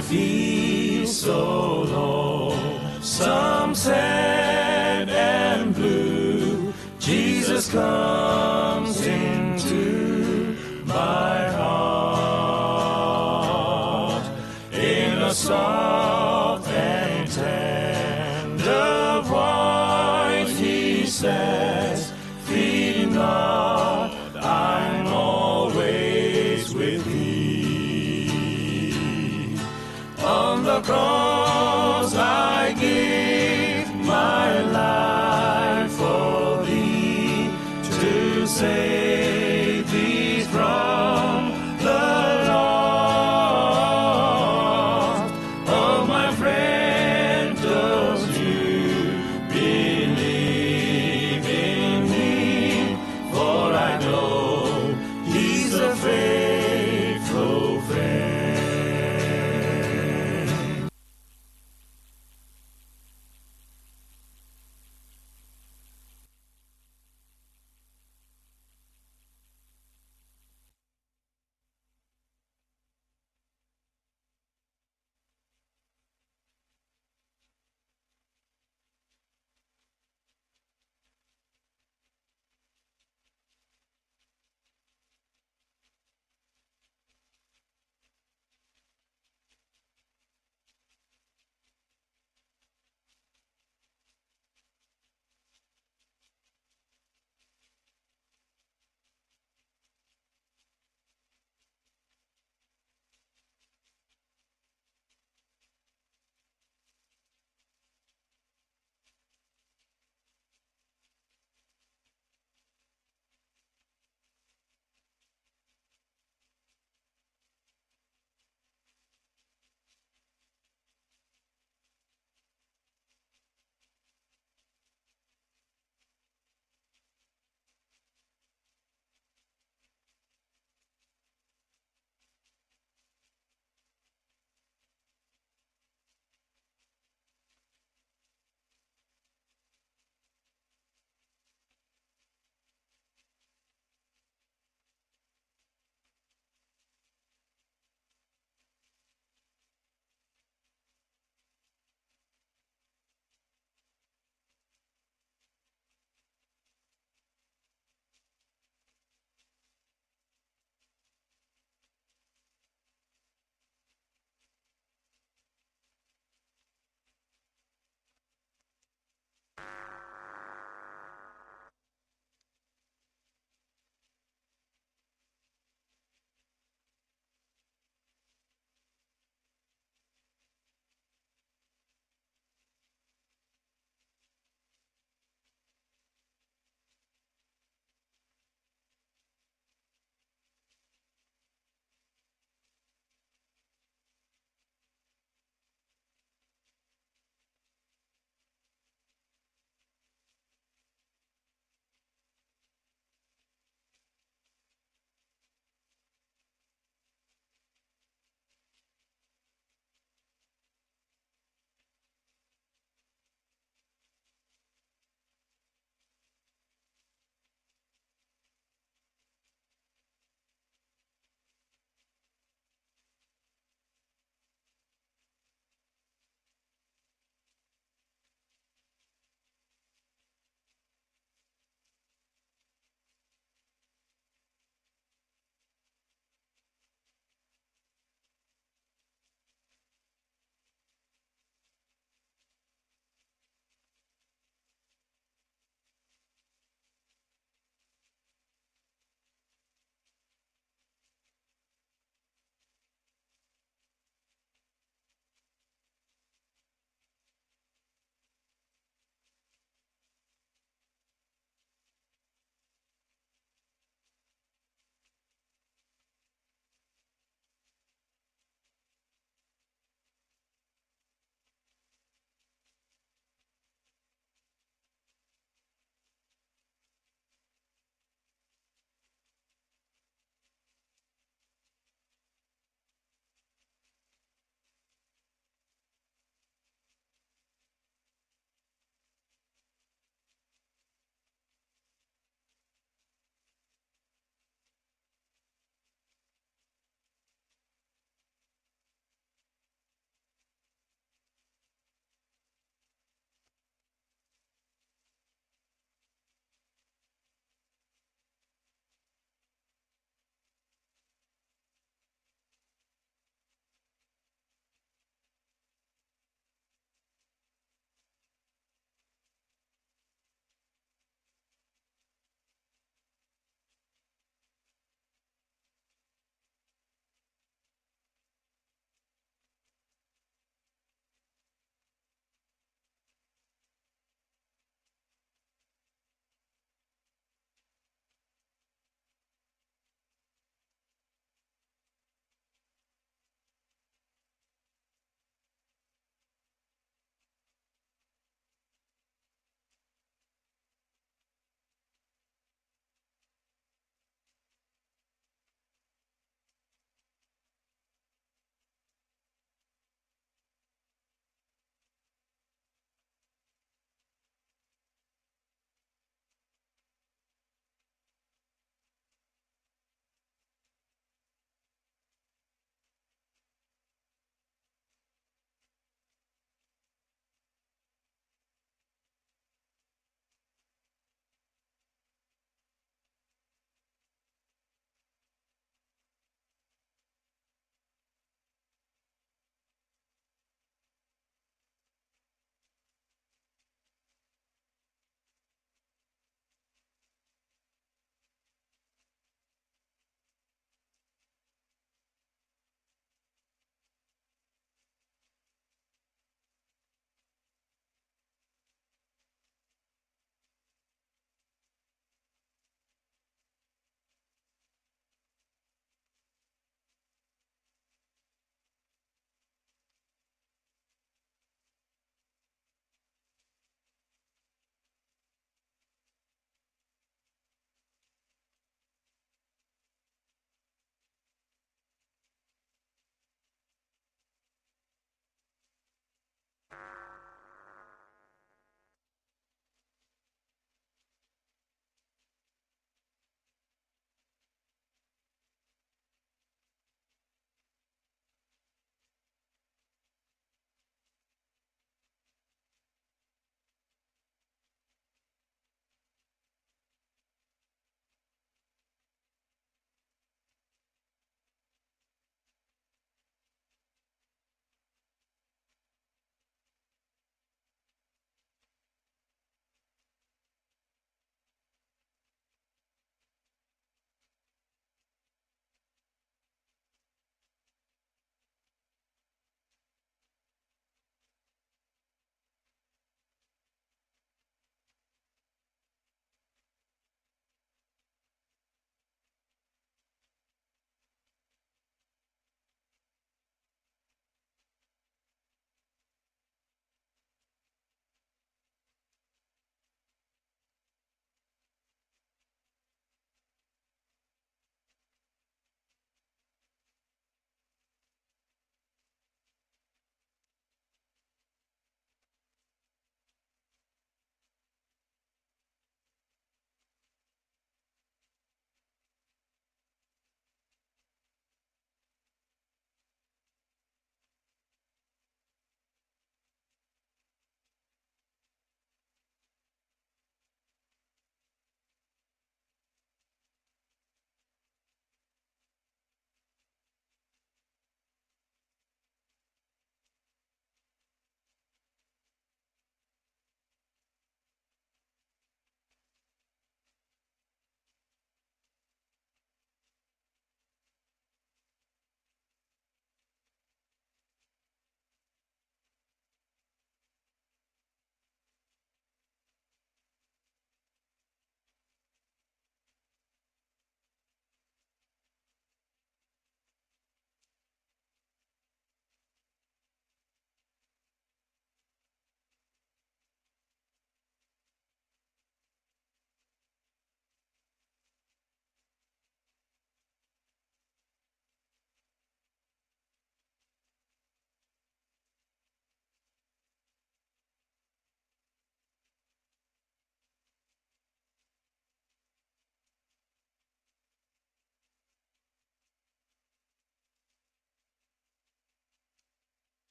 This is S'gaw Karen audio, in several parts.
Feel so low, some sad and blue. Jesus comes into my heart. In a soft and tender voice he says, "Fear not, I'm always with thee." On the cross I give my life for thee, to save thee from the loss. Oh, my friend, don't you believe in me, for I know he's a faithful friend.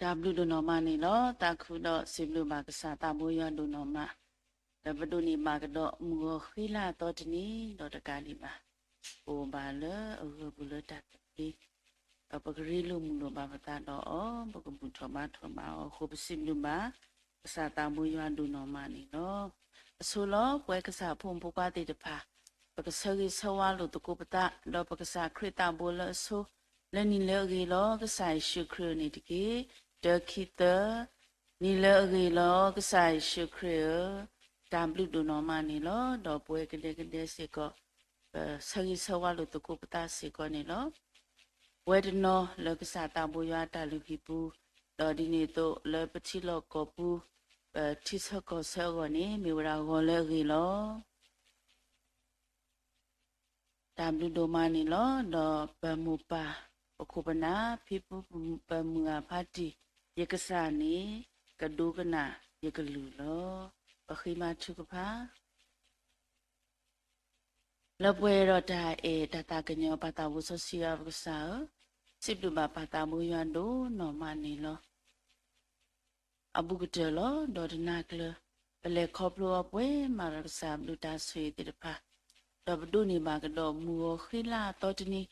တၢ်ဘျုးဒိၣ်နီၢ်မးန့ၣ်လီၤ. သးခုဒီးစံးဘျုးဘၣ်ကစၢ်သးဘိယွၤဒိၣ်နီၢ်မး, ဒီးပဒိးန့ၢ်ဘၣ်ကဒီးမုၢ်ဂီၤဃ့လၢအသီတနံၤ, ဒီးတကးဒံးဘၣ် ပအိၣ်ဘၣ်လၢအဂၢၢ်ပူၤလၢတၢ်သဘျ့, ဒီးပကရ့လိာ်မုာ်လိာ်ဘၣ်ပသးဒီးအီၤ, ပကဘူၣ်ထီၣ်ဘါထီၣ်ဘၣ်အီၤအဃိ ပစံးဘျုးဘၣ် ကစၢ်သးဘိယွၤဒိၣ်နီၢ်မးန့ၣ်လီၤ. အဆိလီၤ ပဝဲကစၢ်ဖိမုၣ်ဖိခွါသ့ၣ်တဖၣ်, ပကဆၢဂ့ၤဆၢဝါလိာ်သကိးပသး, ဒီးပကစၢ်ခရံာ်သးဘိလၢအဆိ, လၢနံၤလၢအဂ့ၤလီၤ ကစၢ်ယ့ၣ်ၡူးခရံာ်န့ၣ်တက့ၢ်. တၢ ခံ သၢ, နံၤလၢအဂ့ၤလီၤ ကစၢ်ယ့ၣ်ၡူးခရံာ်ဧၢ, တၢ်ဘျုးဒိၣ်နီၢ်မးန့ၣ်လီၤ. ဒီးပဝဲကဒဲကဒဲစ့ၢ်ကီး ပဆၢဂ့ၤဆၢဝါလိာ်သကိးပသးစ့ၢ်ကီးန့ၣ်လီၤ. ပဝဲတနီၤလၢကစၢ်သးဘိယွၤအတၢ်လုၢ်ဟံၣ်ပူၤ, ဒီးဒ်န့ၣ်အသိးလၢပထံလီၢ်ကီၢ်ပူၤ, ပထံဆၢကီၢ်ဆၢအဂီၢ်န့ၣ် မ့ၢ်ဝဲဒၣ်ဂီၤလၢအဂ့ၤလီၤ. တၢ်ဘျုးဒိၣ်မးန့ၣ်လီၤ. ဒီးပမိၢ်ပၢ် ပခိၣ်ပနၢ် ဖံဖု ပမုၢ်ဂၢ်ဖးတံၢ်, ယကစၢ်န့ၣ် ကဒိကနၣ်ယကလုၢ်လီၤ. ပဃ့ဘါထုကဖၣ် လၢပှဲၤဒီးတၢ်အဲၣ်တၢ်သးကညီၤ ပၢ်သးဘိစီဆှံယွၤပကစၢ်ဧၢ, စံးဘျုးဘၣ်ပၢ်သးဘိယွၤဒိၣ်နီၢ်မးန့ၣ်လီၤ. အဘူးကတၢၢ်လီၤ. ဒီးတနၤကျၢၤ ပလဲၤခီဖျိအီၤပှဲၤမးဒီးကစၢ်ဘျုးတၢ်ဆိၣ်ဂ့ၤသ့ၣ်တဖၣ်, ဒီးပဒိးန့ၢ်ဘၣ်ကဒီးမုၢ်ဂီၤဃ့လၢအသီတနံၤ,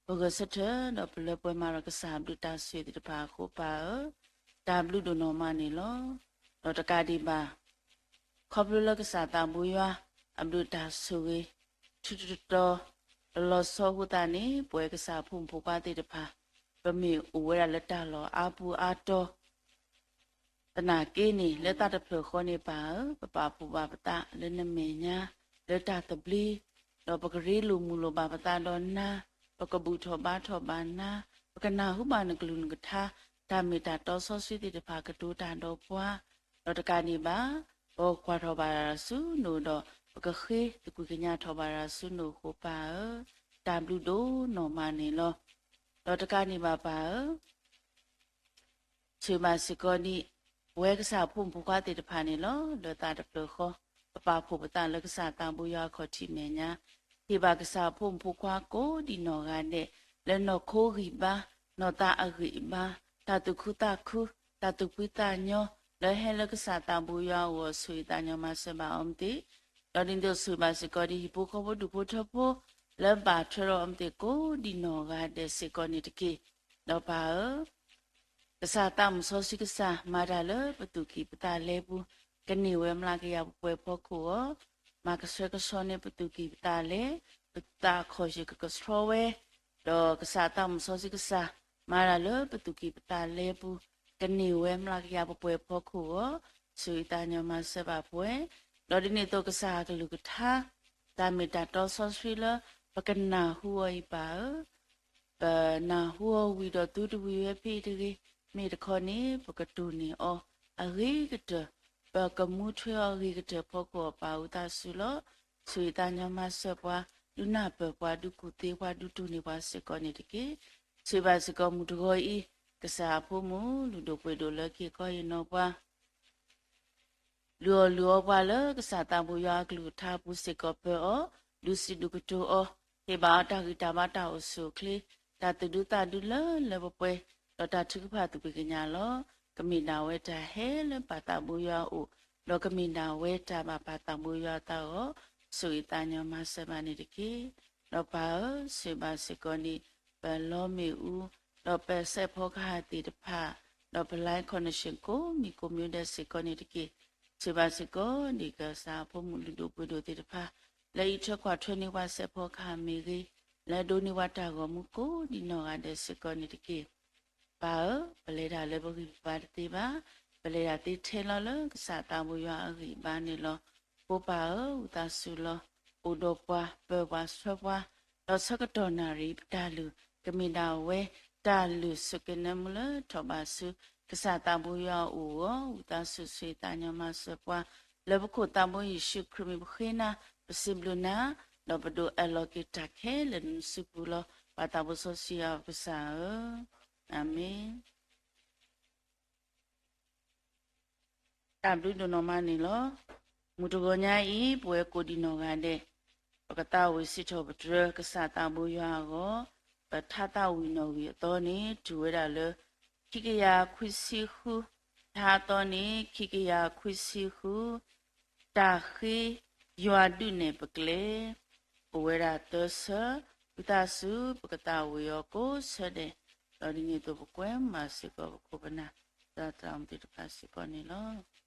ပဂဲၤဆၢထၢၣ်ဒီးပလၢပှဲၤမးဒီးကစၢ်ဘျုးတၢ်ဆိၣ်ဂ့ၤသ့ၣ်တဖၣ်အဃိပၢ်ဧၢ, တၢ်ဘျုးဒိၣ်နီၢ်မးန့ၣ်လီၤ. ဒီးတကးဒံးဘၣ် ခီဖျိလၢကစၢ်သးဘိယွၤ အဘျုးတၢ်ဆိၣ်ဂ့ၤ ထူးထူးတီၤတီၤ လီၤဆီအဃိသတးန့ၣ် ပဝဲကစၢ်ဖိမုၣ်ဖိခွါသ့ၣ်တဖၣ် ပမ့ၢ်အိၣ်ဝဲဒၣ်လၢတၢ်လီၢ်အါပူၤအါတီၤ သနာ်က့န့ၣ် လၢသးတဖျၢၣ်ဃီန့ၣ်ပၢ်ဧၢ, ပပာ်ဖှိၣ်ဘၣ်ပသးလၢနမဲာ်ညါ လၢတၢ်သဘျ့, ဒီးပကရ့လိာ်မုာ်လိာ်ဘၣ်ပသးဒီးနၤ, ပကဘူၣ်ထီၣ်ဘါထီၣ်ဘၣ်နၤ, ပကနၢ်ဟူဘၣ်နကလုၢ်နကထါ, တၢ်မ့ၢ်တၢ်တီစီဆှံသ့ၣ်တဖၣ်ကတိၤတၢ်ဒီးပှၤ, ဒီးတကးဒံးဘၣ် ပကကွၢ်ထီၣ်ဘၣ်တၢ်ဆူနအိၣ်ဒီး ပကဃ့သကွံာ်ကညးထီၣ်ဘၣ်တၢ်ဆူနအိၣ်အဃိပၢ်ဧၢ, တၢ်ဘျုးဒိၣ်နီၢ်မးန့ၣ်လီၤ. ဒီးတကးဒံးဘၣ်ပၢ်ဧၢ ဆိၣ်ဂ့ၤဘၣ်စ့ၢ်ကီးဒံး ပဝဲကစၢ်ဖိမုၣ်ဖိခွါသ့ၣ်တဖၣ်န့ၣ်လီၤ. လၢသးတဖျၢၣ်ဃီ ပပာ်ဖှိၣ်ပသးလၢကစၢ်သးဘိယွၤအခီၣ်ထံးမဲာ်ညါ, ဟ့ၣ်ဘၣ်ကစၢ်ဖိမုၣ်ဖိခွါကိးဒံးနီၢ်ဂၤဒဲး လၢနီၢ်ခိဂံၢ်ဘါ, နီၢ်သးအဂံၢ်အဘါ, တၢ်သူၣ်ခုသးခု, တၢ်သူၣ်ဖှံသးညီ, လၢဟဲလၢကစၢ်သးဘိယွၤအအိၣ်အီၤ ဆိၣ်ဂ့ၤသးညီမၤစၢၤဘၣ်အီၤမ့ၢ်သ့, ဒီးဒ်န့ၣ်အသိးဆိၣ်ဂ့ၤဘၣ်စ့ၢ်ကီးဒံး ဟံၣ်ဖိဃီဖိဒူၣ်ဖိထၢဖိ လၢဘၣ်ထွဲဒီးအီၤမ့ၢ်သ့ကိးဒံးနီၢ်ဂၤဒဲးစ့ၢ်ကီးန့ၣ်တက့ၢ်. ဒီးပၢ်ဧၢ ကစၢ်သးမုၢ်စီဆှံကစၢ် မၤတၢ်လၢပသူၣ်ကံၢ်ပသးလဲပူၤ, ကန့ၢ်ဝဲမျးကယၤပှဲၤပှဲၤဖီခိၣ်အီၤ, မၤကဆှဲကဆှီန့ၢ်ပသူၣ်ကံၢ်ပသးလဲ, ပသးခီၣ်ယုၢ်ကကဆှီဝဲ, ဒီးကစၢ်သးမုၢ်စီဆှံကစၢ် မၤတၢ်လၢပသူၣ်ကံၢ်ပသးလဲပူၤ, ကန့ၢ်ဝဲမျးကယၤပှဲၤပှဲၤဖီခိၣ်အီၤ, ဆိၣ်ဂ့ၤသးညီမၤစၢၤဘၣ်ပှၤ, ဒီးဒ်န့ၣ်အသိးကစၢ်အကလုၢ်ကထါ တၢ်မ့ၢ်တၢ်တီစီဆှံလၢ ပကနၢ်ဟူအီၤအံၤပၢ်ဧၢ, ပနၢ်ဟူအီၤဝံၤဒီးသုတဝံၤဝဲဖဲအံၤတဂ့ၤ, မ့ၢ်တခီန့ၣ် ပကတိၢ်န့ၢ်အီၤအဂ့ၤကတၢၢ်, ပကမူထွဲအီၤအဂ့ၤကတၢၢ်ဖီခိၣ်အီၤပၢ်ဝံသးစူၤလီၤ. ဆိၣ်ဂ့ၤသးညီမၤစၢၤပှၤ, ဒုးနၢ်ပၢၢ်ပှၤ, ဒုးကူၣ်သ့ပှၤ, ဒုးတိၢ်န့ၢ်ပှၤစ့ၢ်ကီးန့ၣ်တက့ၢ်. ဆိၣ်ဂ့ၤဘၣ်စ့ၢ်ကီးမုၢ်တဂီၤအံၤ ကစၢ်အဖိမုၣ် လုၢ်ဒိၣ်ပှ့ၤဒိၣ်လၢက့ၤကီယနီၢ်ပှၤ လုၢ်အီၣ်လုၢ်အီပှၤလၢကစၢ်သးဘိယွၤအကလုၢ်ကထါအပူၤစ့ၢ်ကီးပၢၤအီၤ, ဒုးစံးဒုးကတိၤအီၤ, ဟ့ၣ်ဘၣ်အီၤတၢ်ဂံၢ်တၢ်ဘါတၢ်အိၣ်ဆူၣ်အိၣ်ချ့, တၢ်သူၣ်ဒူသးဒူလၢလၢပှဲၤပှဲၤ, ဒီးတၢ်ထုကဖၣ်သူၣ်ဖှံသးညီလီၤ. ကမ့ၢ်ဒၣ်ဝဲတၢ်ဟဲလၢပၢ်သးဘိယွၤအအိၣ်, ဒီးကမ့ၢ်ဒၣ်ဝဲတၢ်ဘၣ်ပၢ်သးဘိယွၤအသးအဂီၢ်, ဆိၣ်ဂ့ၤသးညီမၤစၢၤဘၣ်န့ၣ်တက့ၢ်. ဒီးပၢ်ဧၢ, ဆိၣ်ဂ့ၤဘၣ်စ့ၢ်ကီးန့ၣ် ပလီမ့ၣ်အူ, ဒီးပစဲးဖီကဟၣ်သ့ၣ်တဖၣ်, ဒီးပ line connection ကိးမံၤကိးမံၤဒဲးစ့ၢ်ကီးန့ၣ်တက့ၢ်. ဆိၣ်ဂ့ၤဘၣ်စ့ၢ်ကီးန့ၣ် ကစၢ်အဖိမုၣ်လုၢ်ဒိၣ်ပှ့ၤဒိၣ်သ့ၣ်တဖၣ် လၢအံးထွဲကွၢ်ထွဲန့ၢ်ပှၤစဲးဖီကဟၣ်မ့ၢ်ဂ့ၤ, လၢအဒိးန့ၢ်ပှၤတၢ်ဂီၤမူကိးဒံးနီၢ်ဂၤဒဲးစ့ၢ်ကီးန့ၣ်တက့ၢ်. ပၢ်ဧၢ, ပလဲၤတၢ်လၢပဂံၢ်ပဘါတသ့ဘၣ်, ပလဲၤတၢ်သ့ထဲလီၤလၢကစၢ်သးဘိယွၤအဂံၢ်အဘါန့ၣ်လီၤ. ဖိပၢ်ဧၢ, ဝံသးစူၤလီၤ, အိၣ်ဒီးပှၤ, ပၢၤပှၤဆှၢပှၤ, ဒီးဆၢကတီၢ်နၣ်ရံၣ်ပတၢ်လုၢ် ကမ့ၢ်ဒၣ်ဝဲ တၢ်လုၢ်ဆိၣ်က့ၤနၢမူလၢထီၣ်ဘၣ်ဆူ ကစၢ်သးဘိယွၤအအိၣ်အဂီၢ်, ဝံသးစူၤဆိၣ်ဂ့ၤသးညီမၤစၢၤပှၤ, လၢပခိၣ်သးဘိယ့ၣ်ၡူးခရံာ်မံၤပဃ့နၤ, ပစံးဘျုးနၤ, ဒီးပဒိးအၢၣ်လီၤက့ၤတၢ်ခဲလၢာ်နစုပူၤလီၤ. ပၢ်သးဘိစီဆှံယွၤပကစၢ်ဧၢ, အၤမ့ၣ်. တၢ်ဘျုးဒိၣ်နီၢ်မးန့ၣ်လီၤ. မုၢ်တဂီၤညါအံၤ ပဝဲကိးဒံးနီၢ်ဂၤဒဲး ပကသးဝံၣ်စံးထီၣ်ပတြၢၤကစၢ်သးဘိယွၤအဂီၢ်, ပထါသးဝံၣ်နီၣ်ဂံၢ်အသီန့ၣ် တုၤဝဲဒၣ်လၢ ခံကယၤခွံဆံဃု, ထါအသီန့ၣ် ခံကယၤခွံဆံဃု, တၢ်ဃ့ယွၤဒုးနဲၣ်ပကျဲ, အိၣ်ဝဲဒၣ်သၢဆၢ, ဝံသးစူၤ ပကသးဝံၣ်အီၤကိးဆၢဒဲး, ဒီးဒ်န့ၣ်အသိးပကွဲမုာ်စ့ၢ်ကီးပခိၣ်ပနၢ် သရၣ်သရၣ်မုၣ်သ့ၣ်တဖၣ်စ့ၢ်ကီးန့ၣ်လီၤ.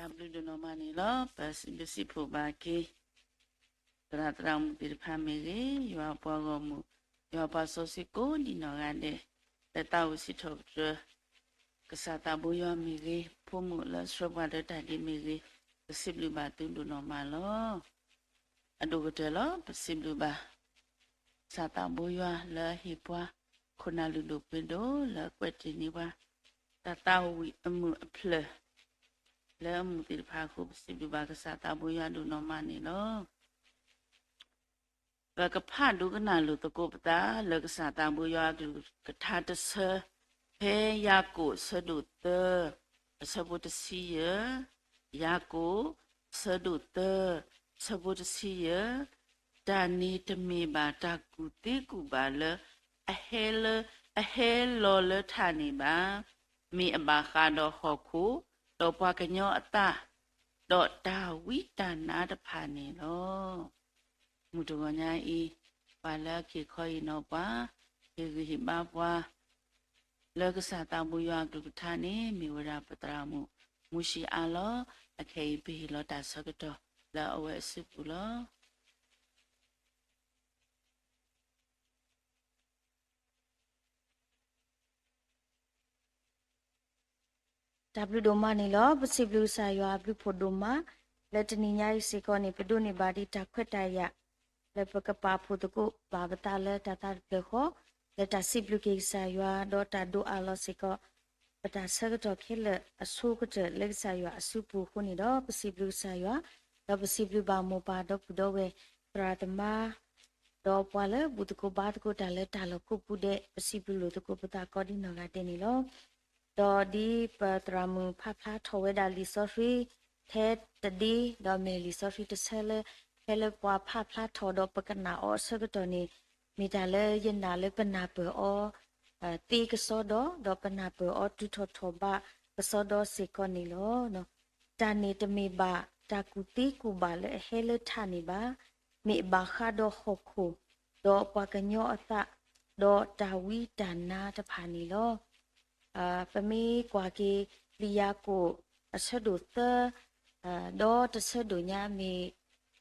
တၢ်ဘျုးဒိၣ်နီၢ်မးန့ၣ်လီၤ. ပစံးဘျုးစံးဖှိၣ်ဘၣ်က့ၤ သရၣ်သရၣ်မုၣ်သ့ၣ်တဖၣ်မ့ၢ်ဂ့ၤ, ယွၤအပှၤဂီၢ်မုၢ်, ယွၤအပှၤစီဆှံကိးဒံးနီၢ်ဂၤဒဲး, လၢသးဝံၣ်စံးထီၣ်ပတြၢၤ ကစၢ်သးဘိယွၤမ့ၢ်ဂ့ၤ, ဖိမုၣ်လၢဆှၢပှၤလၢတၢ်ဒ့မ့ၢ်ဂ့ၤ, ပစံးဘျုးဘၣ်သုဒိၣ်နီၢ်မးလီၤ. အဒိၣ်ကတၢၢ်လီၤ. ပစံးဘျုးဘၣ် ကစၢ်သးဘိယွၤလၢအဟ့ၣ်ပှၤ ခိၣ်နၢ်လုၢ်ဒိၣ်ပှ့ၤဒိၣ်လၢအကွဲးတ့ၢ်န့ၢ်ပှၤ တၢ်သးဝံၣ်အမုာ်အဖျၢၣ် လၢအမူးသ့ၣ်တဖၣ်အဃိ ပစံးဘျုးဘၣ်ကစၢ်သးဘိယွၤဒိၣ်နီၢ်မးန့ၣ်လီၤ. ပကဖးဒိကနၣ်လိာ်သကိးပသးလၢကစၢ်သးဘိယွၤအကလုၢ်ကထါတဆၢ ဖဲယၤကိာ်အဆၢဒိၣ်သၢ အဆၢဖိတဆံယဲၢ်, ယၤကိာ် အဆၢဒိၣ်သၢ အဆၢဖိတဆံယဲၢ်, တၢ်န့ၣ်တမ့ၢ်ဘၣ်တၢ်ကူၣ်သ့ကူၣ်ဘၣ်လၢ အဟဲလၢ အဟဲလီၤလၢထးန့ၣ်ဘၣ်. မ့ၢ်အဘၣ်ဃးဒီးဟီၣ်ခိၣ်, ဒီးပှၤကညီအသး, ဒီးတၢ်ဝံတၢ်နါတဖၣ်န့ၣ်လီၤ. မုၢ်တဂီၤညါအံၤ, ပှၤလၢအက့ၤခီအံၤနီၢ်ပှၤ, ဟ့ၣ်ဂံၢ်ဟ့ၣ်ဘါပှၤ လၢကစၢ်သးဘိယွၤအကလုၢ်ကထါန့ၣ် မ့ၢ်ဝဲဒၣ်ပသရၣ်မုၣ် မူၡံအါလီၤ. အခဲအံၤပဟ့ၣ်လီၤတၢ်ဆၢကတီၢ်လၢအဝဲအစုပူၤလီၤ. တၢ်ဘျုးဒိၣ်မးန့ၣ်လီၤ. ပစံးဘျုးကစၢ်ယွၤအဘျုးဖှိၣ်ဒိၣ်မး လၢတနံၤညါအံၤစ့ၢ်ကီးန့ၣ် ပဒိးန့ၢ်ဘၣ်ဒံးတၢ်ခွဲးတၢ်ယာ် လၢပကပာ်ဖှိၣ်သကိးဘၣ်ပသးလၢတၢ်သးတဖျၢၣ်ဃီ လၢတၢ်စံးဘျုးက့ၤကစၢ်ယွၤ ဒီးတၢ်ဒိးအးလီၤစ့ၢ်ကီး ပတၢ်ဆၢကတီၢ်ခဲလၢာ်အဆိကတၢၢ်လၢကစၢ်ယွၤအစုပူၤအဃိန့ၣ်ဒီး ပစံးဘျုးကစၢ်ယွၤ ဒီးပစံးဘျုးဘၣ်မိၢ်ပၢ်ဒီပုၢ်ဒီဝဲၢ် သရၣ်သမါ ဒီးပှၤလၢဘူၣ်သကိးဘါသကိးတၢ်လၢတၢ်လီၢ်ခိၣ်ပူၤဒဲး ပစံးဘျုးလိာ်သကိးပသးကိးဒ်နီၢ်ဂၤဒဲးန့ၣ်လီၤ. ဒီးဒ်ပသရၣ်မုၣ်ဖးဖျါထီၣ်ဝဲဒၣ်လံာ်စီဆှံ ထဲတဒ့ ဒီးမ့ၢ်လံာ်စီဆှံတဆၢလၢ ဖဲလၢပှၤဖးဖျါထီၣ်ဒီးပကနၣ်အီၤအဆၢကတီၢ်န့ၣ် မ့ၢ်တၢ်လၢယနာ်လၢပနၢ်ပၢၢ်အီၤ သ့ကစီဒီ, ဒီးပနၢ်ပၢၢ်အီၤတုၤထီၣ်ထီၣ်ဘးကစီဒီစ့ၢ်ကီးန့ၣ်လီၤ. တၢ်န့ၣ်တမ့ၢ်ဘၣ်တၢ်ကူၣ်သ့ကူၣ်ဘၣ်လၢအဟဲလၢထးန့ၣ်ဘၣ်. မ့ၢ်ဘၣ်ဃးဒီးဟီၣ်ခိၣ်, ဒီးပှၤကညီအသး, ဒီးတၢ်ဝံတၢ်နါတဖၣ်န့ၣ်လီၤ. ပမ့ၢ်ကွၢ်က့ၤ လံာ်ယၤကိာ်အဆၢဒိၣ်သၢ ဒီးတဆၢဒိၣ်ညါမ့ၢ်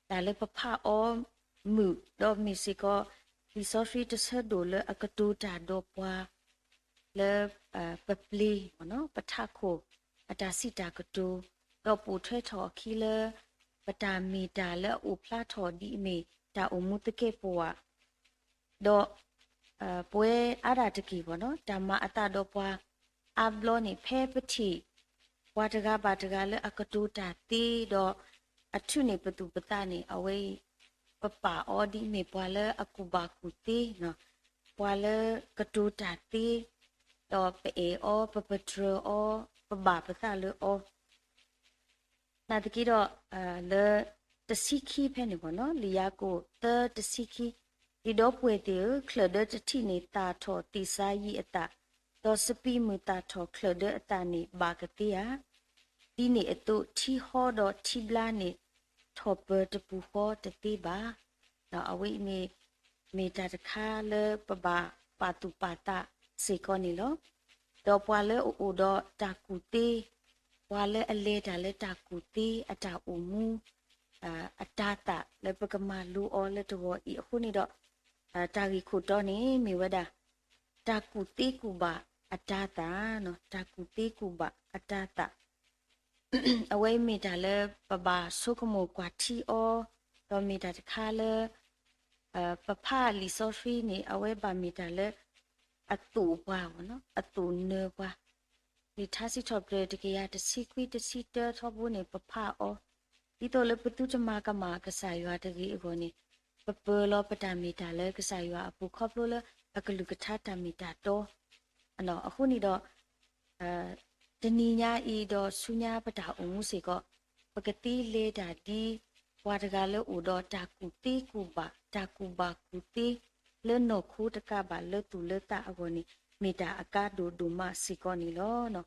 တၢ်လၢပဖးအီၤမုာ် ဒီးမ့ၢ်စ့ၢ်ကီး လံာ်စီဆှံတဆၢဒိၣ်လၢအကတိၤတၢ်ဒီးပှၤ လၢ ပပျ့ၤ ပထးခိၣ် အတၢ်စံးတၢ်ကတိၤ, ဒီးပိာ်ထွဲထီၣ်အခံလၢ ပတၢ်မ့ၢ်တၢ်လၢအအိၣ်ဖျါထီၣ်ဒ်အမ့ၢ်တၢ်အိၣ်မူသကဲာ်ပဝး ဒီး ပဝဲအါဒၣ်တက့ၢ်ဘၣ်နီၤ တၢ်မၤအသးဒီးပှၤအါဘျီန့ၣ် ဖဲပထံၣ် ပှၤတဂၤဘၣ်တဂၤလၢအကတိၤတၢ်သ့ဒီး အထုးန့ၢ်ပသူၣ်ပသးန့ၣ် အဝဲအံၤ ပပာ်အီၤဒ်အမ့ၢ်ပှၤလၢအကူၣ်ဘၣ်ကူၣ်သ့, ပှၤလၢကတိၤတၢ်သ့, ဒီးပအဲၣ်အီၤ ပပတြၢၤအီၤ ပဘၣ်ပသးလၢအီၤ နာ်သက့ဒီး လၢတဆံခံဖဲန့ၣ်ဘၣ်နီၤ လံာ်ယၤကိာ်သၢတဆံခံ, ယဒီပုၢ်ဝဲၢ်သ့ၣ်ဧၢ, ချၢၣ်ဒၢတထံၣ်န့ၣ်သၣ်ထီၣ်သ့ၣ်စါယံာ်အသၣ်, ဒီးစပံးမုၢ်သၣ်ထီၣ်ချၢၣ်ဒၢအသၣ်န့ၣ်ဘၣ်ကသ့ဧါ. ဒ်န့ၣ်အသိး ထံဟီဒီးထံဘျါန့ၣ် ထီၣ်ပၢၤတပူၤဃီတသ့ဘၣ်. အဝဲအံၤမ့ၢ် မ့ၢ်တၢ်တခါလၢပဘၣ်ပာ်သူၣ်ပာ်သးစ့ၢ်ကီးန့ၣ်လီၤ. ဒီးပှၤလၢအအိၣ်ဒီးတၢ်ကူၣ်သ့, ပှၤလၢအလဲၤတၢ်လၢတၢ်ကူၣ်သ့အတၢ်အိၣ်မူ အတၤသၣ်လၢပကမၤလိအီၤလၢတဂီၤအံၤအဃိန့ၣ်ဒီး တၢ်ဂ့ၢ်ခိၣ်တီန့ၣ်မ့ၢ်ဝဲဒၣ် တၢ်ကူၣ်သ့ကူၣ်ဘၣ်အတၤသၣ်, တၢ်ကူၣ်သ့ကူၣ်ဘၣ်အတၤသၣ် အဝဲအံၤမ့ၢ်တၢ်လၢပဘၣ်ဆိကမိၣ်ကွၢ်ထံအီၤ, ဒီးမ့ၢ်တၢ်တခါလၢ ပဖးလံာ်စီဆှံန့ၣ် အဝဲဘၣ်မ့ၢ်တၢ်လၢ အသိၣ်ပှၤ, အသိၣ်နၢၤပှၤ, လံာ်ထါစံးထီၣ်ပတြၢၤတကယၤတဆံခွံတဆံတၢထီဘိန့ၣ် ပဖးအီၤ, ဒ်သိးလၢပသုတမၤကမၣ်ကစၢ်ယွၤတဂ့ၤအဂီၢ်န့ၣ် ပပၢၤလီၤပတၢ်မ့ၢ်တၢ်လၢကစၢ်ယွၤအပူၤခီဖျိလၢအကလုၢ်ကထါတၢ်မ့ၢ်တၢ်တီ အဃိန့ၣ်ဒီး တနံၤညါအံၤဒီးဆူညါပတၢ်အိၣ်မူစ့ၢ်ကီး ပကသ့လဲၤတၢ်ဒ် ပှၤတဂၤလၢအိၣ်ဒီးတၢ်ကူၣ်သ့ကူၣ်ဘၣ် တၢ်ကူၣ်ဘၣ်ကူၣ်သ့ လၢနီၢ်ခိတကးဘၣ်လၢသူၣ်လၢသးအဂီၢ်န့ၣ် မ့ၢ်တၢ်အကါဒိၣ်ဒိၣ်မးစ့ၢ်ကီးန့ၣ်လီၤ.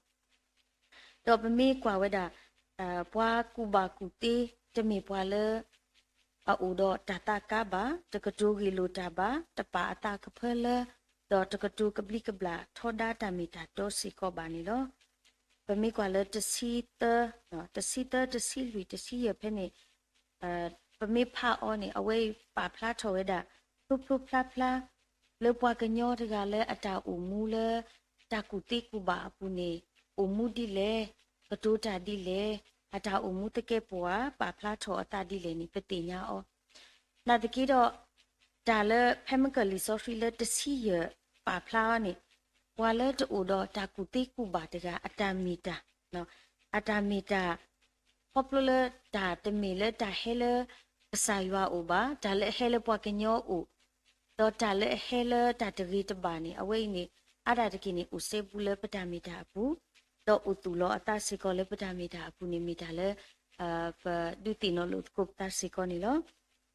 ဒီးပမ့ၢ်ကွၢ်ဝဲဒၣ် ပှၤကူၣ်ဘၣ်ကူၣ်သ့ တမ့ၢ်ပှၤလၢ အအိၣ်ဒီးတၢ်သးကါဘၣ်, တကတိၤဂ့ၢ်လိာ်တၢ်ဘၣ်, တပာ်အသးကဖၢလၢ ဒီးတကတိၤကဘျံးကဘျၣ်ထီဒါတၢ်မ့ၢ်တၢ်တီစ့ၢ်ကီးဘၣ်န့ၣ်လီၤ. ပမ့ၢ်ကွၢ်လၢတဆံသၢ, တဆံသၢ တဆံလွံၢ် တဆံယဲၢ်ဖဲန့ၣ် ပမ့ၢ်ဖးအီၤန့ၣ် အဝဲအံၤပာ်ဖျါထီၣ်ဝဲဒၣ် ဖျိဖျိဖျါဖျါ လၢပှၤကညီတဂၤလၢအတၢ်အိၣ်မူလၢ တၢ်ကူၣ်သ့ကူၣ်ဘၣ်အပူၤန့ၣ် အိၣ်မူဒ်လဲၣ်, ကတိၤတၢ်ဒ်လဲၣ်, အတၢ်အိၣ်မူသကဲးပဝး ပာ်ဖျါထီၣ်အသးဒ်လဲၣ်န့ၣ် ပသ့ၣ်ညါအီၤ နာ်သက့ဒီး တၢ်လၢဖဲမ့ၢ်ကလံာ်စီဆှံလၢတဆံယဲၢ်ပာ်ဖျါအီၤန့ၣ် ပှၤလၢတအိၣ်ဒီးတၢ်ကူၣ်သ့ကူၣ်ဘၣ်တဂၤ အတၢ်မ့ၢ်တၢ်, အတၢ်မ့ၢ်တၢ် ခီဖျိလၢတၢ်တမ့ၢ်လၢတၢ်ဟဲလၢကစၢ်ယွၤအိၣ်ဘၣ်, တၢ်လၢအဟဲလၢပှၤကညီအိၣ်, ဒီးတၢ်လၢအဟဲလၢတၢ်တဂ့ၤတဘၣ်န့ၣ် အဝဲအံၤန့ၣ် အါဒၣ်တက့ၢ်န့ၣ် အိၣ်စဲဘူးလၢပတၢ်မ့ၢ်တၢ်အပူၤ, ဒီးအိၣ်သူၣ်လီၤအသးစ့ၢ်ကီးလၢပတၢ်မ့ၢ်တၢ်အပူၤန့ၣ် မ့ၢ်တၢ်လၢ ပဒုးသ့ၣ်နီၣ်လိာ်သကိးပသးစ့ၢ်ကီးန့ၣ်လီၤ.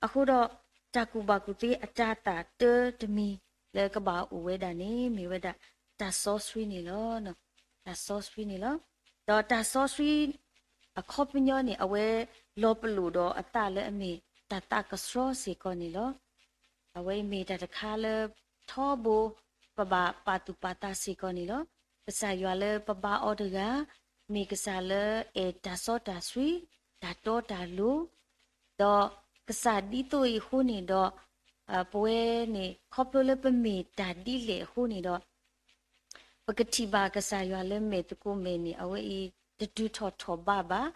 အဃိဒီး တၢ်ကူၣ်ဘၣ်ကူၣ်သ့အတၤသၣ်တၢတမံၤလၢကဘၣ်အိၣ်ဝဲဒၣ်န့ၣ် မ့ၢ်ဝဲဒၣ် တၢ်စီဆှံန့ၣ်လီၤ. တၢ်စီဆှံန့ၣ်လီၤ. ဒီးတၢ်စီဆှံ အခီပညီန့ၣ် အဝဲလီၤပလိာ်ဒီးအသးလၢအမ့ၢ်တၢ်သးကဆှီစ့ၢ်ကီးန့ၣ်လီၤ. အဝဲအံၤမ့ၢ်တၢ်တခါလၢ ထီဘိ ပဘၣ်ပာ်သူၣ်ပာ်သးစ့ၢ်ကီးန့ၣ်လီၤ. ကစၢ်ယွၤလၢပဘါအီၤတဂၤ မ့ၢ်ကစၢ်လၢအဲၣ်တၢ်စီတၢ်ဆှံ တၢ်တီတၢ်လိၤ, ဒီးကစၢ်ဒ်သိးအံၤအဃိန့ၣ်ဒီး ပဝဲန့ၣ် ခီဖျိလၢပမ့ၢ်တၢ်ဒ်လဲၣ်အဃိန့ၣ်ဒီး ပကထံၣ်ဘၣ်ကစၢ်ယွၤလၢမဲာ်သကိးမဲာ်န့ၣ် အဝဲအံၤတတုၤထီၣ်ထီၣ်ဘးဘၣ်.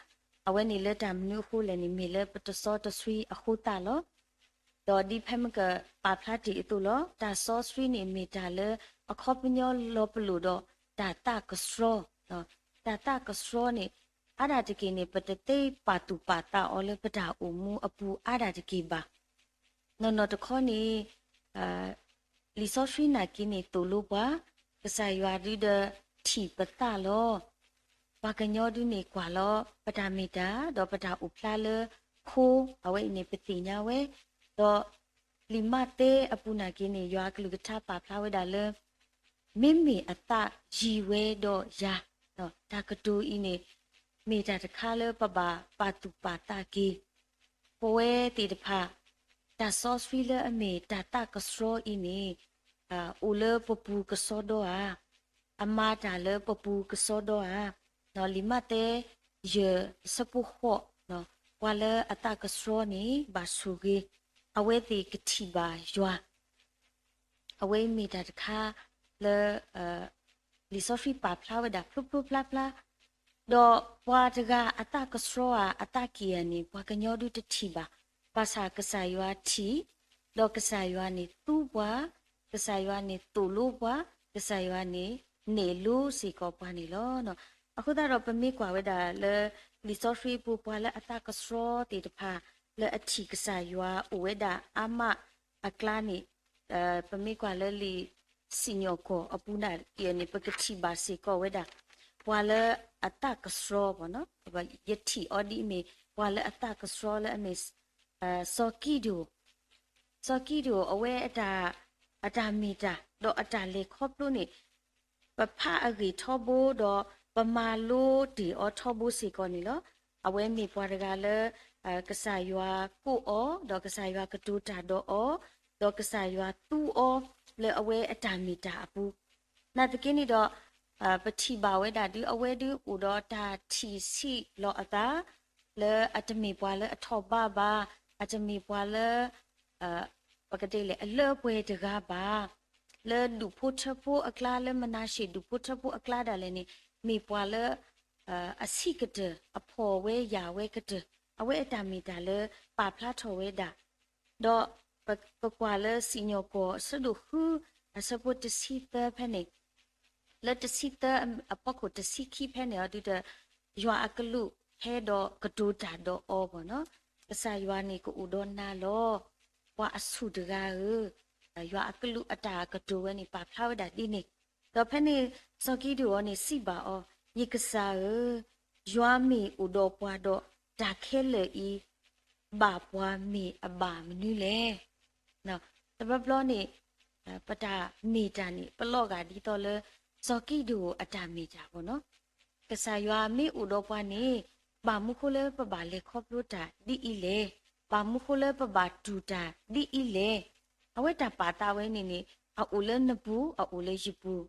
အဝဲန့ၣ်လၢတၢ်မနုၤအဃိလဲၣ်န့ၣ် မ့ၢ်လၢပတစီတဆှံအဃိသတးလီၤ. ဒီးဒ်ဖဲမ့ၢ်ကပာ်ဖျါတ့ၢ်အသိးလီၤ. တၢ်စီဆှံန့ၣ်မ့ၢ်တၢ်လၢ အခီပညီလီၤပလိာ်ဒီးတၢ်သးကဆှီ, တၢ်သးကဆှီန့ၣ် အါဒၣ်တက့ၢ်န့ၣ် ပတသ့ပာ်သူၣ်ပာ်သးအီၤလၢပတၢ်အိၣ်မူအပူၤအါဒၣ်တက့ၢ်ဘၣ်. နီၢ်နီၢ်တခီန့ၣ် လံာ်စီဆှံနာ်က့န့ၣ်သိၣ်လိပှၤ, ကစၢ်ယွၤဒုဒီးထံၣ်ပသးလီၤ. ပှၤကညီဒုန့ၣ်ကွၢ်လီၤပတၢ်မ့ၢ်တၢ် ဒီးပတၢ်အိၣ်ဖျါလၢခိ, အဝဲအံၤန့ၣ်ပသ့ၣ်ညါဝဲ, ဒီးလံာ်မးသဲအပူၤနာ်က့န့ၣ် ယွၤအကလုၢ်ကထါပာ်ဖျါဝဲဒၣ်လၢ မ့မ့ၢ်အသးယံၤဝဲဒီးယၤ, တၢ်ကတိၤအံၤန့ၣ် မ့ၢ်တၢ်တခါလၢပဘၣ်ပာ်သူၣ်ပာ်သးက့ၤ ပဝဲသ့ၣ်တဖၣ် တၢ်စီဆှံလၢအမ့ၢ်တၢ်သးကဆှီအံၤန့ၣ် အိၣ်လၢပပူၤကစီဒီဧါ, အမၤတၢ်လၢပပူၤကစီဒီဧါ. လံာ်မးသဲ ယဲၢ် အဆၢဖိဃိး, ပှၤလၢအသးကဆှီန့ၣ် ဘၣ်ဆိၣ်ဂ့ၤ, အဝဲသ့ၣ်ကထံၣ်ဘၣ်ယွၤ အဝဲအံၤမ့ၢ်တၢ်တခါလၢ လံာ်စီဆှံပာ်ဖျါဝဲဒၣ်ဖျိဖျိဖျါဖျါ, ဒီးပှၤတဂၤအသးကဆှီဧါ အသးကံၢ်ဧါန့ၣ် ပှၤကညီဒုတထံၣ်ဘၣ်. ဘၣ်ဆၣ်ကစၢ်ယွၤထံၣ်, ဒီးကစၢ်ယွၤန့ၣ်သူပှၤ, ကစၢ်ယွၤန့ၣ်သိၣ်လိပှၤ, ကစၢ်ယွၤန့ၣ်နဲၣ်လိစ့ၢ်ကီးပှၤန့ၣ်လီၤ. အဃိသတးဒီးပမ့ၢ်ကွၢ်ဝဲဒၣ်လၢ လံာ်စီဆှံအပူၤ ပှၤလၢအသးကဆှီသ့ၣ်တဖၣ် လၢအထံၣ်ကစၢ်ယွၤအိၣ်ဝဲဒၣ်အါမးအကျါန့ၣ် ပမ့ၢ်ကွၢ်လၢလံာ်စံၣ်ညီၣ်ကွီၢ်အပူၤန့ၣ် ပကထံၣ်ဘၣ်စ့ၢ်ကီးဝဲဒၣ် ပှၤလၢအသးကဆှီ, ယထံၣ်အီၤဒ်အမ့ၢ် ပှၤလၢအသးကဆှီလၢအမ့ၢ် စီၤကံဒိၣ်, စီၤကံဒိၣ်အဝဲ အတၢ်မ့ၢ်တၢ် ဒီးအတၢ်လဲၤခီဖျိန့ၣ် ပဖးအဂ့ၢ်ထီဘိ ဒီးပမၤလိတ့ၢ်အီၤထီဘိစ့ၢ်ကီးန့ၣ်လီၤ. အဝဲမ့ၢ်ပှၤတဂၤလၢ ကစၢ်ယွၤကိးအီၤ, ဒီးကစၢ်ယွၤကတိၤတၢ်ဒီးအီၤ, ဒီးကစၢ်ယွၤသူအီၤလၢအဝဲအတၢ်မ့ၢ်တၢ်အပူၤ, နာ်သက့န့ၣ်ဒီး ပထံၣ်ဘၣ်ဝဲဒၣ်ဒု အဝဲဒုအိၣ်ဒီးတၢ်ထံၣ်ဆံးလီၤအသး လၢအတမ့ၢ်ပှၤလၢအထီၣ်ဘးဘၣ်, အတမ့ၢ်ပှၤလၢ ပကတဲလဲၣ် အလၢအပှဲၤတဂၤဘၣ်, လၢဒူၣ်ဖိထၢဖိအကျါ လၢမနၤၡ့ၣ်ဒူၣ်ဖိထၢဖိအကျါဒၣ်လဲာ်န့ၣ် မ့ၢ်ပှၤလၢ အဆံးကတၢၢ် အဖှီၣ်ဝဲယာ်ဝဲကတၢၢ် အဝဲအတၢ်မ့ၢ်တၢ်လၢပာ်ဖျါထီၣ်ဝဲဒၣ်, ဒီးပကွၢ်လၢစံၣ်ညီၣ်ကွီၢ်အဆၢဒိၣ်ဃု အဆၢဖိတဆံသၢဖဲန့ၣ် လၢတဆံသၢအဖီခိၣ်တဆံခံဖဲန့ၣ်အီၤဒုဒီး ယွၤအကလူးဟဲဒီးကတိၤတၢ်ဒီးအီၤဘၣ်နီၤ, ကစၢ်ယွၤန့ၣ်ကအိၣ်ဒီးနၤလီၤ. ပှၤအဆူၣ်တဂၤဧၢ, ယွၤအကလူးအတၢ်ကတိၤဝဲန့ၣ် ပာ်ဖျါဝဲဒၣ်ဒ်န့ၣ်, ဒီးဖဲန့ၣ် စီၤကံဒိၣ်အီၤန့ၣ်စံးဘၣ်အီၤ, ယကစၢ်ဧၢ, ယွၤမ့ၢ်အိၣ်ဒီးပှၤဒီး တၢ်ခဲလၢာ်အံၤ ဘၣ်ပှၤမ့ၢ်အဘၣ်မနုၤလဲၣ်. တဘျီဘျီန့ၣ် ပတၢ်မ့ၢ်တၢ်န့ၣ် ပလီၤဂာ်ဒ်သိးလၢ စီၤကံဒိၣ်အတၢ်မ့ၢ်တၢ်ဘၣ်နီၤ, ကစၢ်ယွၤမ့ၢ်အိၣ်ဒီးပှၤန့ၣ် ဘၣ်မနုၤဃိလၢပဘၣ်လဲၤခီဖျိတၢ်ဒ်အံၤလဲၣ်, ဘၣ်မနုၤဃိလၢပဘၣ်တူၢ်တၢ်ဒ်အံၤလဲၣ်. အဝဲတၢ်ပာ်သးဝဲန့ၣ်န့ၣ် အအိၣ်လၢနပူၤ အအိၣ်လၢယပူၤ,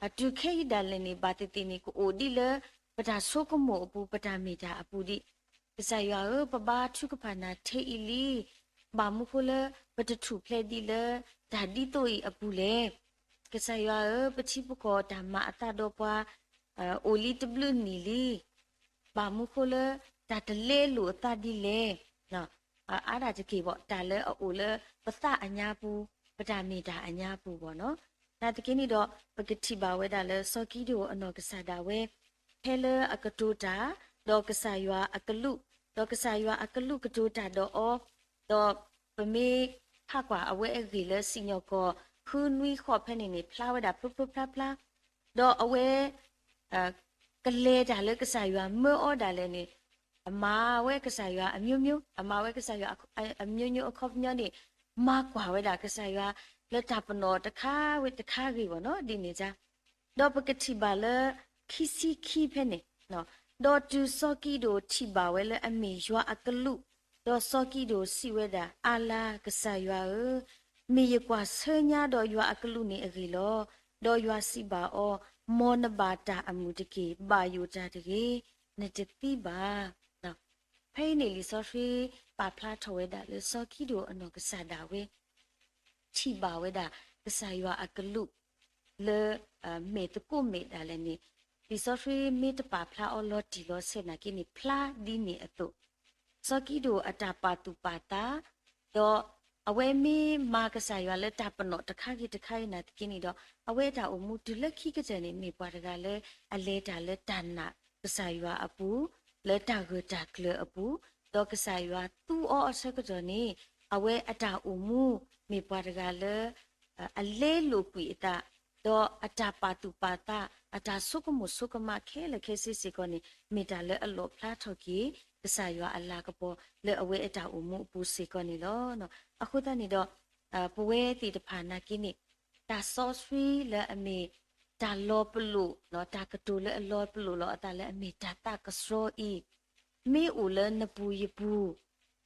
အတုၤခဲအံၤဒၣ်လဲာ်န့ၣ် ဘၣ်သ့ၣ်သ့ၣ်န့ၣ် ကအိၣ်ဒ်လၢ ပတၢ်ဆိကမိၣ်အပူၤ ပတၢ်မ့ၢ်တၢ်အပူၤဒံး, ကစၢ်ယွၤဧၢ, ပဘါထုကဖၣ်နၤထဲအံၤလံ, ဘၣ်မနုၤဃိလၢ ပတထူၣ်ဖျဲးဒ်လၢ တၢ်ဒ်သိးအံၤအပူၤလဲၣ်. ကစၢ်ယွၤဧၢ, ပထံပကီၢ်တၢ်မၤအသးဒီးပှၤ အိၣ်လံတဘျုးနံၣ်လံ, ဘၣ်မနုၤဃိလၢ တၢ်တလဲလိာ်အသးဒ်လဲၣ်. အါဒၣ်တက့ၢ်ဘၣ် တၢ်လၢအအိၣ်လၢပသးအညါပူၤ, ပတၢ်မ့ၢ်တၢ်အညါပူၤဘၣ်နီၤ. နာ်သက့န့ၣ်ဒီး ပကထံၣ်ဘၣ်ဝဲဒၣ်လၢ စီၤကံဒိၣ်အနီၢ်ကစၢ်ဒၣ်ဝဲ ဖဲလၢအကတိၤတၢ် ဒီးကစၢ်ယွၤအကလူး, ဒီးကစၢ်ယွၤအကလူးကတိၤတၢ်ဒီးအီၤ, ဒီးပမ့ၢ်ဖးကွၢ်အဝဲအဂ့ၢ်လၢစံၣ်ညီၣ်ကွီၢ် ဃုနွံဃိးဖဲန့ၣ်န့ၣ် ဖျါဝဲဒၣ်ဖျိဖျိဖျါဖျါ, ဒီးအဝဲ ကလဲၤတၢ်လၢကစၢ်ယွၤမၢအီၤဒၣ်လဲာ်န့ၣ် အမၤဝဲကစၢ်ယွၤအမျိုးမျိုး, အမၤဝဲကစၢ်ယွၤအမျိုးမျိုးအခီပညီန့ၣ် မၤကွၢ်ဝဲဒၣ်ကစၢ်ယွၤလၢတၢ်ပနီၣ်တခါဝံၤတခါဂ့ၤဘၣ်နီၤ ဒ်န့ၣ်ဒၣ်. ဒီးပကထံၣ်ဘၣ်လၢ ခံဆံခံဖဲန့ၣ်, ဒီးတုၤစီၤကံဒိၣ်ထံၣ်ဘၣ်ဝဲလၢအမ့ၢ်ယွၤအကလူး, ဒီးစီၤကံဒိၣ်စံးဝဲဒၣ်, အါလါကစၢ်ယွၤဧၢ, မ့ၢ်ယကွၢ်ဆၢညါဒီးယွၤအကလူးန့ၣ်အဂ့ၢ်လီၤ. ဒီးယွၤစံးဘၣ်အီၤ, မ်နဘၣ်တၢ်အမုာ်တက့ၢ်, ဘၣ်ယိၣ်တၢ်တဂ့ၤ, နတသံဘၣ်. ဖဲအံၤန့ၣ်လံာ်စီဆှံပာ်ဖျါထီၣ်ဝဲဒၣ်လၢ စီၤကံဒိၣ်အနီၢ်ကစၢ်ဒၣ်ဝဲ ထံၣ်ဘၣ်ဝဲဒၣ် ကစၢ်ယွၤအကလူး လၢ မဲာ်သကိးမဲာ်ဒၣ်လဲာ်န့ၣ် လံာ်စီဆှံမ့ၢ်တပာ်ဖျါအီၤလီၤတံၢ်လီၤဆဲးနာ်က့န့ၣ် ဖျါဒ်န့ၣ်အသိး, စီၤကံဒိၣ်အတၢ်ပာ်သူၣ်ပာ်သး ဒီးအဝဲမ့ၢ်မၤကစၢ်ယွၤလၢတၢ်ပနီၣ်တခါဂ့ၤတခါဂ့ၤနာ်သက့န့ၣ်ဒီး အဝဲအတၢ်အိၣ်မူတုၤလၢခံကတၢၢ်န့ၣ် မ့ၢ်ပှၤတဂၤလၢအလဲၤတၢ်လၢတၢ်နာ်ကစၢ်ယွၤအပူၤ, လၢတၢ်ဂၢၢ်တၢ်ကျၢၤအပူၤ, ဒီးကစၢ်ယွၤသူအီၤအဆၢကတီၢ်န့ၣ် အဝဲအတၢ်အိၣ်မူ မ့ၢ်ပှၤတဂၤလၢ အလဲလိာ်ကွံာ်အသး, ဒီးအတၢ်ပာ်သူၣ်ပာ်သး, အတၢ်ဆိကမိၣ်ဆိကမးခဲလၢာ်ခဲဆ့စ့ၢ်ကီးန့ၣ် မ့ၢ်တၢ်လၢအလီၣ်ဖျါထီၣ်က့ၤ ကစၢ်ယွၤအလၤကပီၤလၢအဝဲအတၢ်အိၣ်မူအပူၤစ့ၢ်ကီးန့ၣ်လီၤ. အဃိသတးန့ၣ်ဒီး ပဝဲသ့ၣ်တဖၣ်နာ်က့န့ၣ် တၢ်စီဆှံလၢအမ့ၢ်တၢ်လီၤပလိာ်, တၢ်ကတိၤလၢအလီၤပလိာ်လီၤအသးလၢအမ့ၢ်တၢ်သးကဆှီအံၤ မ့ၢ်အိၣ်လၢနပူၤယပူ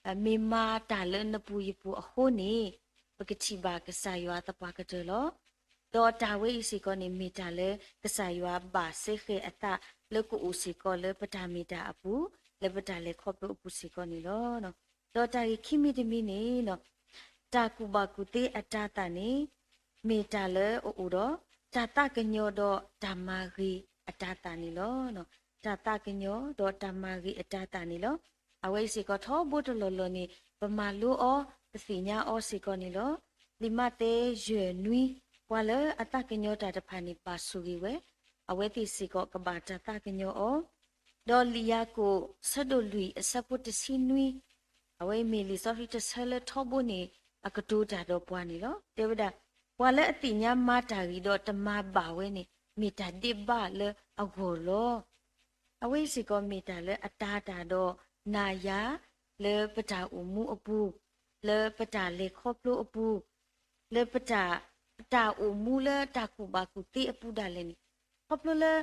ၤ, မ့ၢ်မၤတၢ်လၢနပူၤယပူၤအဃိန့ၣ် ပကထံၣ်ဘၣ်ကစၢ်ယွၤသပှၢ်ကတၢၢ်လီၤ. ဒီးတၢ်ဝဲအံၤစ့ၢ်ကီးန့ၣ် မ့ၢ်တၢ်လၢကစၢ်ယွၤဘၣ်စ့ဃဲၤအသးလၢကအိၣ်စ့ၢ်ကီးလၢပတၢ်မ့ၢ်တၢ်အပူၤ, လၢပတၢ်လဲၤခီဖျိအပူၤစ့ၢ်ကီးန့ၣ်လီၤ. ဒီးတၢ်ဂ့ၢ်ခံမံၤတမံၤန့ၣ် တၢ်ကူၣ်ဘၣ်ကူၣ်သ့အတၤသၣ်န့ၣ် မ့ၢ်တၢ်လၢအအိၣ်ဒီး တၢ်သးကညီၤဒီးတၢ်မၤဂ့ၤအတၤသၣ်န့ၣ်လီၤ. တၢ်သးကညီၤဒီးတၢ်မၤဂ့ၤအတၤသၣ်န့ၣ်လီၤ. အဝဲအံၤစ့ၢ်ကီးထီဘိတလီၢ်လီၢ်န့ၣ် ပမၤလိအီၤ ပသ့ၣ်ညါအီၤစ့ၢ်ကီးန့ၣ်လီၤ. လံာ်မးသဲယဲၢ်နွံ, ပှၤလၢအသးကညီၤတၢ်တဖၣ်န့ၣ် ဘၣ်ဆိၣ်ဂ့ၤဝဲ, အဝဲသ့ၣ်စ့ၢ်ကီးကဘၣ်တၢ်သးကညီၤအီၤ, ဒီးလံာ်ယၤကိာ် ဆၢဒိၣ်လွံၢ်အဆၢဖိတဆံနွံ, အဝဲအံၤမ့ၢ်လံာ်စီဆှံတဆၢလၢထီဘိန့ၣ် အကတိၤတၢ်ဒီးပှၤန့ၣ်လီၤ. တဲဝဲဒၣ်, ပှၤလၢအသ့ၣ်ညါမၤတၢ်ဂ့ၤဒီးတမၤဘၣ်ဝဲန့ၣ် မ့ၢ်တၢ်ဒ့ၣ်ဘၣ်လၢအဂီၢ်လီၤ. အဝဲအံၤစ့ၢ်ကီးမ့ၢ်တၢ်လၢအတၤတၢ်ဒီးနၤယၤ လၢပတၢ်အိၣ်မူအပူၤ, လၢပတၢ်လဲၤခီဖျိအပူၤ, လၢပတၢ်, ပတၢ်အိၣ်မူလၢတၢ်ကူၣ်ဘၣ်ကူၣ်သ့အပူၤဒၣ်လဲာ်န့ၣ်, ခီဖျိလၢ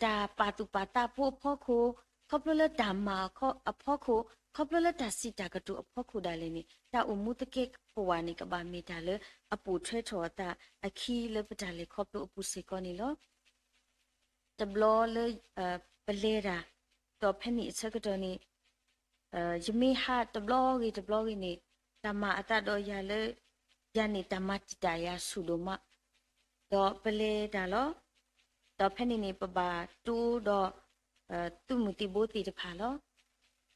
တၢ်ပာ်သူၣ်ပာ်သးဖိအဖီခိၣ်, ခီဖျိလၢတၢ်မၤအဖီခိၣ်, ခီဖျိလၢတၢ်စံးတၢ်ကတိၤအဖီခိၣ်ဒၣ်လဲာ်န့ၣ်, တၢ်အိၣ်မူသကဲးပဝးန့ၣ် ကဘၣ်မ့ၢ်တၢ်လၢအပိာ်ထွဲထီၣ်အသးအခံလၢပတၢ်လဲၤခီဖျိအပူၤစ့ၢ်ကီးန့ၣ်လီၤ. တဘျီလၢ ပလဲၤတၢ်, ဒီးဖဲန့ၣ်အဆၢကတီၢ်န့ၣ် ယမ့ၢ်ဟးတဘျီဂ့ၤတဘျီဂ့ၤန့ၣ် တၢ်မၤအသးဒီးယၤလၢ ယၤန့ၣ်တၢ်မၤတံာ်တာ်ယၤဆူၣ်ဒိၣ်မး, ဒီးပလဲၤတၢ်လီၤ. ဒီးဖဲန့ၣ်န့ၣ် ပဘၣ်တိဒီး သုးမုၢ်သံၣ်ဘိသ့ၣ်တဖၣ်လီၤ.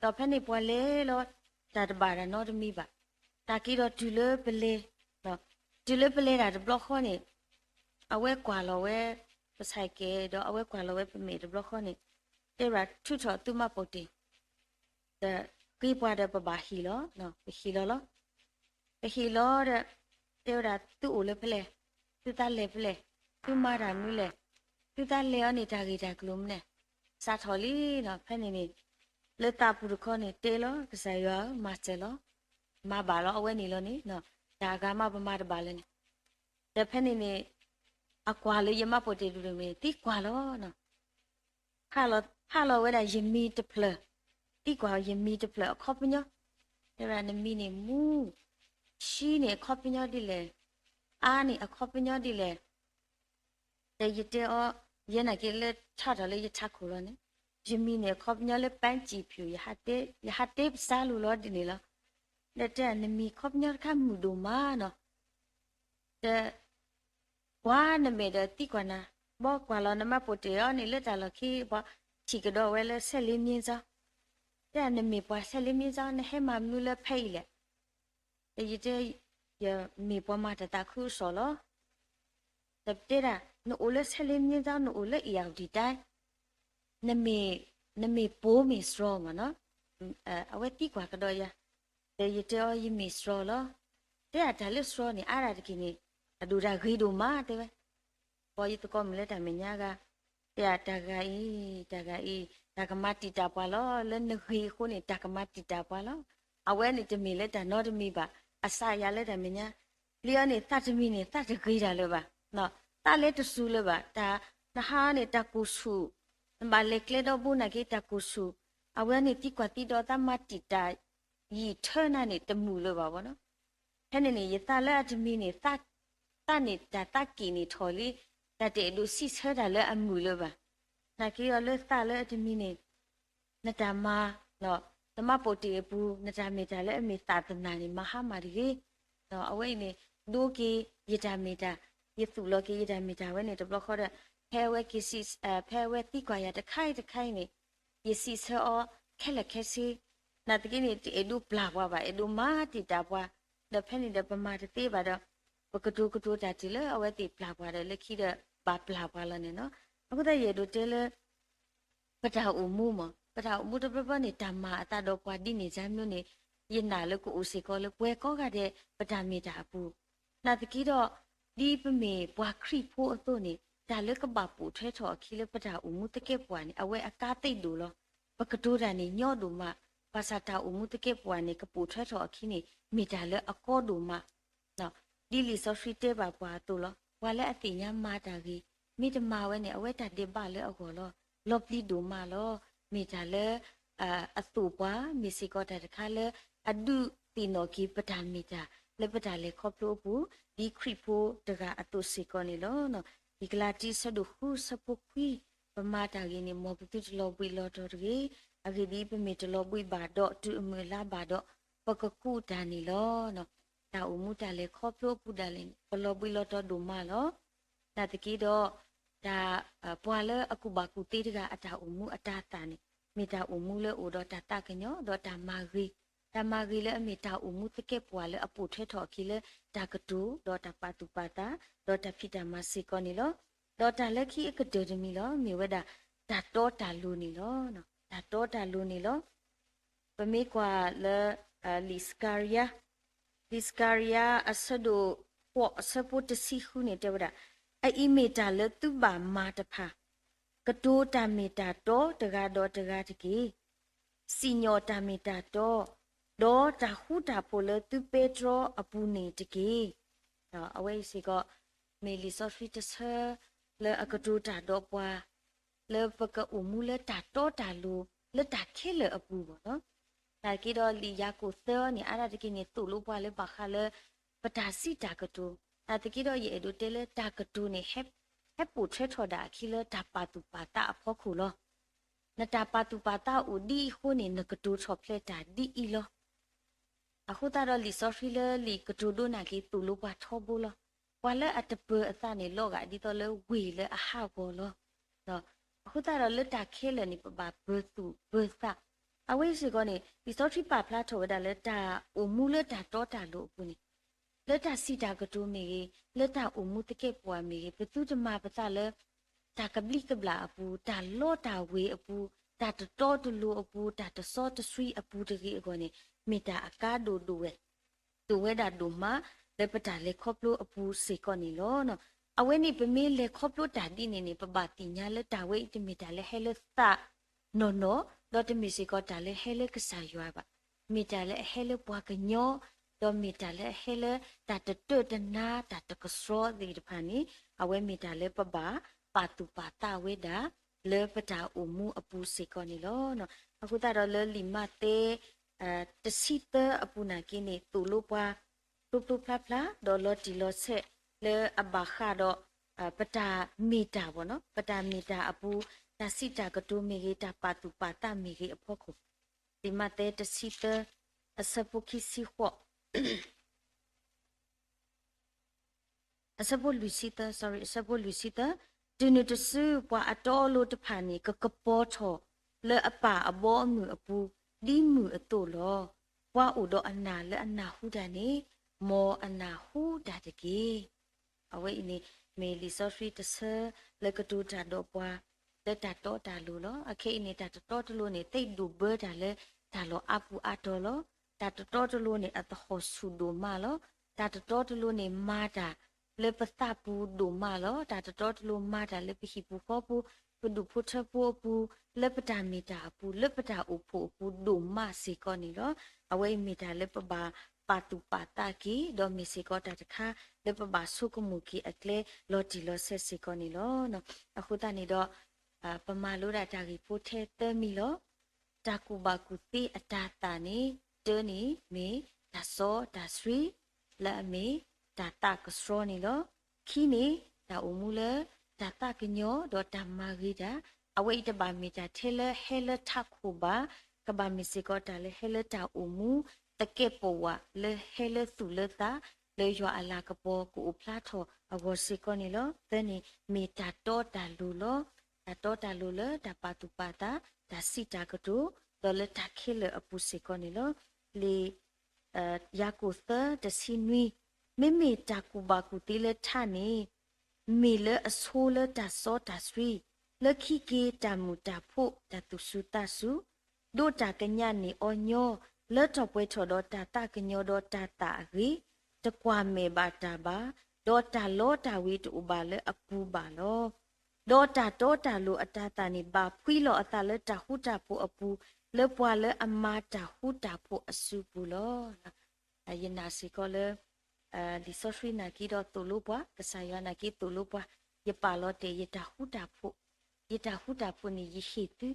ဒီးဖဲန့ၣ်ပှၤလဲၤလီၤ တၢ်တဘၣ်တၢ်နီတမံၤဘၣ်. တၢ်က့ၤဒီးတုၤလၢပလဲၤ, တုၤလၢပလဲၤတၢ်တဘျီဃီန့ၣ် အဝဲကွၢ်လီၤဝဲ ပဆဲးကဲ ဒီးအဝဲကွၢ်လီၤဝဲပမဲာ်တဘျီဃီန့ၣ် တဲဝဲဒၣ်ထုးထီၣ်သုးမးပိာ်တ့ၢ် ဒီးဃ့ပှၤဒီးပဘၣ်ဟ့ၣ်လီၤ, ပဟ့ၣ်လီၤလီၤ. ပဟ့ၣ်လီၤဒီး တဲဝဲဒၣ်သုအိၣ်လၢဖဲလဲၣ်, သုသးလဲၤဖဲလဲၣ်, သုမၤတၢ်မနုၤလဲၣ်, သုသးလဲၤအီၤန့ၣ်တၢ်ဂ့ၢ်တၢ်ကျိၤမနုၤလဲၣ်, စးထီၣ်လံနီၤ. ဖဲန့ၣ်န့ၣ် လၢသးပူၤတခီန့ၣ် တဲလီၤ ကစၢ်ယွၤဧၢ မၤစၢၤလီၤ, မၤဘၣ်လီၤ အဝဲန့ၣ်လီၤန့ၣ်, တၢ်အဂၤမးပမၤတဘၣ်လၢၤန့ၣ်, ဒီးဖဲန့ၣ်န့ၣ် အကွၢ်လၢယမးပိာ်တ့ၢ်တဒူၣ်န့ၣ် သံကွၢ်လီၤနီၤ. ဟးလီၤဝဲဒၣ်ယမံၤတဖျၢၣ်, သံကွၢ်ယမံၤတဖျၢၣ်အခီပညီ, တဲဝဲဒၣ်နမံၤန့ၣ်မူ, ဆှံန့ၣ်အခီပညီဒ်လဲၣ်, အါန့ၣ်အခီပညီဒ်လဲၣ်. ဒီးယတဲအီၤ, ယဲနာ်က့လၢထးထီၣ်လၢယထးခိၣ်လီၤန့ၣ်, ယမံၤန့ၣ်အခီပညီလၢပန်းချီဖျိ, ယဟးတဲပစးလိၤလီၤဒ်န့ၣ်လီၤ. ဒီးတဲနမံၤခီပညီတခါမုာ်ဒိၣ်မးနီၤ. ဒီး ကွၢ်နမဲာ်ဒီးသံကွၢ်နၤ, ဘီကွၢ်လီၤနမးပိာ်တ့ၢ်အီၤန့ၣ်လၢတၢ်လီၢ်ခံ ပှၤထံၣ်ကဒီးဝဲလၢဆဲးလ့မံစီ, တဲနမ့ၢ်ပှၤဆဲးလ့မံစီ နဟဲမၤမနုၤလၢဖဲအံၤလဲၣ်. ဒီးယတဲ ယမ့ၢ်ပှၤမၤတၢ်သးခုကစီၣ်လီၤ. ဒီးပတဲဒၣ် နအိၣ်လၢဆဲးလ့မံစီ နအိၣ်လၢအ့ၣ်ယၣ်ဝတံၣ်တၢ်, နမ့ၢ်, နမ့ၢ်ပိာ်မ့ၢ်စှီၤမးနီၤ. အဝဲသံကွၢ်ကဒီးယၤ, ဒီးယတဲအီၤ ယမ့ၢ်စှီၤလီၤ. တဲဒၣ်တၢ်လၢစှီၤန့ၣ် အါဒၣ်တက့ၢ်န့ၣ် အဒိၣ်တၢ်ဂ့ၤဒိၣ်မးတဲဝဲ. ပှၤယသကိးမုၣ်လၢတၢ်မဲာ်ညါဂၤ, တဲဒၣ်တၢ်ဂၤအံၤ, တၢ်ဂၤအံၤ, တၢ်ကမၤတံာ်တာ်ပှၤလီၤ. လၢနဂ့ၤအဃိန့ၣ် တၢ်ကမၤတံာ်တာ်ပှၤလီၤ. အဝဲန့ၣ်တမ့ၢ်လၢတၢ်နီတမံၤဘၣ်. အစးယၤလၢတၢ်မဲာ်ညါ, လံအီၤန့ၣ် သးတမံၤန့ၣ် သးတဂ့ၤတၢ်လၢၤဘၣ်. သးလဲၤတစူၤလၢၤဘၣ်. တၢ်နဟါန့ၣ် တၢ်ကိၢ်ဆူၣ်, နဘၣ်လဲၤကျဲဒီဘိနာ်က့ တၢ်ကိၢ်ဆူၣ်, အဝဲန့ၣ်သံကွၢ်သံဒီးသးမၤတံာ်တာ် ယံာ်ထၢနၤန့ၣ် တမုာ်လၢၤဘၣ်ဘီနီၤ. ဖဲန့ၣ်န့ၣ် ယသးလၢအတမံၤန့ၣ် သးန့ၣ်တၢ်သးက့ၣ်န့ၣ်ထီၣ်လံ, တၢ်တအဲၣ်ဒိးစံးဆၢတၢ်လၢအမုာ်လၢၤဘၣ်. နာ်က့အီၤလၢသးလၢအတမံၤန့ၣ် နတၢ်မၤ, နမးပိာ်တ့ၢ်အပူၤ နတၢ်မ့ၢ်တၢ်လၢအမ့ၢ်သးသနာ်န့ၣ် မၤဟါမၢ်တဂ့ၤ. အဝဲအံၤန့ၣ် ဒိက့ၤယတၢ်မ့ၢ်တၢ်, ယသူၣ်လီၤက့ၤယတၢ်မ့ၢ်တၢ်ဝဲန့ၣ် တဘျီဃီဒီး ဖဲအဝဲက့ၤစံး, ဖဲအဝဲသံကွၢ်ယၤတခါအံၤတခါအံၤန့ၣ် ယစံးဆၢအီၤခဲလၢာ်ခဲဆ့, နာ်သက့န့ၣ် တအဲၣ်ဒိးပျၢ်ပှၤဘၣ်, အဲၣ်ဒိးမၤတံာ်တာ်ပှၤ, ဒီးဖဲန့ၣ်ဒီးပမၤတသ့ဘၣ်ဒီး ပကတိၤကတိၤတၢ်တုၤလၢအဝဲသ့ၣ်ပျၢ်ပှၤဒီး လၢခံဒီးဘၣ်ပျၢ်ပှၤလီၤန့ၣ်နီၤ. အဃိသတးယအဲၣ်ဒိးတဲလၢ ပတၢ်အိၣ်မူမး, ပတၢ်အိၣ်မူတဘျီဘျီန့ၣ် တၢ်မၤအသးဒီးပှၤဒ်န့ၣ် ဒ်မနုၤန့ၣ် ယနာ်လၢကအိၣ်စ့ၢ်ကီးလၢပှၤကိးဂၤဒဲး ပတၢ်မ့ၢ်တၢ်အပူၤ, နာ်သက့ဒီး ဒ်ပမ့ၢ်ပှၤခရံာ်ဖိအသိးန့ၣ် တၢ်လၢကဘၣ်ပိာ်ထွဲထီၣ်အခံလၢပတၢ်အိၣ်မူသကဲာ်ပဝးန့ၣ် အဝဲအကါသ့ၣ်ဒိၣ်လီၤ. ပကတိၤတၢ်န့ၣ်ညီဒိၣ်မး, ဘၣ်ဆၣ်တၢ်အိၣ်မူသကဲာ်ပဝးန့ၣ် ကပိာ်ထွဲထီၣ်အခံန့ၣ် မ့ၢ်တၢ်လၢအကီဒိၣ်မး ဒ်လံာ်စီဆှံတဲဘၣ်ပှၤအသိးလီၤ. ပှၤလၢအသ့ၣ်ညါမၤတၢ်ဂ့ၤ, မ့ၢ်တမၤဝဲန့ၣ် အဝဲတၢ်ဒဲးဘးလၢအဂီၢ်လီၤ. လီၤပျံၤဒိၣ်မးလီၤ. မ့ၢ်တၢ်လၢ အသိးပှၤ မ့ၢ်စ့ၢ်ကီးတၢ်တခါလၢ အဒုးသ့ၣ်နီၣ်က့ၤပတၢ်မ့ၢ်တၢ် လၢပတၢ်လဲၤခီဖျိအပူၤ ဒ်ခရံာ်ဖိတဂၤအသိးစ့ၢ်ကီးန့ၣ်လီၤ. လံာ်ကလၤတံ အဆၢဒိၣ်ဃု အဆၢဖိခွံ, ပမၤတၢ်ဂ့ၤန့ၣ် မ်ပသုတလီၤဘှံးလီၤတီၤတဂ့ၤ. အဂ့ၢ်ဒ်အံၤ, ပမ့ၢ်တလီၤဘှံးဘၣ်ဒီးတုၤအမုၢ်အလါဘၣ်ဒီး ပကကူးတၢ်န့ၣ်လီၤ. တၢ်အိၣ်မူတၢ်လဲၤခီဖျိအပူၤဒၣ်လဲာ်န့ၣ် ပလီၤဘှံးလီၤတီၤဒိၣ်မးလီၤ. နာ်သက့ဒီး တၢ် ပှၤလၢအကူၣ်ဘၣ်ကူၣ်သ့တဂၤအတၢ်အိၣ်မူအတၤသၣ်န့ၣ် မ့ၢ်တၢ်အိၣ်မူလၢအိၣ်ဒီးတၢ်သးကညီၤဒီးတၢ်မၤဂ့ၤ, တၢ်မၤဂ့ၤလၢအမ့ၢ်တၢ်အိၣ်မူသကဲာ်ပဝးလၢအပိာ်ထွဲထီၣ်အခံလၢတၢ်ကတိၤ ဒီးတၢ်ပာ်သူၣ်ပာ်သး ဒီးတၢ်ဖံးတၢ်မၤစ့ၢ်ကီးန့ၣ်လီၤ. ဒီးတၢ်လၢခံအကတၢၢ်တမံၤလီၤ မ့ၢ်ဝဲဒၣ် တၢ်တီတၢ်လိၤန့ၣ်လီၤ. တၢ်တီတၢ်လိၤန့ၣ်လီၤ. ပမ့ၢ်ကွၢ်လၢ လံာ်စကၤရယါ, လံာ်စကၤရယါ အဆၢဒိၣ်ဃိး အဆၢဖိတဆံဃုန့ၣ် တဲဝဲဒၣ်, အအံၤမ့ၢ်တၢ်လၢသုဘၣ်မၤတဖၣ်, ကတိၤတၢ်မ့ၢ်တၢ်တီတဂၤဒီးတဂၤတက့ၢ်. စံၣ်ညီၣ်တၢ်မ့ၢ်တၢ်တီ, ဒီးတၢ်ဃူတၢ်ဖိးလၢသုပဲတြီအပူၤန့ၣ်တက့ၢ်. အဝဲအံၤစ့ၢ်ကီး မ့ၢ်လံာ်စီဆှံတဆၢ လၢအကတိၤတၢ်ဒီးပှၤ လၢပကအိၣ်မူလၢတၢ်တီတၢ်လိၤ လၢတၢ်ခဲလၢာ်အပူၤဘၣ်လီၤ. နာ်သက့ဒီးလံာ်ယၤကိာ်သၢန့ၣ် အါဒၣ်တက့ၢ်န့ၣ် သိၣ်လိပှၤလၢဘၣ်ဃးလၢ ပတၢ်စံးတၢ်ကတိၤ, နာ်သက့ဒီးယအဲၣ်ဒိးတဲလၢတၢ်ကတိၤန့ၣ် ဟဲပိာ်ထွဲထီၣ်ဒၣ်အခံလၢတၢ်ပာ်သူၣ်ပာ်သးအဖီခိၣ်လီၤ. နတၢ်ပာ်သူၣ်ပာ်သးအိၣ်ဒ်အံၤအဃိန့ၣ် နကတိၤထီၣ်ဖျဲးတၢ်ဒ်အံၤလီၤ. အဃိသတးဒီးလံာ်စီဆှံလၢလံာ်ကတိၤဒိနာ်က့ သိၣ်လိပှၤထီဘိလီၤ. ပှၤလၢအတပၢၤအသးန့ၣ် လီၤဂာ်ဒ်သိးလၢဝ့ၢ်လၢအဟးဂီၤလီၤ. အဃိသတးဒီးလၢတၢ်ခဲလၢာ်န့ၣ် ပဘၣ်ပၢၤသူၣ်ပၢၤသး. အဝဲစ့ၢ်ကီးန့ၣ် လံာ်စီဆှံပာ်ဖျါထီၣ်ဝဲဒၣ်လၢတၢ်အိၣ်မူလၢတၢ်တီတၢ်လိၤအပူၤန့ၣ် လၢတၢ်စံးတၢ်ကတိၤမ့ၢ်ဂ့ၤ, လၢတၢ်အိၣ်မူသကဲာ်ပဝးမ့ၢ်ဂ့ၤ, ပသုတမၤပသးလၢ တၢ်ကဘျံးကဘျၣ်အပူၤ, တၢ်လီတၢ်ဝ့ၤအပူၤ, တၢ်တတီတလိၤအပူၤ, တၢ်တစီတဆှံအပူၤတဂ့ၤအဂီၢ်န့ၣ် မ့ၢ်တၢ်အကါဒိၣ်ဒိၣ်ဝဲ ဒိၣ်ဝဲဒၣ်ဒိၣ်မး လၢပတၢ်လဲၤခီဖျိအပူၤစ့ၢ်ကီးန့ၣ်လီၤ. အဝဲန့ၣ်ပမ့ၢ်လဲၤခီဖျိတၢ်ဒ်န့ၣ်န့ၣ် ပဘၣ်သ့ၣ်ညါလၢတၢ်ဝဲအံၤတမ့ၢ်တၢ်လၢဟဲလၢသးနီၢ်နီၢ်, ဒီးတမ့ၢ်စ့ၢ်ကီးတၢ်လၢဟဲလၢကစၢ်ယွၤဘၣ်. မ့ၢ်တၢ်လၢအဟဲလၢပှၤကညီ, ဒီးမ့ၢ်တၢ်လၢအဟဲလၢတၢ်တတၢၢ်တနါ တၢ်တကဆှီသ့ၣ်တဖၣ်န့ၣ် အဝဲမ့ၢ်တၢ်လၢပဘၣ်ပာ်သူၣ်ပာ်သးဝဲဒၣ် လၢပတၢ်အိၣ်မူအပူၤစ့ၢ်ကီးန့ၣ်လီၤ. အဃိသတးဒီးလၢလံာ်မးသဲ တဆံသၢအပူၤနာ်က့န့ၣ် သိၣ်လိပှၤ ဖျိဖျိဖျါဖျါ ဒီးလီၤတံၢ်လီၤဆဲး လၢအဘၣ်ဃးဒီး ပတၢ်မ့ၢ်တၢ်ဘၣ်နီၤ, ပတၢ်မ့ၢ်တၢ်အပူၤ, တၢ်စံးတၢ်ကတိၤမ့ၢ်ဂ့ၤ, တၢ်ပာ်သူၣ်ပာ်သးမ့ၢ်ဂ့ၤအဖီခိၣ်, လံာ်မးသဲတဆံသၢ အဆၢဖိခံဆံဃိး အဆၢဖိလွံၢ်ဆံသၢ, sorry, အဆၢဖိလွံၢ်ဆံသၢ, တုၤနုၤတစု ပှၤအတီအလိၤတဖၣ်န့ၣ် ကကပီၤထီၣ်လၢအပၢ်အဘီအမုၢ်အပူၤ ဒ်မုၢ်အသိးလီၤ. ပှၤအိၣ်ဒီးအနၢ်လၢအနၢ်ဟူတၢ်န့ၣ် မ်အနၢ်ဟူတၢ်တက့ၢ်. အဝဲအံၤန့ၣ် မ့ၢ်လံာ်စီဆှံတဆၢ လၢကတိၤတၢ်ဒီးပှၤ လၢတၢ်တီတၢ်လိၤလီၤ. အခဲအံၤန့ၣ် တၢ်တတီတလိၤန့ၣ် သ့ၣ်ဒိၣ်ဘၢတၢ်လၢတၢ်လီၢ်အါပူၤအါတီၤလီၤ. တၢ်တတီတလိၤန့ၣ် အသဟီၣ်ဆူၣ်ဒိၣ်မးလီၤ. တၢ်တတီတလိၤန့ၣ် မၤတၢ် လၢပသးပူၤဒိၣ်မးလီၤ. တၢ်တတီတလိၤမၤတၢ်လၢပဟံၣ်ပူၤဃီပူၤ, ပဒူၣ်ဖိထၢဖိအပူၤ, လၢပတၢ်မ့ၢ်တၢ်အပူၤ, လၢပတၢ်အိၣ်ဖှိၣ်အပူၤဒိၣ်မးစ့ၢ်ကီးန့ၣ်လီၤ. အဝဲအံၤမ့ၢ်တၢ်လၢပဘၣ်ပာ်သူၣ်ပာ်သးက့ၤ, ဒီးမ့ၢ်စ့ၢ်ကီးတၢ်တခါ လၢပဘၣ်ဆိကမိၣ်က့ၤအကျဲလီၤတံၢ်လီၤဆဲးစ့ၢ်ကီးန့ၣ်လီၤ. အဃိသတးန့ၣ်ဒီး ပမၤလိဒၣ်တၢ်ဂ့ၢ်ဖိထဲသၢမံၤလီၤ. တၢ်ကူၣ်ဘၣ်ကူၣ်သ့အတၤသၣ်န့ၣ် တၢန့ၣ်မ့ၢ်တၢ်စီတၢ်ဆှံ လၢအမ့ၢ်တၢ်သးကဆှီန့ၣ်လီၤ. ခံန့ၣ် တၢ်အိၣ်မူလၢတၢ်သးကညီၤဒီးတၢ်မၤဂ့ၤတၢ်, အဝဲအံၤတဘၣ်မ့ၢ်တၢ်ထဲလၢဟဲလၢထးခိၣ်ဘၣ်, ကဘၣ်မ့ၢ်စ့ၢ်ကီးတၢ်လၢဟဲလၢတၢ်အိၣ်မူသကဲာ်ပဝးလၢဟဲလၢသူၣ်လၢသး လၢယွၤအလၤကပီၤကအိၣ်ဖျါထီၣ်အဂီၢ်စ့ၢ်ကီးန့ၣ်လီၤ. သၢန့ၣ် မ့ၢ်တၢ်တီတၢ်လိၤလီၤ. တၢ်တီတၢ်လိၤလၢတၢ်ပာ်သူၣ်ပာ်သး, တၢ်စံးတၢ်ကတိၤ, ဒီးလၢတၢ်ခဲလၢာ်အပူၤစ့ၢ်ကီးန့ၣ်လီၤ. လံာ် ယၤကိာ်သၢတဆံနွံ, မ့မ့ၢ်တၢ်ကူၣ်ဘၣ်ကူၣ်သ့လၢထးန့ၣ် မ့ၢ်လၢအဆိလၢတၢ်စီတၢ်ဆှံ, လၢခံက့ၤတၢ်မုာ်တၢ်ဖိးတၢ်သူၣ်စူၤသးစူၤ, ဒိးတၢ်ကညးန့ၢ်အီၤညီ, လၢထီၣ်ပှဲၤထီၣ်ဒီးတၢ်သးကညီၤဒီးတၢ်သးအဂ့ၤ, တကွၢ်မဲာ်ဘၣ်တၢ်ဘၣ်, ဒီးတၢ်လီတၢ်ဝ့ၤတအိၣ်ဘၣ်လၢအပူၤဘၣ်လီၤ. ဒီးတၢ်တီတၢ်လိၤအတၤသၣ်န့ၣ် ဘၣ်ဖှံလီၤအသးလၢတၢ်ဃူတၢ်ဖိးအပူၤ, လၢပှၤလၢအမၤတၢ်ဃူတၢ်ဖိးအစုပူၤလီၤ. ယနာ်စ့ၢ်ကီးလၢ လံာ်စီဆှံနာ်က့ဒီးသိၣ်လိပှၤ, ကစၢ်ယွၤနာ်က့သိၣ်လိပှၤ, ယပာ်လီၤတဲာ်ယတၢ်ဃူတၢ်ဖိး, ယတၢ်ဃူတၢ်ဖိးန့ၣ် ယဟ့ၣ်သု,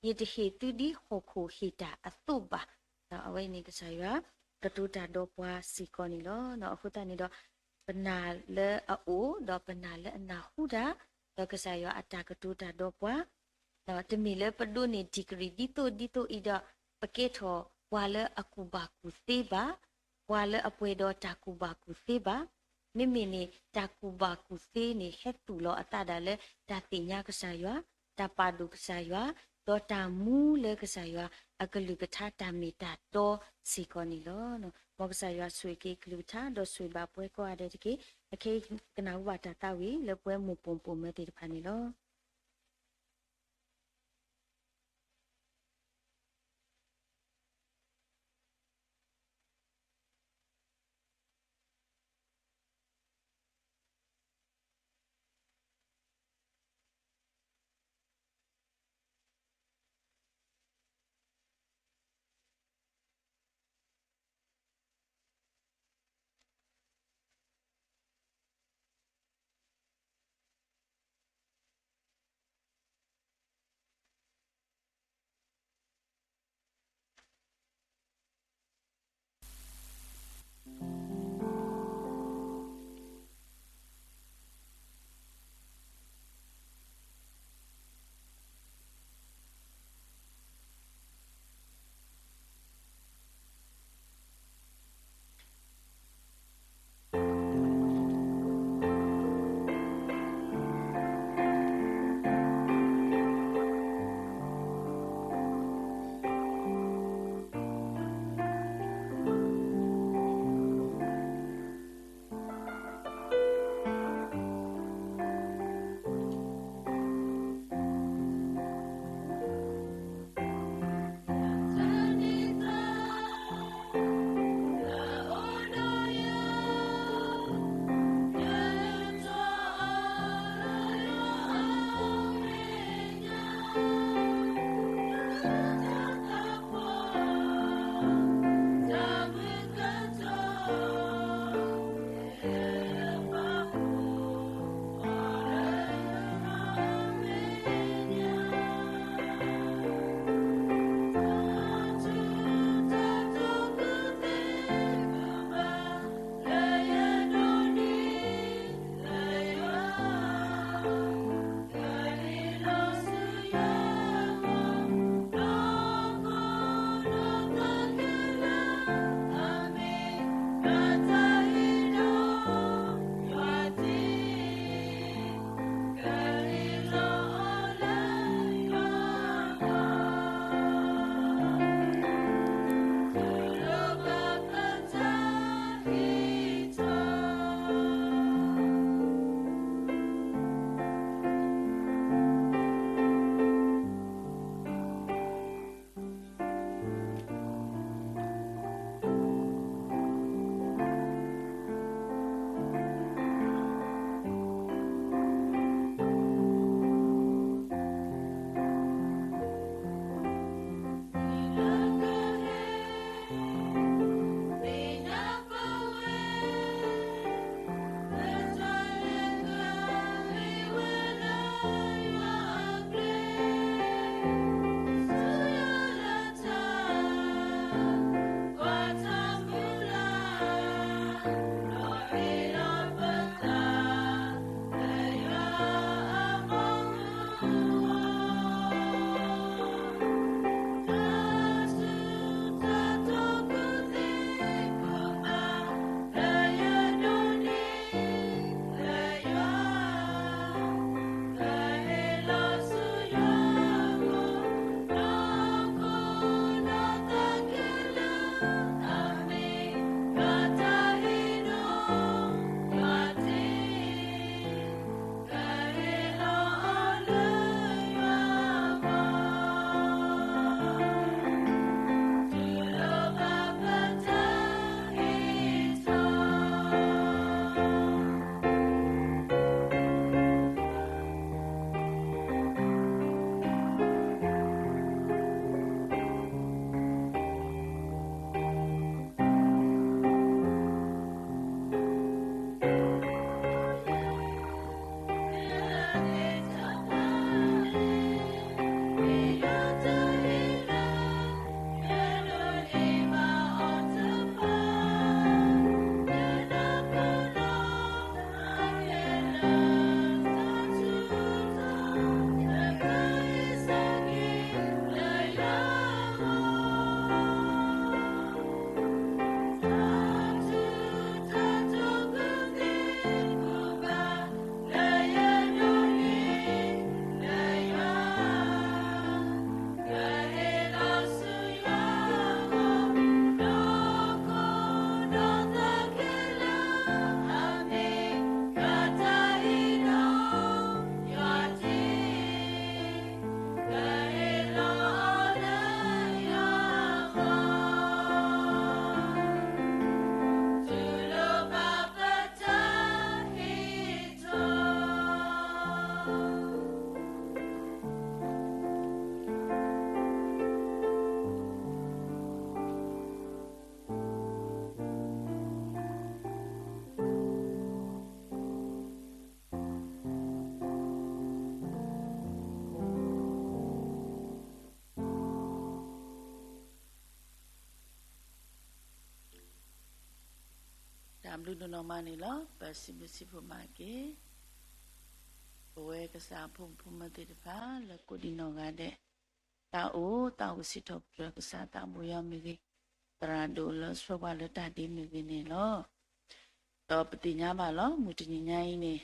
ယတဟ့ၣ်သုဒ်ဟီၣ်ခိၣ်ဟ့ၣ်တၢ်အသိးဘၣ်. အဝဲအံၤန့ၣ် ကစၢ်ယွၤကတိၤတၢ်ဒီးပှၤစ့ၢ်ကီးန့ၣ်လီၤ. အဃိသတးန့ၣ်ဒီး ပနာ်လၢအအိၣ် ဒီးပနာ်လၢအနၢ်ဟူတၢ်, ဒီးကစၢ်ယွၤအတၢ်ကတိၤတၢ်ဒီးပှၤ တမ့ၢ်လၢပဒိးန့ၢ် degree ဒ်သိးဒ်သိးအံၤဒီး ပကဲထီၣ်ပှၤလၢအကူၣ်ဘၣ်ကူၣ်သ့ဘၣ်, ပှၤလၢအပှဲၤဒီးတၢ်ကူၣ်ဘၣ်ကူၣ်သ့ဘၣ်. မ့မ့ၢ်န့ၣ် တၢ်ကူၣ်ဘၣ်ကူၣ်သ့န့ၣ် ဟဲသူၣ်လီၤအသးဒၣ်လၢ တၢ်သ့ၣ်ညါကစၢ်ယွၤ, တၢ်ပာ်ဒိၣ်ကစၢ်ယွၤ, ဒီးတၢ်မူလၢကစၢ်ယွၤအကလုၢ်ကထါတၢ်မ့ၢ်တၢ်တီစ့ၢ်ကီးန့ၣ်လီၤ. မ်ကစၢ်ယွၤဆိၣ်ဂ့ၤက့ၤကလုၢ်ကထါ ဒီးဆိၣ်ဂ့ၤဘၣ်ပှၤကိးဂၤဒဲးတက့ၢ်. အခဲအံၤကနၢ်ဟူဘၣ်တၢ်သးဝံၣ်လၢပှၤမိၢ်ပိာ်ပိာ်မၢၤသ့ၣ်တဖၣ်န့ၣ်လီၤ. တၢ်ဘျုးဒိၣ်နီၢ်မးန့ၣ်လီၤ. ပစံးဘျုးစံးဖှိၣ်ဘၣ်က့ၤ ပဝဲကစၢ်အဖိမုၣ်ဖိမုၣ်သ့ၣ်တဖၣ် လၢကိးဒံးနီၢ်ဂၤဒဲး တၢ်အိၣ်သးအိၣ်စံးထီၣ်ပတြၢၤကစၢ်သးဘိယွၤမ့ၢ်ဂ့ၤ, သရၣ်ဒိၣ်လၢဆှၢပှၤလၢတၢ်ဒ့မ့ၢ်ဂ့ၤန့ၣ်လီၤ. ဒီးပသ့ၣ်ညါဘၣ်လီၤ မုၢ်တနံၤညါအံၤန့ၣ်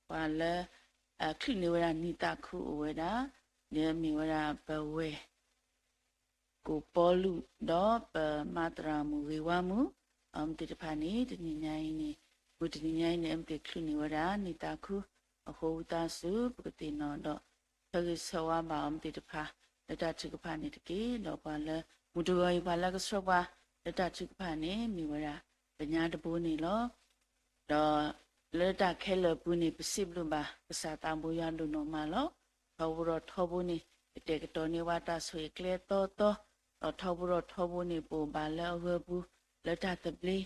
ပှၤလၢ ချုးန့ၢ်ဝဲဒၣ်နံၣ်သးခုအိၣ်ဝဲဒၣ် ဒီးမ့ၢ်ဝဲဒၣ်ပဝဲၢ် ကိၣ်ပီလူး ဒီးပမါသရၣ်မုၣ်ဂ့ၤဝါမုၣ် အမ့ၢ်သ့ၣ်တဖၣ်န့ၣ် တနံၤညါအံၤန့ၣ် မုၢ်တနံၤညါအံၤန့ၣ် အမ့ၢ်သ့ၣ်ချုးန့ၢ်ဝဲဒၣ်နံၣ်သးခု အဃိဝံသးစူၤ ပကသ့ၣ်နီၣ်ဒီး ဆၢဂ့ၤဆၢဝါဘၣ်အမ့ၢ်သ့ၣ်တဖၣ် လၢတၢ်ထုကဖၣ်န့ၣ်တက့ၢ်. ဒီးပှၤလၢ မုၢ်တဂီၤအံၤ ပှၤလၢကဆှၢပှၤ လၢတၢ်ထုကဖၣ်န့ၣ် မ့ၢ်ဝဲဒၣ် ပညါတဘိန့ၣ်လီၤ. ဒီးလၢတၢ်ခဲလၢာ်ပူၤန့ၣ် ပစံးဘျုးဘၣ် ကစၢ်သးဘိယွၤဒိၣ်နီၢ်မးလီၤ. ထီဘိဒီးထီဘိန့ၣ် ကတဲာ်ကတီၤန့ၢ်ဝဲတၢ်ဆိၣ်ဂ့ၤကျဲသီသီ, ဒီးထီဘိဒီးထီဘိန့ၣ် ပအိၣ်ဘၣ်လၢအဂၢၤပူၤ လၢတၢ်သဘျ့,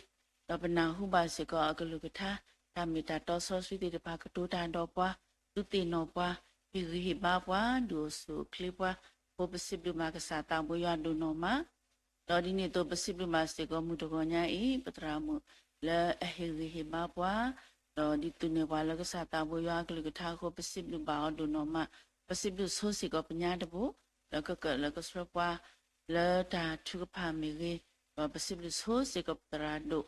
ဒီးပနၢ်ဟူဘၣ်စ့ၢ်ကီးအကလုၢ်ကထါ တၢ်မ့ၢ်တၢ်တီစီဆှံသ့ၣ်တဖၣ် ကတိၤတၢ်ဒီးပှၤ, သုသ့ၣ်နီၣ်ပှၤ, ဟ့ၣ်ဂံၢ်ဟ့ၣ်ဘါပှၤ, ဒုးအိၣ်ဆူၣ်အိၣ်ချ့ပှၤ, အဃိပစံးဘျုးဘၣ်ကစၢ်သးဘိယွၤဒိၣ်နီၢ်မး ဒီးဒ်န့ၣ်အသိး ပစံးဘျုးဘၣ်စ့ၢ်ကီး မုၢ်တဂီၤညါအံၤ ပသရၣ်မုၣ်လၢအဟ့ၣ်ဂံၢ်ဟ့ၣ်ဘါပှၤ, ဒီးဒုးသ့ၣ်နီၣ်ပှၤလၢကစၢ်သးဘိယွၤအကလုၢ်ကထါအဃိ ပစံးဘျုးဘၣ်အီၤဒိၣ်နီၢ်မး, ပစံးဘျုးဆိစ့ၢ်ကီးပညါတဘိ, ဒီးခဲကၢၣ်လၢကဆှၢပှၤ လၢတၢ်ထုကဖၣ်မ့ၢ်ဂ့ၤ, ဒီးပစံးဘျုးဆိစ့ၢ်ကီးပသရၣ်ဒိၣ်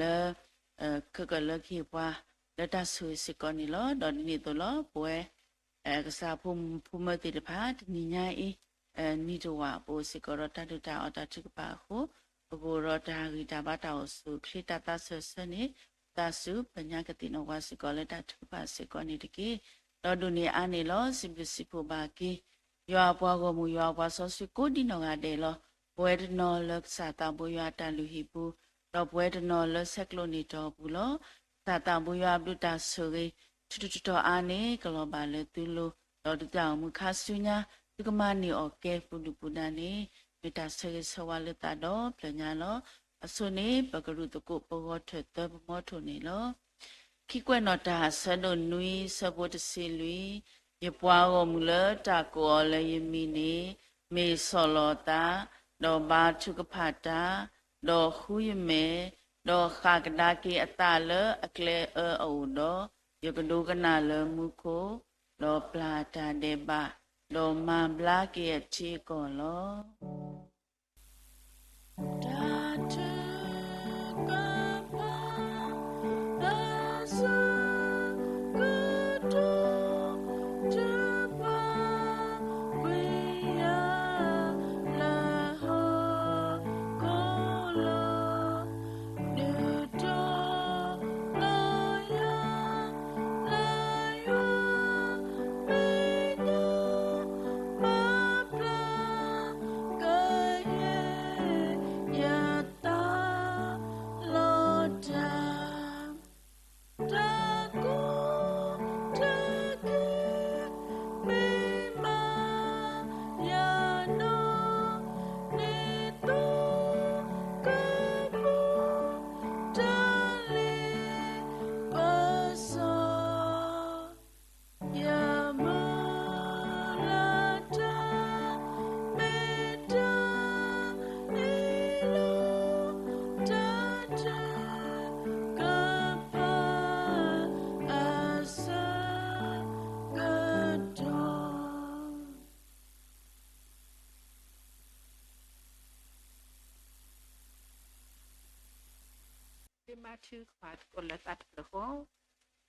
လၢ ခဲကၢၣ်လၢကဟ့ၣ်ပှၤ လၢတၢ်ဆိၣ်ဂ့ၤစ့ၢ်ကီးန့ၣ်လီၤ. ဒီးဒ်န့ၣ်အသိးလီၤ ပဝဲ ကစၢ်ဖိမုၣ်ဖိမုၣ်သ့ၣ်တဖၣ် တနံၤညါအံၤ နံၣ်တဝာ် ပအိၣ်စ့ၢ်ကီးဒီးတၢ်ဒုၣ်တၢ်အီၣ်တၢ်ထုကဖၣ်အဃိ, ပကအိၣ်ဒီးတၢ်ဂံၢ်တၢ်ဘါတၢ်အိၣ်ဆူၣ်အိၣ်ချ့တၢ်သးစၢၢ်ဆၢန့ၣ်, သးစူၤပညါကသ့ၣ်နီၣ်ပှၤစ့ၢ်ကီးလၢတၢ်ထုကဖၣ်စ့ၢ်ကီးန့ၣ်တက့ၢ်. ဒီးဒိၣ်န့ၢ်အါန့ၣ်လီၤ စံးဘျုးစံးဖှိၣ်ဘၣ်က့ၤ ယွၤအပှၤဂီၢ်မုၢ် ယွၤအပှၤစီဆှံကိးဒံးနီၢ်ဂၤဒဲးလီၤ. ပဝဲတနီၤလၢကစၢ်သးဘိယွၤအတၢ်လုၢ်ဟံၣ်ပူၤ, ဒီးပဝဲတနီၤလၢဆဲးကျိးန့ၢ်တီၢ်ပူၤလီၤ. ကစၢ်သးဘိယွၤအဘျုးတၢ်ဆိၣ်ဂ့ၤ ထူးထူးတီၤတီၤအါန့ၣ် ကလီၤဘၣ်လၢသုလိၤ, ဒီးသုတၢ်အိၣ်မူခါဆူညါ သုကမၤန့ၢ်အီၤကဲပူၤဒုၣ်ပူၤဒါန့ၣ် မ့ၢ်တၢ်ဆၢဂ့ၤဆၢဝါလၢသးဒီဖျၢၣ်ညါလီၤ. အဆိန့ၣ် ပကရူၢ်သကိးပဂီၤထၢၣ်သၢပမီထိၣ်န့ၣ်လီၤ. ခံကွဲးနီၣ်တၢ် အဆၢဒိၣ်နွံ ဆၢဖိတဆံလွံၢ်, ယပှၤဂီၢ်မုၢ်လၢတၢ်ကိးအီၤလၢယမံၤန့ၣ် မ့ၢ်ဆီၣ်လီၤအသး, ဒီးဘါထုကဖၣ်တၢ်, ဒီးဃုယမဲာ်, ဒီးဃၣ်ကဒါက့ၤအသးလၢအကျဲအၢအအိၣ်ဒီး, ယကဒိကနၣ်လၢမူခိၣ်, ဒီးပျၢ်တၢ်ဒဲးဘး, ဒီးမၤဘျါက့ၤအထံအကီၢ်လီၤ. တၢ်ထုကဖၣ် အဆၢကတီၢ် တဘၣ်ကွံာ်ယၤ လၢဟီၣ်ခိၣ်လီၤ. ဒုးတီၤလီၤယၤ လၢယွၤမ့ၢ်တၢ်ပာ်ဖျါ ကယဲၢ်ယသးလီၤတၢ် တၢ်ကိၢ်တၢ်ဂီၤ မ့ၢ်မၤယၤနီၣ်န့ၢ်သိ ကပူၤ တၢ်လ့ပစီ ယမုၢ်လၢ်တၢ် မ့ၢ်တၢ်အ့ၣ်လိာ် တၢ်ထုကဖၣ် အဆၢကတီၢ် မ့ၢ်မၤထုကဖၣ်သကိးလၢသးတဖျၢၣ်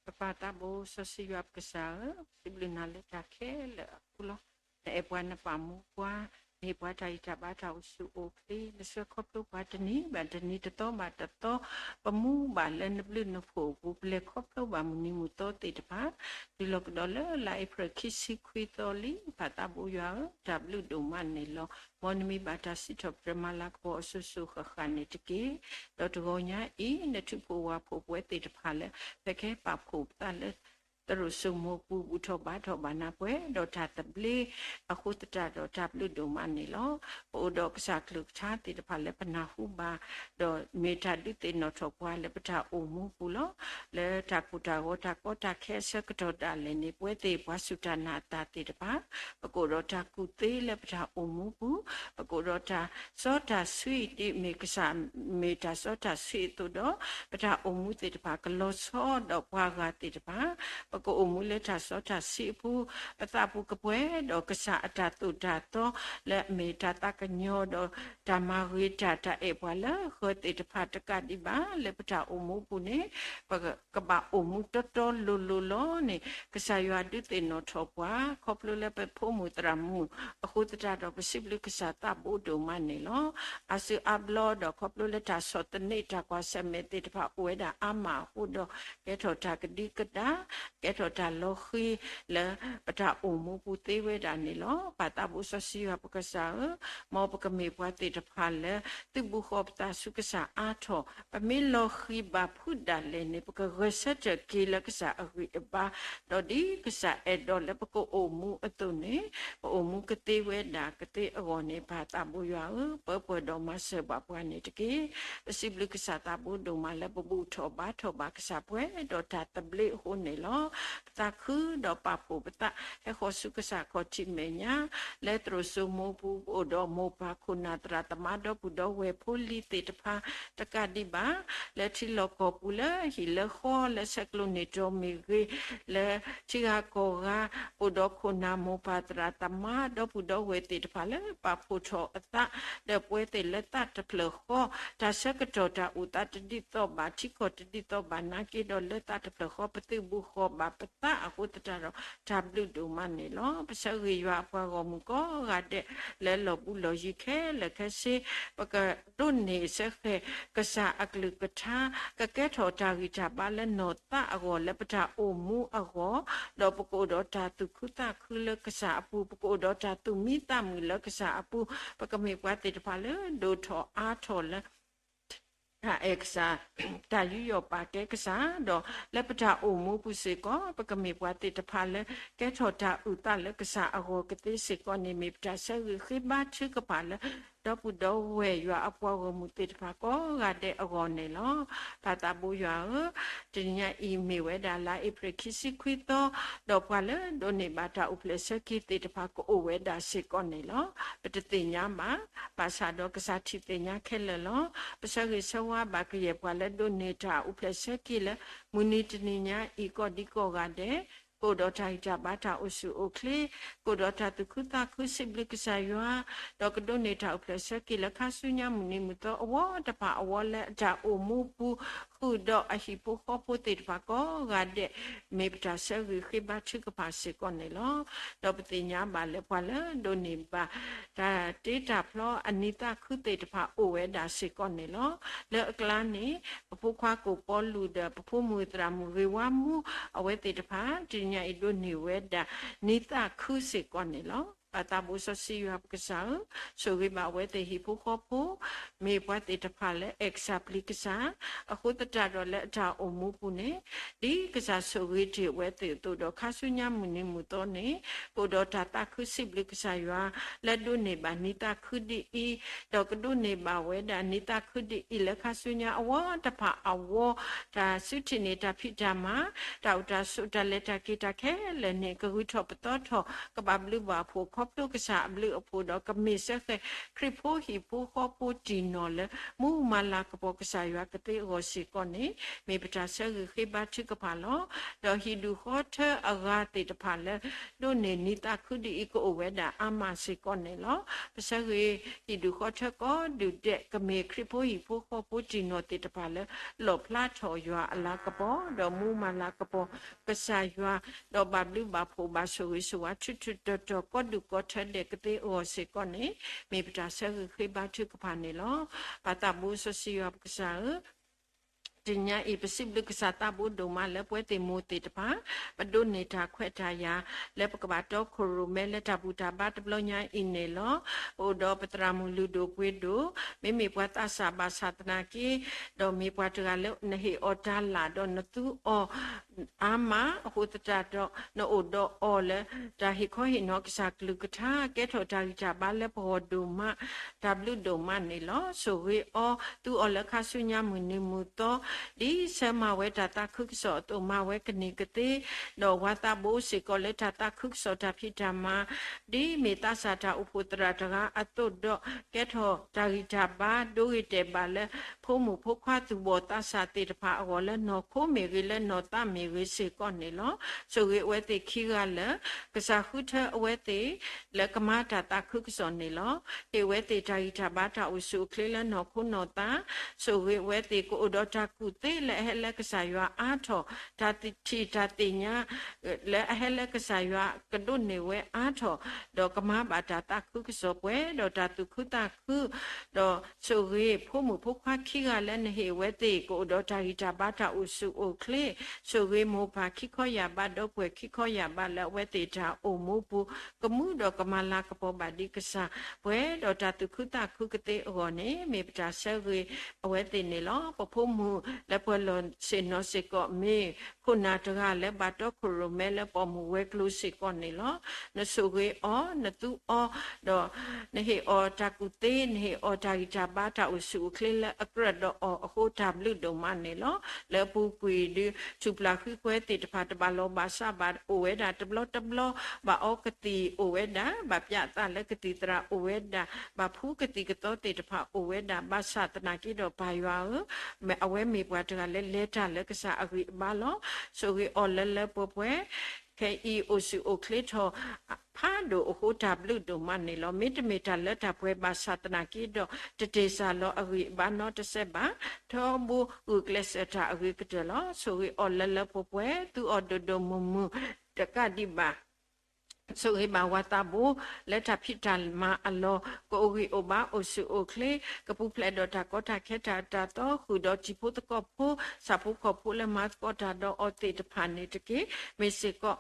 ဃီ, ပပၢ်သးဘိစီဆှံယွၤပကစၢ်ဧၢ, စံးဘျုးနၤလၢတၢ်ခဲလၢာ်အဃိလီၤ. နအဲၣ်ပှၤနပာ်မူပှၤ, နဟ့ၣ်ပှၤတၢ်ဂံၢ်တၢ်ဘါတၢ်အိၣ်ဆူၣ်အိၣ်ချ့, နဆှၢခီဖျိပှၤတနံၤဘၣ်တနံၤ တသီဘၣ်တသီ, ပမူဘၣ်လၢနဘျုးနဖှိၣ်အပူၤ, ပလဲၤခီဖျိဘၣ်မုၢ်နံၤမုၢ်သီသ့ၣ်တဖၣ်, တုၤလီၤကဒီးလၢလါအ့ဖြ့ၣ်ခံဆံခွံသီလံ, ပၢ်သးဘိယွၤဧၢ, တၢ်ဘျုးဒိၣ်မးန့ၣ်လီၤ. မ်နမံၤဘၣ်တၢ်စံးထီၣ်ပတြၢၤမၤလၤကပီၤအစိၤစိၤဃၣ်ဃၣ်န့ၣ်တက့ၢ်. ဒီးတဂီၤညါအံၤ နထူးဖိဝၤဖိပဝဲသ့ၣ်တဖၣ်လၢ ပကဟဲပာ်ဖှိၣ်ပသးလၢ သရိာ်စိမိပူၤ ဘူၣ်ထီၣ်ဘါထီၣ်ဘၣ်နၤပှဲၤဒီးတၢ်သဘျ့အဃိသတးဒီး တၢ်ဘျုးဒိၣ်မးန့ၣ်လီၤ. ပအိၣ်ဒီးကစၢ်အကလုၢ်ကထါသ့ၣ်တဖၣ်လၢပနၢ်ဟူဘၣ်, ဒီးမ့ၢ်တၢ်ဒုးသ့ၣ်နီၣ်ထီၣ်ပှၤလၢပတၢ်အိၣ်မူပူၤလီၤ. လၢတၢ်ကိၢ်တၢ်ဂီၤ တၢ်ကီတၢ်ခဲအဆၢကတီၢ်ဒၣ်လဲာ်န့ၣ် ပဝဲသ့ၣ်ပှၤစူၢ်တၢ်နာ်တၢ်သ့ၣ်တဖၣ် ပကအိၣ်ဒီးတၢ်ကူၣ်သ့လၢပတၢ်အိၣ်မူပူၤ, ပကအိၣ်ဒီးတၢ်စီတၢ်ဆှံ ဒ်မ့ၢ်ကစၢ်မ့ၢ်တၢ်စီတၢ်ဆှံအသိးဒီး ပတၢ်အိၣ်မူသ့ၣ်တဖၣ်ကလီၤဆီဒီးပှၤဂၤသ့ၣ်တဖၣ်, ပကအိၣ်မူလၢတၢ်စီတၢ်ဆှံအပူၤ, ပသးပူၤကပှဲၤဒီးကစၢ်အတၢ်သိၣ်တၢ်သီ လၢအမ့ၢ်တၢ်သးကညီၤဒီးတၢ်မၤဂ့ၤတၢ် တၢ်အဲၣ်ပှၤလၢဃၢၤသ့ၣ်တဖၣ်တကးဒံးဘၣ် လၢပတၢ်အိၣ်မူပူၤန့ၣ် ပကဘၣ်အိၣ်မူတီတီလိၤလိၤလီၤန့ၣ် ကစၢ်ယွၤဒုးသ့ၣ်နီၣ်ထီၣ်ပှၤ ခီဖျိလၢပဖိမုၣ်သရၣ်မုၣ်အဃိသတးဒီး ပစံးဘျုးကစၢ်သးဘိဒိၣ်မးန့ၣ်လီၤ. အါစုအါဘျီဒီး ခီဖျိလၢတၢ်ဆီၣ်သနံးတၢ်ကွၢ်ဆၢၣ်မဲာ်သ့ၣ်တဖၣ်အိၣ်ဝဲဒၣ်အါမးအဃိဒီး ကဲထီၣ်တၢ်ကဒံကဒါ ကဲထီၣ်တၢ်လီၤဃံၤလၢပတၢ်အိၣ်မူပူၤသ့ဝဲဒၣ်န့ၣ်လီၤ. ပၢ်သးဘိစီဆှံယွၤပကစၢ်ဧၢ, မ်ပကမ့ၢ်ပှၤသ့ၣ်တဖၣ်လၢ သုးဘူးဃီၤပသးဆူကစၢ်အါထီၣ်, ပမ့ၢ်လီၤဃံၤဘၣ်ဖုးဒၣ်လဲာ်န့ၣ် ပကဂဲၤဆၢထၢၣ်က့ၤလၢကစၢ်အဂံၢ်အဘါ, ဒီးဒ်ကစၢ်အဲၣ်ဒိးလၢပကအိၣ်မူအသိးန့ၣ် ပအိၣ်မူကသ့ဝဲဒၣ်ကသ့အဂီၢ်န့ၣ် ပၢ်သးဘိယွၤဧၢ, ပၢပှဲၤဒီးမၤစၢၤဘၣ်ပှၤန့ၣ်တက့ၢ်. ပစံးဘျုးကစၢ်သးဘိဒိၣ်မးလၢပဘူၣ်ထီၣ်ဘါထီၣ်ဘၣ်ကစၢ် ပှဲၤဒီးတၢ်သဘျ့အဃိန့ၣ်လီၤ. ပသးခုဒီးပာ်ဖှိၣ်ပသး ဟဲဃီၤဆူကစၢ်ခီၣ်ထံးမဲာ်ညါ လၢသရိာ်စိမိပူၤ ပအိၣ်ဒီးမိၢ်ပၢ်ခိၣ်နၢ်သရၣ်သမါ ဒီပုၢ်ဒီဝဲၢ်ဖိလံၤသ့ၣ်တဖၣ်တကးဒံးဘၣ် လၢထံလီၢ်ကီၢ်ပူၤ လၢဟံၣ်လၢဃီ လၢဆဲးကျိးန့ၢ်တီၤမ့ၢ်ဂ့ၤ, လၢထံဂၤကီၢ်ဂၤ အိၣ်ဒီးခိၣ်နၢ်မိၢ်ပၢ်သရၣ်သမါ ဒီပုၢ်ဒီဝဲၢ်သ့ၣ်တဖၣ်လၢပာ်ဖှိၣ်ထီၣ်အသး ဒီးပဝဲသ့ၣ်လၢသးတဖျၢၣ်ဃီ တၢ်ဆၢကတီၢ်တၢ်အိၣ်သးတဒ်သိးဘၣ် ထံကီၢ်တဒ်သိးဘၣ်နာ်က့ဒီး လၢသးတဖျၢၣ်ဃီ ပသုးဘူးဃီၤဘၣ်ပသးအဃိသတးဒီး တၢ်ဘျုးဒိၣ်မးန့ၣ်လီၤ. ပဆၢဂ့ၤယွၤအပှၤဂီၢ်မုၢ်ကိးဂၤဒဲး လၢလီၢ်ဘူးလီၢ်ယံၤခဲလၢာ်ခဲဆ့ ပကဒိးန့ၢ်စ့ၢ်ကီး ကစၢ်အကလုၢ်ကထါ ကကဲထီၣ်တၢ်ဂံၢ်တၢ်ဘါလၢနီၢ်သးအဂီၢ် လၢပတၢ်အိၣ်မူအဂီၢ်, ဒီးပကအိၣ်ဒီးတၢ်သူၣ်ခုသးခုလၢကစၢ်အပူၤ, ပကအိၣ်ဒီးတၢ်သူၣ်မံသးမုာ်လၢကစၢ်အပူၤ, ပကမ့ၢ်ပှၤသ့ၣ်တဖၣ်လၢဒိၣ်ထီၣ်အါထီၣ်လၢ တၢ်အဲၣ်ကစၢ်, တၢ်ယူးယီၣ်ပာ်ကဲကစၢ်, ဒီးလၢပတၢ်အိၣ်မူပူၤစ့ၢ်ကီး ပကမ့ၢ်ပှၤသ့ၣ်တဖၣ်လၢ ကဲထီၣ်တၢ်အုၣ်သးလၢကစၢ်အဂီၢ်ကသ့စ့ၢ်ကီးန့ၣ် မ့ၢ်ပတၢ်ဆၢဂ့ၤဃ့ဘါထုကဖၣ်လၢ ဒီပုၢ်ဒီဝဲၢ်ယွၤအပှၤဂီၢ်မုၢ်သ့ၣ်တဖၣ်ကိးဂၤဒဲးအဂီၢ်န့ၣ်လီၤ. ပၢ်သးဘိယွၤဧၢ, တနံၤညါအံၤမ့ၢ်ဝဲဒၣ်လါအ့ဖြ့ၣ်ခံဆံခွံသီ, ဒီးပှၤလၢဒိးန့ၢ်ဘၣ်တၢ်အိၣ်ဖျဲၣ်ဆၢက့ၤသ့ၣ်တဖၣ် ကအိၣ်ဝဲဒၣ်စ့ၢ်ကီးန့ၣ်လီၤ. ပတသ့ၣ်ညါဘၣ်, ဘၣ်ဆၣ်ဒီးကစၢ်ထံၣ်သ့ၣ်ညါခဲလၢာ်လီၤ. ပဆၢဂ့ၤဆၢဝါဘၣ်ကယဲၢ်ပှၤလၢဒိးန့ၢ်တၢ်အိၣ်ဖျဲၣ်ဆၢက့ၤလၢ မုၢ်နံၤတနံၤညါအံၤကိးဒံကိးဂၤဒဲး, ကအိၣ်ဒီးတၢ်ဂံၢ်တၢ်ဘါတၢ်အိၣ်ဆူၣ်အိၣ်ချ့, ကအိၣ်ဒီးတၢ်သူၣ်ခုသးခုစံးဘျုးကစၢ်ယွၤ, ဒီးကဒိးန့ၢ်တၢ်အိၣ်ဖျဲၣ်ဆၢက့ၤလၢခါဆူညါမုၢ်နံၤမုၢ်သီအဝီတဖၣ်အဝီ လၢအတၢ်အိၣ်မူပူၤ ဃုာ်ဒီးအဟံၣ်ဖိဃီဖိသ့ၣ်တဖၣ်ကိးဂၤဒဲး မ့ၢ်ပတၢ်ဆၢဂ့ၤဃ့ဘါထုကဖၣ်စ့ၢ်ကီးန့ၣ်လီၤ. ဒီးပသ့ၣ်ညါဘၣ်လၢပှၤလၢဒိးန့ၢ်ဘၣ် တၢ်တ့တၢ်ဖျီအနံၤသးခုသ့ၣ်တဖၣ်အိၣ်ဝဲဒၣ်စ့ၢ်ကီးန့ၣ်လီၤ. လၢအကျါန့ၣ် ပဖိခွါကိၣ်ပီလူးဒီး ပဖိမုၣ်သရၣ်မုၣ်ဂ့ၤဝါမူ အဝဲသ့ၣ်တဖၣ် တနံၤညါအံၤဒိးန့ၢ်ဝဲဒၣ် နံၤသးခုစ့ၢ်ကီးန့ၣ်လီၤ. ပၢ်သးဘိစီဆှံယွၤပကစၢ်ဧၢ, ဆိၣ်ဂ့ၤဘၣ်အဝဲသ့ၣ်ဟံၣ်ဖိဃီဖိ, မ့ၢ်ပှၤသ့ၣ်တဖၣ်လၢအဲၣ်ကစၢ်ပျံၤကစၢ်, အဃိသတးဒီးလၢအတၢ်အိၣ်မူပူၤန့ၣ် ဒ်ကစၢ်ဆိၣ်ဂ့ၤတ့ၢ်အဝဲသ့ၣ်အသိးဒီး ခါဆူညါမုၢ်နံၤမုၢ်သီန့ၣ် ကအိၣ်ဒီးတၢ်သးခုစံးဘျုးကစၢ်ယွၤ လၢဒိးန့ၢ်ဘၣ်နံၤသးခုဒ်အံၤ, ဒီးကဒိးန့ၢ်ဘၣ်ဝဲဒၣ်နံၤသးခုဒ်အံၤ လၢခါဆူညါအဝီတဖၣ်အဝီ, တၢ်စုထံၣ်န့ၢ်တၢ်ဖံးတၢ်မၤ, တၢ်အိၣ်တၢ်ဆိး တၢ်လဲၤတၢ်က့ၤတၢ်ခဲလၢာ်န့ၣ် ကဂုၤထီၣ်ပသီထီၣ် ကဘၣ်ဘျုးဘၣ်ဖှိၣ်ခီဖျိကစၢ်အဘျုးအဖှိၣ်ဒီး ကမ့ၢ်စ့ၢ်ကီး ခရံာ်ဖိဟံၣ်ဖိဃီဖိတံၢ်နီၢ်လၢ မူမၤလၤကပီၤကစၢ်ယွၤကသ့အဂီၢ်စ့ၢ်ကီးန့ၣ် မ့ၢ်ပတၢ်ဆၢဂ့ၤဃ့ဘါထုကဖၣ်လီၤ. ဒီးဟံၣ်ဒူၣ်ဃီထၢအဂၤသ့ၣ်တဖၣ်လၢ ဒိးန့ၢ်နံၤသးခုဒ်အံၤ ကအိၣ်ဝဲဒၣ်အါမးစ့ၢ်ကီးန့ၣ်လီၤ. ပဆၢဂ့ၤဟံၣ်ဒူၣ်ဃီထၢကိးဒူၣ်ဒဲး ကမ့ၢ်ခရံာ်ဖိဟံၣ်ဖိဃီဖိတံၢ်နီၢ်သ့ၣ်တဖၣ်လၢ လီၣ်ဖျါထီၣ်ယွၤအလၤကပီၤ ဒီးမူမၤလၤကပီၤကစၢ်ယွၤ ဒီးဘၣ်ဘျုးဘၣ်ဖှိၣ်ဘၣ်ဆိၣ်ဂ့ၤဆိၣ်ဝါ ထူးထူးတီၤတီၤ ကိးဒူၣ်ကိးထၢဒဲးကသ့အဂီၢ်စ့ၢ်ကီးန့ၣ် မ့ၢ်ပတၢ်ဆၢဂ့ၤဃ့ဘါထုကဖၣ်န့ၣ်လီၤ. ပၢ်သးဘိစီဆှံယွၤပကစၢ်ဧၢ, တနံၤညါအံၤ ပစံးဘျုးကစၢ်သးဘိဒိၣ်မးလၢပဝဲသ့ၣ်မိၢ်သ့ၣ်တဖၣ် ပဒိးန့ၢ်တၢ်ခွဲးတၢ်ယာ် လၢပကဘၣ်တီခိၣ်ရိၣ်မဲလၢတၢ်ဘူၣ်တၢ်ဘါတဘျီညါအံၤန့ၣ်လီၤ. ပအိၣ်ဒီးပသရၣ်မုၣ်လုၢ်ဒိၣ်ပှ့ၤဒိၣ်, မ့မ့ၢ်ပှၤသးစၢ်ဘၣ်ဆၣ်သနာ်က့ ဒီးမ့ၢ်ပှၤတဂၤလၢနဟ့ၣ်အီၤတၢ်လၢ် ဒီးနသူအီၤ အါမးအဃိသတးဒီး နအိၣ်ဒီးအီၤလၢ တၢ်ဟ့ၣ်ခီဟ့ၣ်နီၤကစၢ်ကလုၢ်ကထါ ကဲထီၣ်တၢ်ဂံၢ်တၢ်ဘါလၢပဂီၢ်ဒိၣ်မး တၢ်ဘျုးဒိၣ်မးန့ၣ်လီၤ. ဆိၣ်ဂ့ၤအီၤ သူအီၤလၢခါဆူညါမုၢ်နံၤမုၢ်သီ ဒ်ဆၢမၤဝဲတၢ်သးခုကစီၣ်အသိး မၤဝဲကန့ၢ်ကသ့, ဒီးဝၤသးဘိစ့ၢ်ကီးလၢတၢ်သးခုကစီၣ်တၢ်ဖံးတၢ်မၤ ဒ်မ့ၢ်သးစၢ်တၢ်အိၣ်ဖှိၣ်သရၣ်တဂၤအသိးဒီး ကဲထီၣ်တၢ်ဂံၢ်တၢ်ဘါ ဒိဂ့ၤတဲာ်ဘၣ်လၢ ဖိမုၣ်ဖိခွါသူၣ်ဘီၣ်သးစၢ်သ့ၣ်တဖၣ်အဂီၢ် လၢနီၢ်ခိမ့ၢ်ဂ့ၤ လၢနီၢ်သးမ့ၢ်ဂ့ၤစ့ၢ်ကီးန့ၣ်လီၤ. ဆိၣ်ဂ့ၤအဝဲသ့ၣ်ခံဂၤလၢ ကစၢ်ဃုထၢအဝဲသ့ၣ် လၢကမၤတၢ်သးခုကစီၣ်န့ၣ်လီၤ. ဟ့ၣ်ဝဲသ့ၣ်တၢ်ဂံၢ်တၢ်ဘါတၢ်အိၣ်ဆူၣ်အိၣ်ချ့လၢနီၢ်ခိနီၢ်သး, ဆိၣ်ဂ့ၤအဝဲသ့ၣ်ကအိၣ်ဒီးတၢ်ကူၣ်သ့လၢအဟဲလၢကစၢ်ယွၤအါထီၣ်, တၢ်ထံၣ်တၢ်သ့ၣ်ညါ လၢအဟဲလၢကစၢ်ယွၤကဒိးန့ၢ်ဝဲအါထီၣ်, ဒီးကမၤဘၣ်တၢ်သးခုကစီၣ်ပှဲၤဒီးတၢ်သူၣ်ခုသးခု, ဒီးဆိၣ်ဂ့ၤဖိမုၣ်ဖိခွါခံဂၤလၢနဟ့ၣ်ဝဲသ့ၣ် ကအိၣ်ဒီးတၢ်ဂံၢ်တၢ်ဘါတၢ်အိၣ်ဆူၣ်အိၣ်ချ့, ဆိၣ်ဂ့ၤမိၢ်ပၢ်ခံခီယၢ်ဘး ဒီပုၢ်ဝဲၢ်ခံခီယၢ်ဘးလၢအဝဲသ့ၣ်တၢ်အိၣ်မူပူၤ ကမူဒီးကမၤလၤကပီၤဘၣ်ဒံးကစၢ်ပှဲၤဒီးတၢ်သူၣ်ခုသးခုကသ့အဂီၢ်န့ၣ် မ့ၢ်ပတၢ်ဆၢဂ့ၤအဝဲသ့ၣ်န့ၣ်လီၤ. ပဖိမုၣ်လၢပှၤလီၢ်ဆ့ၣ်နီၤစ့ၢ်ကီး မ့ၢ်ခိၣ်နၢ်တဂၤလၢဘၣ်တီခိၣ်ရိၣ်မဲလၢပိာ်မုၣ်ဝဲၤကျိၤစ့ၢ်ကီးန့ၣ်လီၤ. နဆိၣ်ဂ့ၤအီၤ နသူအီၤ ဒီးနဟ့ၣ်အီၤတၢ်ကူၣ်သ့ နဟ့ၣ်အီၤတၢ်ဂံၢ်တၢ်ဘါတၢ်အိၣ်ဆူၣ်အိၣ်ချ့လၢအကြၢးဒီးအီၤအဃိ တၢ်ဘျုးဒိၣ်မးန့ၣ်လီၤ. လၢအပူၤကွံာ်ဒုး ထူၣ်ပျၢ်ဃံကွဲသ့ၣ်တဖၣ် တဘၣ်လီၤဘၣ်စးဘၣ် အိၣ်ဝဲဒၣ်တဘျီတဘျီ, ဘၣ်အီကသံၣ်အိၣ်ဝဲဒၣ်, ဘၣ်ပၠးသးလၢကသံၣ်သရၣ်အိၣ်ဝဲဒၣ်, ဘၣ်ဖှူကသံၣ်ကသီသ့ၣ်တဖၣ်အိၣ်ဝဲဒၣ်, ဘၣ်ဆၣ်သနာ်က့ဒီးပၢ်ယွၤဧၢ, အဝဲမ့ၢ်ပှၤတဂၤလၢလဲၤတၢ်လၢကစၢ်အဂံၢ်အဘါလီၤ. ဆိၣ်ဂ့ၤအီၤလၢလၢပှဲၤပှဲၤ ခဲအံၤအိၣ်ဆူၣ်အိၣ်ချ့ထီၣ် ဖးဒိၣ်အဃိ တၢ်ဘျုးဒိၣ်မးန့ၣ်လီၤ. မ့တမ့ၢ်တၢ်လၢတၢ်ပှဲၤဘၣ်ဆၣ်သနာ်က့ဒီး တတ့ၢ်စၢ်လီၤအဂံၢ်အဘါနီတစဲးဘၣ်, ထီဘိဂုာ်ကျဲးစၢးတၢ်အဂ့ၤကတၢၢ်လီၤ. ဆိၣ်ဂ့ၤအီၤလၢလၢပှဲၤပှဲၤ သူအီၤဒိၣ်ဒိၣ်မုၢ်မုၢ် တကးဒံးဘၣ် ဆိၣ်ဂ့ၤဘၣ်ဝၤသးဘိ လၢတၢ်ဖံးတၢ်မၤအလီၢ် ကအိၣ်ဂံၢ်အိၣ်ဘါအိၣ်ဆူၣ်အိၣ်ချ့, ကပူၤဖျဲးဒီးတၢ်ကီတၢ်ခဲတၢ်အၢတၢ်သီ ဃုာ်ဒီးတံၤဖိသကိးဖိ ဆၣ်ဖိကီၢ်ဖိလၢမၤသကိးတၢ်ဒီးအီၤသ့ၣ်တဖၣ်န့ၣ်တက့ၢ်. မ့ၢ်စ့ၢ်ကီး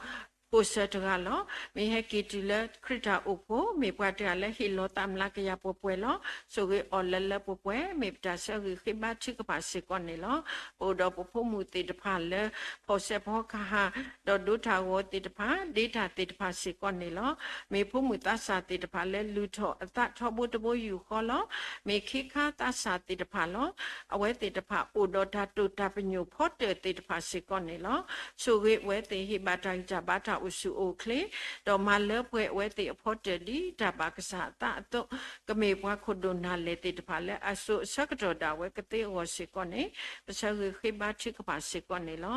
ဖိၣ်စၢၤတဂၤလီၤ. မ့ၢ်ဟဲက့ၤတုၤလၢခရံာ်တၢ်အိၣ်ဖှိၣ် မ့ၢ်ပှၤတဂၤလၢဟ့ၣ်လီၤသးမျးကယၤပှဲၤပှဲၤလီၤ. ဆိၣ်ဂ့ၤအီၤလၢလၢပှဲၤပှဲၤ မ့ၢ်ပတၢ်ဆၢဂ့ၤဃ့ဘါထုကဖၣ်စ့ၢ်ကီးန့ၣ်လီၤ. ပအိၣ်ဒီးပဖိမုၣ်သ့ၣ်တဖၣ်လၢ ဖီၣ်စဲးဖီကဟၣ် ဒီးဒိတၢ်ဂီၤသ့ၣ်တဖၣ် ဒ့တၢ်သ့ၣ်တဖၣ်စ့ၢ်ကီးန့ၣ်လီၤ. မ့ၢ်ဖိမုၣ်သးစၢ်သ့ၣ်တဖၣ်လၢလုၢ်ထီၣ်အသးထီဘိတဘိယူၢ်ဃီလီၤ. မ့ၢ်ခ့ခါသးစၢ်သ့ၣ်တဖၣ်လီၤ. အဝဲသ့ၣ်တဖၣ်အိၣ်ဒီးတၢ်တိာ်တၢ်ပညိၣ်ဖီတၢၣ်သ့ၣ်တဖၣ်စ့ၢ်ကီးန့ၣ်လီၤ. ဆိၣ်ဂ့ၤအဝဲသ့ၣ်ဟ့ၣ်ဘၣ်တၢ်ဂံၢ်တၢ်ဘါတၢ်အိၣ်ဆူၣ်အိၣ်ချ့ ဒီးမၤလၢပှဲၤအဝဲသ့ၣ်အဖီတၢၣ်ဒ်တၢ်ဘၣ်ကစၢ်အသးအသိး ကမ့ၢ်ပှၤခိၣ်ဒိၣ်နၢ်လဲၢ်သ့ၣ်တဖၣ်လၢအစိၤအဆၢကတီၢ်ဒၣ်ဝဲကသ့အဂီၢ်စ့ၢ်ကီးန့ၣ် ပဆၢဂ့ၤဃ့ဘါထုကဖၣ်စ့ၢ်ကီးန့ၣ်လီၤ.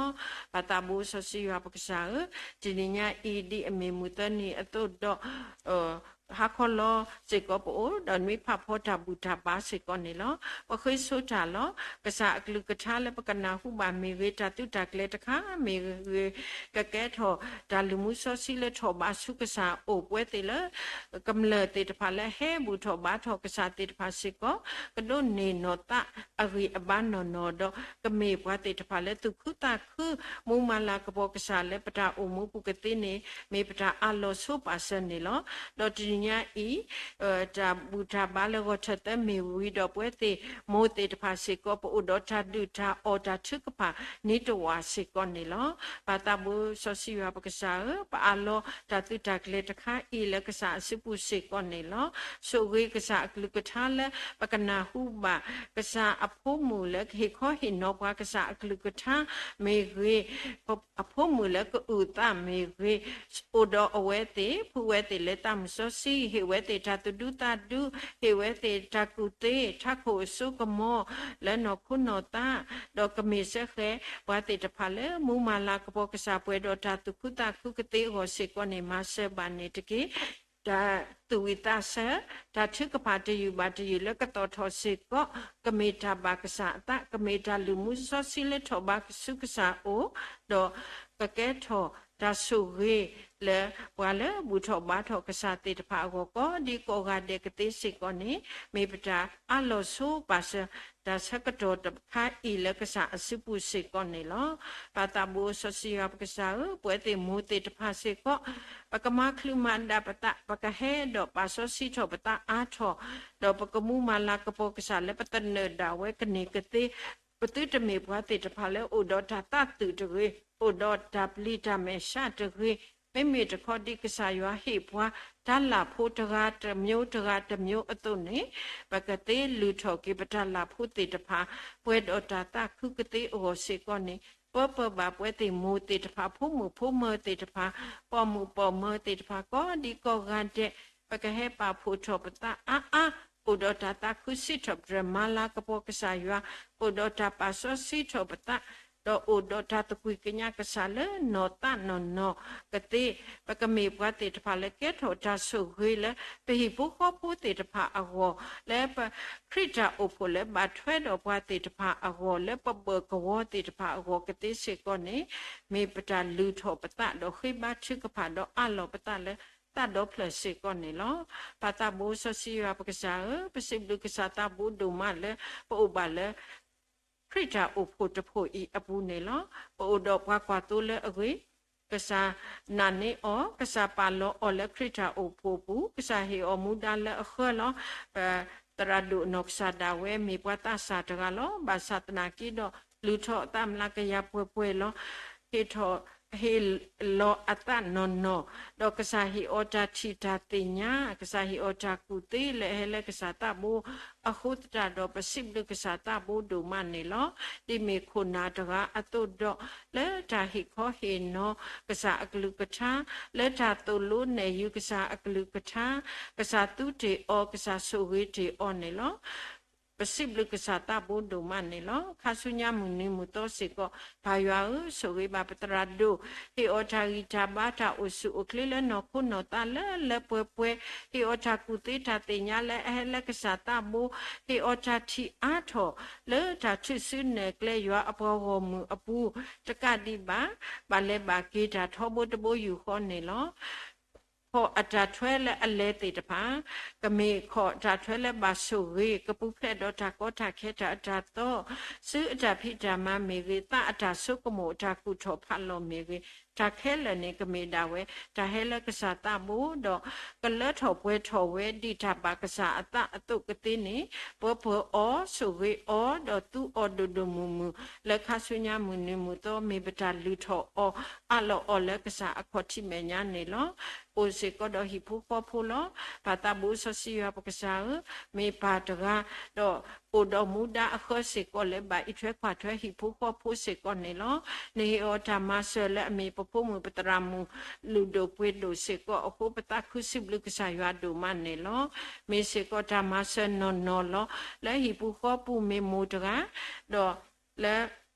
ပၢ်သးဘိစီဆှံယွၤပကစၢ်ဧၢ, တနံၤညါအံၤဒ်အမ့ၢ်မုၢ်သၢနံၤအသိးဒီး ဟါခီလီၤစ့ၢ်ကီးပအိၣ် ဒီးနွံဖးဖီတၢ်ဘူၣ်တၢ်ဘါစ့ၢ်ကီးန့ၣ်လီၤ. ပဃ့ဆိတၢ်လီၤ. ကစၢ်အကလုၢ်ကထါလၢပကနၢ်ဟူဘၣ်မ့ၢ်ဂ့ၤ, တၢ်သုးတၢ်ကျဲၤတခါမ့ၢ်ဂ့ၤ, ကကဲထီၣ်တၢ်လုၢ်မူစီဆှံလၢထီၣ်ဘးဆူကစၢ်အအိၣ် ပဝဲသ့ၣ်လၢ ကမျၢၢ်သ့ၣ်တဖၣ်လၢဟဲဘူၣ်ထီၣ်ဘါထီၣ်ကစၢ်သ့ၣ်တဖၣ်စ့ၢ်ကီး ကဒိးန့ၢ်နီၢ်သးအဂံၢ်အဘါနီၢ်နီၢ်ဒီး ကမ့ၢ်ပှၤသ့ၣ်တဖၣ်လၢသူၣ်ခုသးခု မူမၤလၤကပီၤကစၢ်လၢပတၢ်အိၣ်မူပူၤကသ့န့ၣ် မ့ၢ်ပတၢ်အးလီၤဆိပာ်စၢၤန့ၣ်လီၤ. ဒီးတနံၤညါအံၤ တၢ်ဘူၣ်တၢ်ဘါလၢဂီၤထၢၣ်သၢမ့ၢ်ဝံၤဒီး ပဝဲသ့ၣ်မိၢ်သ့ၣ်တဖၣ်စ့ၢ်ကီး ပအိၣ်ဒီးတၢ်ဒုၣ်တၢ်အီၣ်တၢ်ထုကဖၣ်န့ၣ်တဝာ်စ့ၢ်ကီးန့ၣ်လီၤ. ပၢ်သးဘိစီဆှံယွၤပကစၢ်ဧၢ, ပအးလီၤတၢ်သုးတၢ်ကျဲၤတခါအံၤလၢကစၢ်အစုပူၤစ့ၢ်ကီးန့ၣ်လီၤ. ဆိၣ်ဂ့ၤကစၢ်အကလုၢ်ကထါလၢပကနၢ်ဟူဘၣ် ကစၢ်အဖိမုၣ်လၢကဟ့ၣ်ခီဟ့ၣ်နီၤပှၤ ကစၢ်အကလုၢ်ကထါမ့ၢ်ဂ့ၤ, အဖိမုၣ်လၢကအုၣ်သးမ့ၢ်ဂ့ၤ, အိၣ်ဒီးအဝဲသ့ၣ် ဖှူဝဲသ့ၣ်လၢသးမုၢ်စီဆှံ, ဟ့ၣ်ဝဲသ့ၣ်တၢ်သူၣ်ဒူသးဒူ, ဟ့ၣ်ဝဲသ့ၣ်တၢ်ကူၣ်သ့, ထးခိၣ်အစိကမီၤလၢနီၢ်ခိနီၢ်သး, ဒီးကမ့ၢ်စ့ၢ်ကီးပှၤသ့ၣ်တဖၣ်လၢ မူမၤလၤကပီၤကစၢ်ပှဲၤဒီးတၢ်သူၣ်ခုသးခုကသ့အဂီၢ်စ့ၢ်ကီးန့ၣ် မၤစၢၤဘၣ်န့ၣ်တက့ၢ်. တၢ်သူၣ်ဝံၣ်သးဆၢ, တၢ်ထုကဖၣ်တယုၢ်ဘၣ်တယုၢ်လၢကသီၣ်ထီၣ်စ့ၢ်ကီး, ကမ့ၢ်တၢ်ဘၣ်ကစၢ်အသး, ကမ့ၢ်တၢ်လုၢ်မူစီဆှံလၢထီၣ်ဘးဆူကစၢ်အအိၣ်, ဒီးကကဲထီၣ်တၢ်ဆိၣ်ဂ့ၤလၢပှၤလၢဘူၣ်ထီၣ်ဘါထီၣ်ကစၢ်သ့ၣ်တဖၣ်အဂီၢ် ကိးဒံကိးဂၤဒဲးကသ့စ့ၢ်ကီးန့ၣ် မ့ၢ်ပတၢ်အးလီၤဆိပာ်စၢၤ တၢ်ဆၢကတီၢ်တခါအံၤလၢကစၢ်အစုပူၤစ့ၢ်ကီးန့ၣ်လီၤ. ပၢ်သးဘိစီဆှံယွၤပကစၢ်ဧၢ, ပဝဲသ့ၣ်မိၢ်သ့ၣ်တဖၣ်စ့ၢ်ကီး ပကမၤချုးမၤဒါပသး, ပကဟဲဒီးပာ်စီဆှံထီၣ်ပသးအါထီၣ်, ဒီးပကမူမၤလၤကပီၤကစၢ်လၢပသနၢၣ်ဒၣ်ဝဲကန့ၢ်ကသ့ ပသုတမ့ၢ်ပှၤသ့ၣ်တဖၣ်လၢအိၣ်ဒီးတၢ်သးသုးတဂ့ၤ, အိၣ်ဒီးတၢ်ပျံၤတၢ်မဲာ်ဆှးတဂ့ၤ, မ့မ့ၢ်တခီဒ်ကစၢ်ယွၤဟ့ၣ်ပှၤ တၢ်လၢ်ဖိတဂၤတမျိုးတဂၤတမျိုးအသိးန့ၣ်, ပကသ့လုၢ်ထီၣ်က့ၤပတၢ်လၢ်ဖိသ့ၣ်တဖၣ် ပှဲၤဒီးတၢ်သးခုကသ့အဂီၢ်စ့ၢ်ကီးန့ၣ်, ပၢပၢဘၣ်ပှၤသ့ၣ်မိၢ်သ့ၣ်တဖၣ် ဖိမုၣ်ဖိမၢၤသ့ၣ်တဖၣ်, ပိာ်မုၣ်ပိာ်မၢၤသ့ၣ်တဖၣ် ကိးဒံကိးဂၤဒဲး ပကဟဲပာ်ဖှိၣ်ထီၣ်ပသးအါအါ, အိၣ်ဒီးတၢ်သးခုစံးထီၣ်ပတြၢၤမၤလၤကပီၤကစၢ်ယွၤ, အိၣ်ဒီးတၢ်ပာ်စီဆှံထီၣ်ပသး, ဒီးအိၣ်ဒီးတၢ်သကွံၢ်ကညးကစၢ်လၢနီၢ်သးနီၢ်နီၢ်ကသ့, ပကမ့ၢ်ပှၤသ့ၣ်တဖၣ်လၢကဲထီၣ်တၢ်ဆိၣ်ဂ့ၤလၢ ပဟံၣ်ဖိဃီဖိသ့ၣ်တဖၣ်အဂီၢ်, လၢပခရံာ်တၢ်အိၣ်ဖှိၣ်လၢဘၣ်ထွဲဒီးပှၤသ့ၣ်တဖၣ်အဂီၢ်, လၢပဘၢၣ်ကဝီၤသ့ၣ်တဖၣ်အဂီၢ်ကသ့စ့ၢ်ကီးန့ၣ်, မ့ၢ်ပတၢ်လုၢ်ထီၣ်ပသးဒီးဃ့ဘါထုကဖၣ်ဒီးအးလီၤပသးလၢ သးဒီဖျၢၣ်စ့ၢ်ကီးန့ၣ်လီၤ. ပၢ်သးဘိစီဆှံယွၤပကစၢ်ဧၢ, ပစံးဘျုးကစၢ်သးဘိဒိၣ်မးလၢ ပအိၣ်ဘၣ်လၢ ခရံာ်တၢ်အိၣ်ဖှိၣ်တဖှိၣ်အံၤအပူၤန့ၣ်လီၤ. ပအိၣ်ဒီးပှၤကွၢ်သိလၢအဂ့ၤ, ကစၢ်နာ်န့ၢ်အီၤ, ကစၢ်ပာ်လီၤအီၤလၢခရံာ်တၢ်အိၣ်ဖှိၣ်အပူၤ, ကစၢ်ဟ့ၣ်အီၤမူဒါလၢအဃၢလီၤ. ပသရၣ်ဒိၣ်အနီၢ်ကစၢ်ဒၣ်ဝဲမ့ၢ်ပှၤသးစၢ်တဂၤလီၤ. ဘၣ်ဆၣ်သနာ်က့ဒီး လုၢ်ထီၣ်အသးမျးကယၤပှဲၤပှဲၤလီၤ. ဟ့ၣ်ထီၣ် ဟ့ၣ်လီၤအသးနီၢ်နီၢ်, ဒီးကစၢ်ဟ့ၣ်အီၤတၢ်ထံၣ်တၢ်သ့ၣ်ညါ, ကစၢ်ဟ့ၣ်အီၤတၢ်ကူၣ်သ့လၢအဟဲလၢကစၢ်သးဘိအဃိသတးဒီး ပစံးဘျုးကစၢ်သးဘိဒိၣ်မးန့ၣ်လီၤ. ဒ်မ့ၢ်ခိၣ်နၢ်တဂၤအသိးဒီး လၢတၢ်ဟ့ၣ်ခီဟ့ၣ်နီၤကစၢ်အကလုၢ်ကထါ, လၢတၢ်သိၣ်လိနဲၣ်ယုၤကစၢ်အကလုၢ်ကထါ, ကစၢ်သူတ့ၢ်အီၤ, ကစၢ်ဆိၣ်ဂ့ၤတ့ၢ်အီၤန့ၣ်လီၤ. ပစံးဘျုးကစၢ်သးဘိဒိၣ်မးန့ၣ်လီၤ. ခါဆူညါမုၢ်နံၤမုၢ်သီစ့ၢ်ကီး ပၢ်ယွၤဧၢ, ဆိၣ်ဂ့ၤဘၣ်ပသရၣ်ဒိၣ်, ဟ့ၣ်အီၤတၢ်ဂံၢ်တၢ်ဘါတၢ်အိၣ်ဆူၣ်အိၣ်ချ့လၢနီၢ်ခိနီၢ်သးလၢလၢပှဲၤပှဲၤ, ဟ့ၣ်အီၤတၢ်ကူၣ်သ့တၢ်သ့ၣ်ညါလၢအဟဲလၢကစၢ်သးဘိ, ဟ့ၣ်အီၤတၢ်ထံၣ်အါထီၣ်လၢတၢ်ထုးစုနဲၣ်ကျဲယွၤအပှၤဂီၢ်မုၢ်အပူၤ, တကးဒံးဘၣ် ဘၣ်လဲၤဘၣ်က့ၤတၢ်ထီဘိတဘိယူၢ်ဃီန့ၣ်လီၤ. ခီၣ်အတၢ်ထွဲလၢအလဲၤသ့ၣ်တဖၣ်, ကမ့ၢ်ခီၣ်အတၢ်ထွဲလၢဘၣ်ဆိၣ်ဂ့ၤ, ကပူၤဖျဲးဒီးတၢ်ကီတၢ်ခဲတၢ်အတၢ်သီ, စုအတၢ်ဖံးတၢ်မၤမ့ၢ်ဂ့ၤ, သးအတၢ်ဆိကမိၣ်အတၢ်ကူၣ်ထီၣ်ဖးလီၤမ့ၢ်ဂ့ၤ, တၢ်ခဲလၢာ်န့ၣ် ကမ့ၢ်ဒၣ်ဝဲ တၢ်ဟဲလၢကစၢ်သးဘိဒီး ကလၢထီၣ်ပှဲၤထီၣ်ဝဲဒ်တၢ်ဘၣ်ကစၢ်အသးအသိးကသ့န့ၣ်, ပၢပၢအီၤ, ဆိၣ်ဂ့ၤအီၤ, ဒီးသူအီၤဒိၣ်ဒိၣ်မုၢ်မုၢ်, လၢခါဆူညါမုၢ်နံၤမုၢ်သီ မ့ၢ်ပတၢ်လုၢ်ထီၣ်အီၤ အးလီၤအီၤလၢကစၢ်အခီၣ်ထံးမဲာ်ညါန့ၣ်လီၤ. အိၣ်စ့ၢ်ကီးဒီးဟံၣ်ဖိဃီဖိလီၤ. ပၢ်သးဘိစီဆှံယွၤပကစၢ်ဧၢ, မ့ၢ်ပၢ်တဂၤ, ဒီးအိၣ်ဒီးမူဒါအဃၢစ့ၢ်ကီးလၢ ဘၣ်အံးထွဲကွၢ်ထွဲဟံၣ်ဖိဃီဖိစ့ၢ်ကီးန့ၣ်လီၤ. နဟ့ၣ်အီၤတၢ်မၤစၢၤလၢအမ့ၢ်ပဖိမုၣ်ပသရၣ်မုၣ် လုၢ်ဒိၣ်ပှ့ၤဒိၣ်စ့ၢ်ကီးအဃိ ပသးခုစံးဘျုးကစၢ်ယွၤဒိၣ်မးန့ၣ်လီၤ. မ့ၢ်စ့ၢ်ကီးတၢ်မၤစၢၤနီၢ်နီၢ်လီၤ. လၢဟံၣ်ပူၤဃီပူၤမ့ၢ်မိၢ်တဂၤ, ဒီးလၢ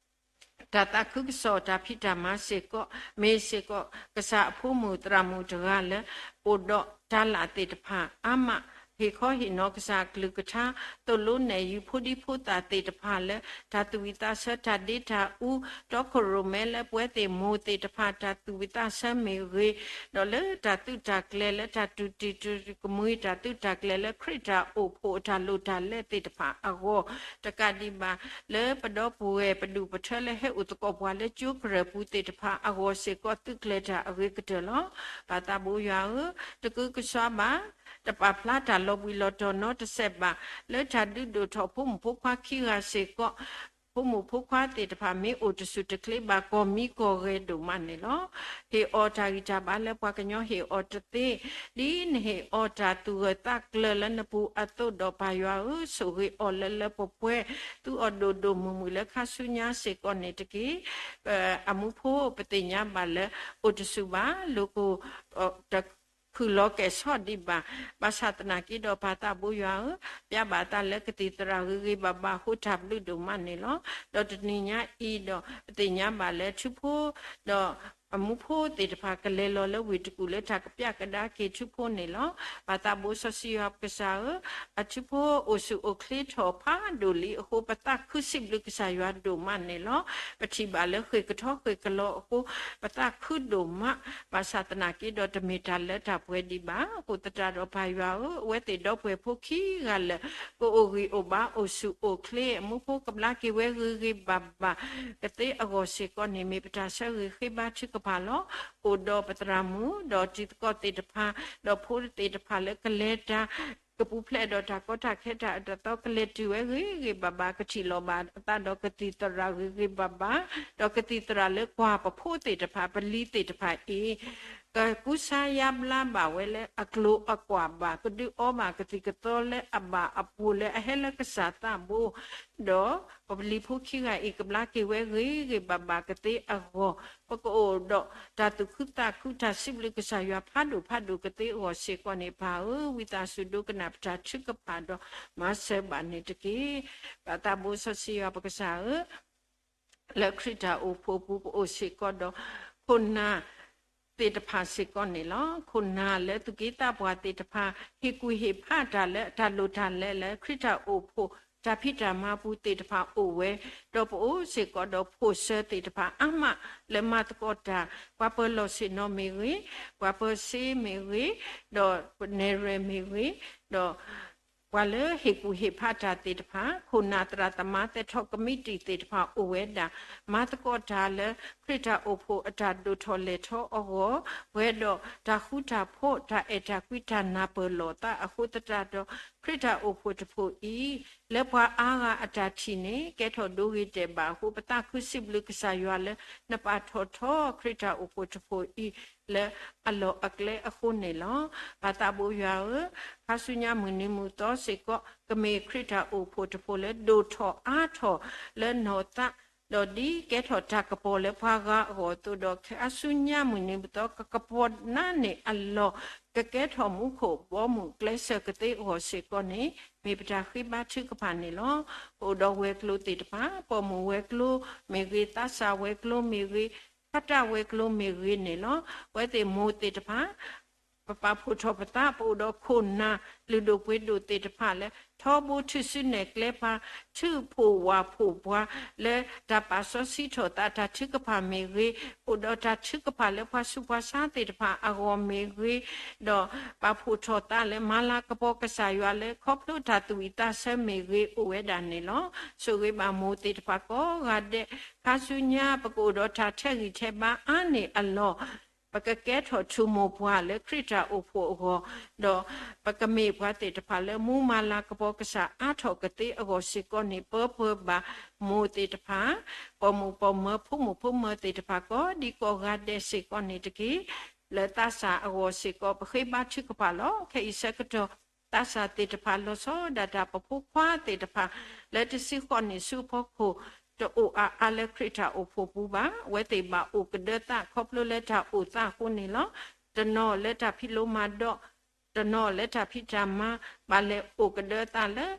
တၢ်သးခုကစီၣ်တၢ်ဖံးတၢ်မၤစ့ၢ်ကီး, မ့ၢ်စ့ၢ်ကီး ကစၢ်အဖိမုၣ်သရၣ်မုၣ်တဂၤလၢ အိၣ်ဒီးတၢ်လၢသ့ၣ်တဖၣ်အါမး, ဟ့ၣ်ခီဟ့ၣ်နီၤကစၢ်အကလုၢ်ကထါ, သိၣ်လိနဲၣ်ယုၤဖိဒံဖိသၣ်သ့ၣ်တဖၣ်လၢ တၢ်သူၣ်ဝံၣ်သးဆၢတၢ်ဒ့တၢ်အူ, တီခိၣ်ရိၣ်မဲလၢပဝဲသ့ၣ်မိၢ်သ့ၣ်တဖၣ် တၢ်သူၣ်ဝံၣ်သးဆၢမ့ၢ်ဂ့ၤ, ဒီးလၢတၢ်သုးတၢ်ကျဲၤလၢတၢ်တူၢ်တံၢ်တူၢ်ကမှံ တၢ်သုးတၢ်ကျဲၤလၢခရံာ်တၢ်အိၣ်ဖှိၣ်အတၢ်လိၣ်တၢ်လဲသ့ၣ်တဖၣ်အဂီၢ်, တကးဒံးဘၣ် လၢပဒီပုၢ်ဝဲၢ်ပဒူၣ်ပထၢလၢဟဲအိၣ်သကိးပှၤလၢကၠိကရၢၢ်ပူၤသ့ၣ်တဖၣ်အဂီၢ်စ့ၢ်ကီး သုးကျဲၤတၢ်အဂ့ၤကတၢၢ်လီၤ. ပၢ်သးဘိယွၤဧၢ, တကုကစွါဘၣ်, တပာ်ဖျါတၢ်လီၤဘှံးလီၤတီၤနီတစဲးဘၣ်, လၢတၢ်ဒုးဒိၣ်ထီၣ်ဖိမုၣ်ဖိခွါခံဂၤစ့ၢ်ကီး ဖိမုၣ်ဖိခွါသ့ၣ်တဖၣ်မ့ၢ်အိၣ်တဆူၣ်တချ့ဘၣ် ကီၢ်မံကီၢ်ဂဲၤဒိၣ်မးန့ၣ်လီၤ. ဟ့ၣ်အီၤတၢ်ဂံၢ်တၢ်ဘါလၢပှၤကညီဟ့ၣ်အီၤတသ့, ဒ်နဟ့ၣ်အီၤတၢ်သူၣ်ဂၢၢ်သးကျၢၤလၢနပူၤအသိးဒီး ပၢ်ယွၤဧၢ, ဆိၣ်ဂ့ၤအီၤလၢလၢပှဲၤပှဲၤ, သူအီၤဒိၣ်ဒိၣ်မုၢ်မုၢ်လၢခါဆူညါစ့ၢ်ကီးန့ၣ်တက့ၢ်. အမူဖိပသ့ၣ်ညါဘၣ်လၢ အိၣ်တဆူၣ်ဘၣ်, လိၣ်ကိၣ် တ ခုၣ်လီၤကဲၣ်ဆိးဒံးဘၣ်. ဘၣ်ဆၣ်သနာ်က့ဒီး ပၢ်သးဘိယွၤဧၢ, ပျၢ်ဘၣ်အသးလၢကသံၣ်သရၣ်ဂ့ၤဂ့ၤဘၣ်ဘၣ်အဃိ တၢ်ဘျုးဒိၣ်မးန့ၣ်လီၤ. ဒီးတနံၤညါအံၤဒီး ပသ့ၣ်ညါဘၣ်လၢထူဖိ ဒီးအမူဖိသ့ၣ်တဖၣ် ကလဲၤလီၤလၢဝ့ၢ်တကူၣ်လၢတၢ်ကပျၢ်ကဒါက့ၤထူဖိန့ၣ်လီၤ. ပၢ်သးဘိစီဆှံယွၤပကစၢ်ဧၢ, အထူဖိအိၣ်ဆူၣ်အိၣ်ချ့ထီၣ်ဖးဒိၣ်လံအဃိ ပသးခုစံးဘျုးကစၢ်ယွၤဒိၣ်မးန့ၣ်လီၤ. ပထံၣ်ဘၣ်လၢဃ့ၢ်ကထီဃ့ၢ်ကလီအဃိ ပသးခုဒိၣ်မး, ဘၣ်ဆၣ်သနာ်က့ဒီး တမ့ၢ်တၢ်လၢတၢ်ပှဲၤဒံးဘၣ်. အဃိသတးဒီးပၢ်ယွၤဧၢ, အဝဲသ့ၣ်ဒီပုၢ်ဝဲၢ်ဖိခံဂၤလၢာ် ကအိၣ်ဂံၢ်အိၣ်ဘါအိၣ်ဆူၣ်အိၣ်ချ့, အမူဖိကဘျါက့ၤဝဲဂ့ၤဂ့ၤဘၣ်ဘၣ် ကသ့အဂီၢ်စ့ၢ်ကီးန့ၣ် မ့ၢ်ပတၢ်ဆၢဂ့ၤဃ့ဘါထုကဖၣ်လီၤ. အိၣ်ဒီးပသရၣ်မုၣ်, ဒီးတံၤသကိးသ့ၣ်တဖၣ်, ဒီးဖိသ့ၣ်တဖၣ်လၢကလဲၤတၢ် ကပူၤဖျဲးဒီးတၢ်ကီတၢ်ခဲတၢ်အၢတၢ်သီ ကလဲၤတုၤဝဲဂ့ၤဂ့ၤဘၣ်ဘၣ် ကထံၣ်လိာ်ဘၣ်အသးဒီးကသံၣ်သရၣ်ဂ့ၤဂ့ၤဘၣ်ဘၣ်, ဒီးကသံၣ်သရၣ်လၢကွၢ်ပဖိသ့ၣ်တဖၣ် ပလံၤသ့ၣ်တဖၣ်အံၤ ကကူစါယါဘျါဘၣ်ဝဲလၢအကျိၤအကွာ်ဘၣ်, ကဒုးအီဘၣ်ကသံၣ်ကသီလၢအဘၣ်အပူၤလၢအဟဲလၢကစၢ်သးဘိ, ဒီးပပလံၤဖိခံဂၤအံၤ ကဘျါက့ၤဝဲဂ့ၤဂ့ၤဘၣ်ဘၣ်ကသ့အဂီၢ်, ပကအိၣ်ဒီးတၢ်သူၣ်ခုသးခု တၢ်စံးဘျုးကစၢ်ယွၤဖးဒိၣ်ဖးဒိၣ်ကသ့အဂီၢ်စ့ၢ်ကီးန့ၣ် ပၢ်ဧၢ, ဝံသးစူၤဒိကနၣ်ပတၢ်ထုကဖၣ်ဒီးမၤစၢၤဘၣ်န့ၣ်တက့ၢ်. ပၢ်သးဘိစီဆှံယွၤပကစၢ်ဧၢ, လၢခရံာ်တၢ်အိၣ်ဖှိၣ်ပူၤ ပအိၣ်စ့ၢ်ကီးဒီး ခိၣ်နၢ်သ့ၣ်တဖၣ်စ့ၢ်ကီးန့ၣ်လီၤ. ခိၣ်နၢ်လၢသူၣ်က့သးပှၢ်သ့ၣ်တဖၣ် ဟ့ၣ်ကူၣ်ဟ့ၣ်ဖးတၢ်လၢတၢ်လိၣ်တၢ်လဲလၢခရံာ်တၢ်အိၣ်ဖှိၣ် တၢ်ဖံးတၢ်မၤပူၤသ့ၣ်တဖၣ်အိၣ်ဝဲ, ဒီးပအိၣ်စ့ၢ်ကီးဒီးဖိၣ်စၢၤသ့ၣ်တဖၣ်အါမးလၢမၤသကိးတၢ်, ပှၤပၢၤလီၢ်ဆ့ၣ်နီၤမ့ၢ်ဂ့ၤ, ပှၤပၢၤစ့မ့ၢ်ဂ့ၤ, ဒီးပနဲၣ်ရွဲၣ်မ့ၢ်ဂ့ၤ, ဒီး ပှၤလၢဟ့ၣ်ကူၣ်ဟ့ၣ်ဖးတၢ်သ့ၣ်တဖၣ်, ခိၣ်နၢ်သရၣ်သမါ သဲးထီၣ်ကမံးတံာ်သ့ၣ်တဖၣ်အိၣ်ဝဲဒၣ်, မၤသကိးတၢ်လၢခရံာ်တၢ်အိၣ်ဖှိၣ်အတၢ်ဒိၣ်ထီၣ်လဲၢ်ထီၣ်အဂီၢ်, ပှဲၤဒီးတၢ်ဃူတၢ်ဖိး တၢ်အဲၣ်တၢ်ကွံ တၢ်နၢ်ပၢၢ်လိာ်သးအဃိသတးဒီး ခရံာ်တၢ်အိၣ်ဖှိၣ်တဖှိၣ်အံၤ လၢပှၤအါဂၤအတၢ်ထံၣ်န့ၣ် ကဲထီၣ်ဒိဂ့ၤဒဲးဘးအဃိ ပသးခုစံးဘျုးကစၢ်ယွၤလၢ နပာ်ထီၣ်ထီခရံာ်တၢ်အိၣ်ဖှိၣ်တဖှိၣ်အံၤ လၢအလီၢ်အကျဲအဃိန့ၣ်လီၤ. ပၢ်သးဘိယွၤဧၢ, ခါဆူညါမုၢ်နံၤမုၢ်သီစ့ၢ်ကီး ကမ့ၢ်ခရံာ်တၢ်အိၣ်ဖှိၣ်တဖှိၣ်လၢဒိၣ်ထီၣ်အါထီၣ်လၢနီၢ်သး, ဒီးဒ်ကဲထီၣ်တၢ်ကပီၤလၢပှၤဂၤအဂီၢ်အသိးဒီး ခါဆူညါမုၢ်နံၤမုၢ်သီ ကကပီၤနါန့ၢ်အလီၢ်, ကကဲထီၣ်မူခိၣ်ဘီမုၢ်ကျဲစၢၤကသ့အဂီၢ်စ့ၢ်ကီးန့ၣ် မ့ၢ်ပတၢ်ဃ့ဘါထုကဖၣ်န့ၣ်လီၤ. ပအိၣ်ဒီးဝဲၤကျိၤသ့ၣ်တဖၣ်, ပိာ်မုၣ်ဝဲၤကျိၤမ့ၢ်ဂ့ၤ, သးစၢ်ဝဲၤကျိၤမ့ၢ်ဂ့ၤ, ဖးတၢ်ဝဲၤကျိၤမ့ၢ်ဂ့ၤန့ၣ်လီၤ. အဝဲသ့ၣ်မိၢ်သ့ၣ်တဖၣ် ပပာ်ဖှိၣ်ထီၣ်ပသး, ပအိၣ်ဒီးခိၣ်နၢ်လုၢ်ဒိၣ်ပှ့ၤဒိၣ်သ့ၣ်တဖၣ်လၢ ထီဘိထုးစုနဲၣ်ကျဲပှၤ, ထုးဖှိၣ်ဝၢ်ဖှိၣ်ပှၤ လၢတၢ်ပာ်စီဆှံထီၣ်သးတၢ်ထုကဖၣ်မ့ၢ်ဂ့ၤ, အိၣ်ဒီးတၢ်ထုကဖၣ်လၢပှၤဆူးပှၤဆါသ့ၣ်တဖၣ်အဂီၢ်မ့ၢ်ဂ့ၤ, ဒီးပာ်ဖှိၣ်ထီၣ်သးလၢမၤလၤကပီၤကစၢ်ယွၤလၢခီဖျိတၢ်သူၣ်ဝံၣ်သးဆၢမ့ၢ်ဂ့ၤ အိၣ်ဝဲဒၣ်န့ၣ်လီၤ. ဆိၣ်ဂ့ၤဘၣ်မိၢ်သ့ၣ်တဖၣ်ကိးဂၤဒဲး, ခါဆူညါပကအိၣ်ဒီးတၢ်ထဲးဂံၢ်ထဲးဘါအါန့ၢ်အလီၢ် ပကကဲထီၣ်ထူၣ်မိၢ်ပှၢ်လၢခရံာ်တၢ်အိၣ်ဖှိၣ်အဂီၢ်, ဒီးပကမ့ၢ်ပှၤသ့ၣ်တဖၣ်လၢမူမၤလၤကပီၤကစၢ်အါထီၣ်ကသ့အဂီၢ်စ့ၢ်ကီးန့ၣ် ပၢပၢဘၣ်မိၢ်သ့ၣ်တဖၣ်, ပိာ်မုၣ်ပိာ်မၢၤ ဖိမုၣ်ဖိမၢၤသ့ၣ်တဖၣ်ကိးဒံကိးဂၤဒဲးစ့ၢ်ကီးန့ၣ်တက့ၢ်. လၢသးစၢ်အဂီၢ်စ့ၢ်ကီး ပဃ့ဘါထုကဖၣ်လီၤ. ခဲအံၤဆၢကတီၢ် သးစၢ်သ့ၣ်တဖၣ်လီၤဆီဒၣ်တၢ် ပဖိခွါသ့ၣ်တဖၣ် လၢတဆံဃိးနံၣ်ဆူအဖီခိၣ် တအိၣ်အါအါလၢခရံာ်တၢ်အိၣ်ဖှိၣ်ပူၤဘၣ်. အဝဲသ့ၣ်ဘၣ်အိၣ်ကဒၢသးခီဖျိလၢတၢ်အိၣ်သးအဃိန့ၣ်လီၤ. တနီၤလၢတၢ်ဖံးလိမၤဒိး, တနီၤလၢတၢ်ဖံးတၢ်မၤ ဘၣ်လဲၤအိၣ်ကဒၢသးလၢ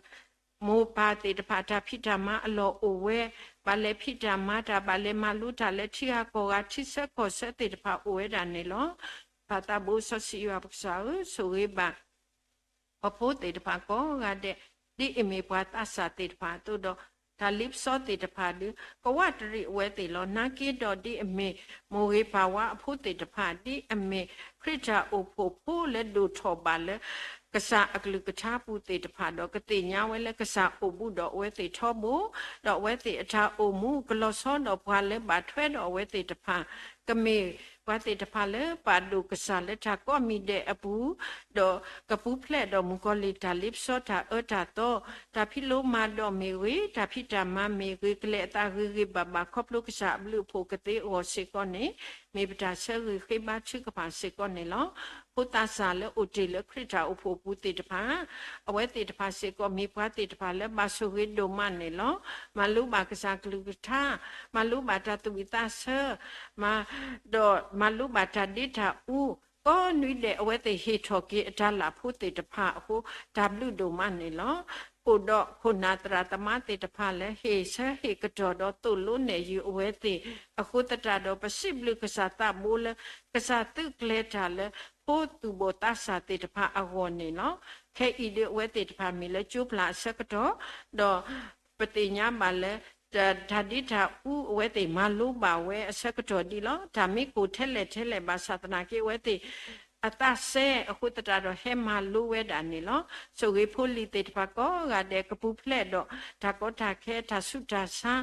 မိၢ်ပၢ်သ့ၣ်တဖၣ်တၢ်ဖံးတၢ်မၤအလီၢ်အိၣ်ဝဲ, ဘၣ်လဲၤဖံးတၢ်မၤတၢ် ဘၣ်လဲၤမၤလိတၢ်လၢထံဂၤကီၢ်ဂၤ ထံဆၢကီၢ်ဆၢသ့ၣ်တဖၣ်အိၣ်ဝဲဒၣ်န့ၣ်လီၤ. ပၢ်သးဘိစီဆှံယွၤပကစၢ်ဧၢ, ဆိၣ်ဂ့ၤဘၣ် ပဖိသ့ၣ်တဖၣ်ကိးဂၤဒဲး, ဒ်အမ့ၢ်ပှၤသးစၢ်သ့ၣ်တဖၣ်အသိးဒီး တၢ်လ့ပစီသ့ၣ်တဖၣ်ဒီး ကဝးတရံးအဝဲသ့ၣ်လီၤ. နာ်က့ဒီးဒ်အမ့ၢ် မိၢ်ဂ့ၤပၢ်ဝါအဖိသ့ၣ်တဖၣ်, ဒ်အမ့ၢ်ခရံာ်တၢ်အိၣ်ဖှိၣ်ဖိလၢဒိၣ်ထီၣ်ဘၣ်လၢ ကစၢ်အကလုၢ်ကထါပူၤသ့ၣ်တဖၣ်ဒီး ကသ့ၣ်ညါဝဲလၢကစၢ်အိၣ်ဘူးဒီးအဝဲသ့ၣ်ထီဘိ, ဒီးအဝဲသ့ၣ်အတၢ်အိၣ်မူကလီၤဆီဒီးပှၤလၢဘၣ်ထွဲဒီးအဝဲသ့ၣ်တဖၣ်, ကမ့ၢ်ပှၤသ့ၣ်တဖၣ်လၢပာ်ဒိၣ်ကစၢ်လၢတၢ်ကိးမံၤဒဲးအပူၤ, ဒီးကပူၤဖျဲးဒီးမုၣ်ကီၤလံၢ်တၢ်လ့ပစီတၢ်အၢတၢ်သီ, တၢ်ဖံးလိမၤဒိးမ့ၢ်ဂ့ၤ, တၢ်ဖံးတၢ်မၤမ့ၢ်ဂ့ၤ, ကလဲၤအသးဂ့ၤဂ့ၤဘၣ်ဘၣ်ခီဖျိကစၢ်အဘျုးအဖှိၣ်ကသ့အဂီၢ်စ့ၢ်ကီးန့ၣ် မ့ၢ်ပတၢ်ဆၢဂ့ၤဃ့ဘါထုကဖၣ်စ့ၢ်ကီးန့ၣ်လီၤ. ဖိသးစၢ်လၢအိၣ်တ့ၢ်လၢခရံာ်တၢ်အိၣ်ဖှိၣ်အပူၤသ့ၣ်တဖၣ်, အဝဲသ့ၣ်တဖၣ်စ့ၢ်ကီး မ့ၢ်ပှၤသ့ၣ်တဖၣ်လၢဘၣ်ဆိၣ်ဂ့ၤဒိၣ်မးန့ၣ်လီၤ. မၤလိဘၣ်ကစၢ်ကလုၢ်ကထါ, မၤလိဘၣ်တၢ်သူၣ်ဝံၣ်သးဆၢ, ဒီးမၤလိဘၣ်တၢ်ဒ့တၢ်အူ, ကိးနွံဒဲးအဝဲသ့ၣ်ဟ့ၣ်ထီၣ်က့ၤအတၢ်လၢ်ဖိသ့ၣ်တဖၣ်အဃိ တၢ်ဘျုးဒိၣ်မးန့ၣ်လီၤ. အိၣ်ဒီးခိၣ်နၢ်သရၣ်သမါသ့ၣ်တဖၣ်လၢဟ့ၣ်ဆၢဟ့ၣ်ကတီၢ်ဒီးသိၣ်လိနဲၣ်ယုာ်အဝဲသ့ၣ်အဃိသတးဒီး ပစံးဘျုးကစၢ်သးဘိလၢ ကစၢ်သုးကျဲၤတၢ်လၢ ဖိသူၣ်ဘီၣ်သးစၢ်သ့ၣ်တဖၣ်အဂီၢ်န့ၣ်လီၤ. ခဲအံၤဒုးအဝဲသ့ၣ်တဖၣ်မ့ၢ်လၢကၠိပျၢ်အဆၢကတီၢ်, ဒီးပသ့ၣ်ညါဘၣ်လၢ တၢ်ဒ့တၢ်အူအဝဲသ့ၣ်မၤလိဘၣ်ဝဲအဆၢကတီၢ်ဒ်လီၤ. တၢ်မ့ၢ်ကိၢ်ထဲလဲၣ်ထဲလဲၣ်ဘၣ်ဆၣ်သနာ်က့ အဝဲသ့ၣ် အသးစဲအဃိသတးဒီး ဟဲမၤလိဝဲဒၣ်န့ၣ်လီၤ. ဆိၣ်ဂ့ၤဖိလံၤသ့ၣ်တဖၣ်ကိးဂၤဒဲး ကပူၤဖျဲးဒီးတၢ်ကီတၢ်ခဲ တၢ်ဆူးတၢ်ဆါ,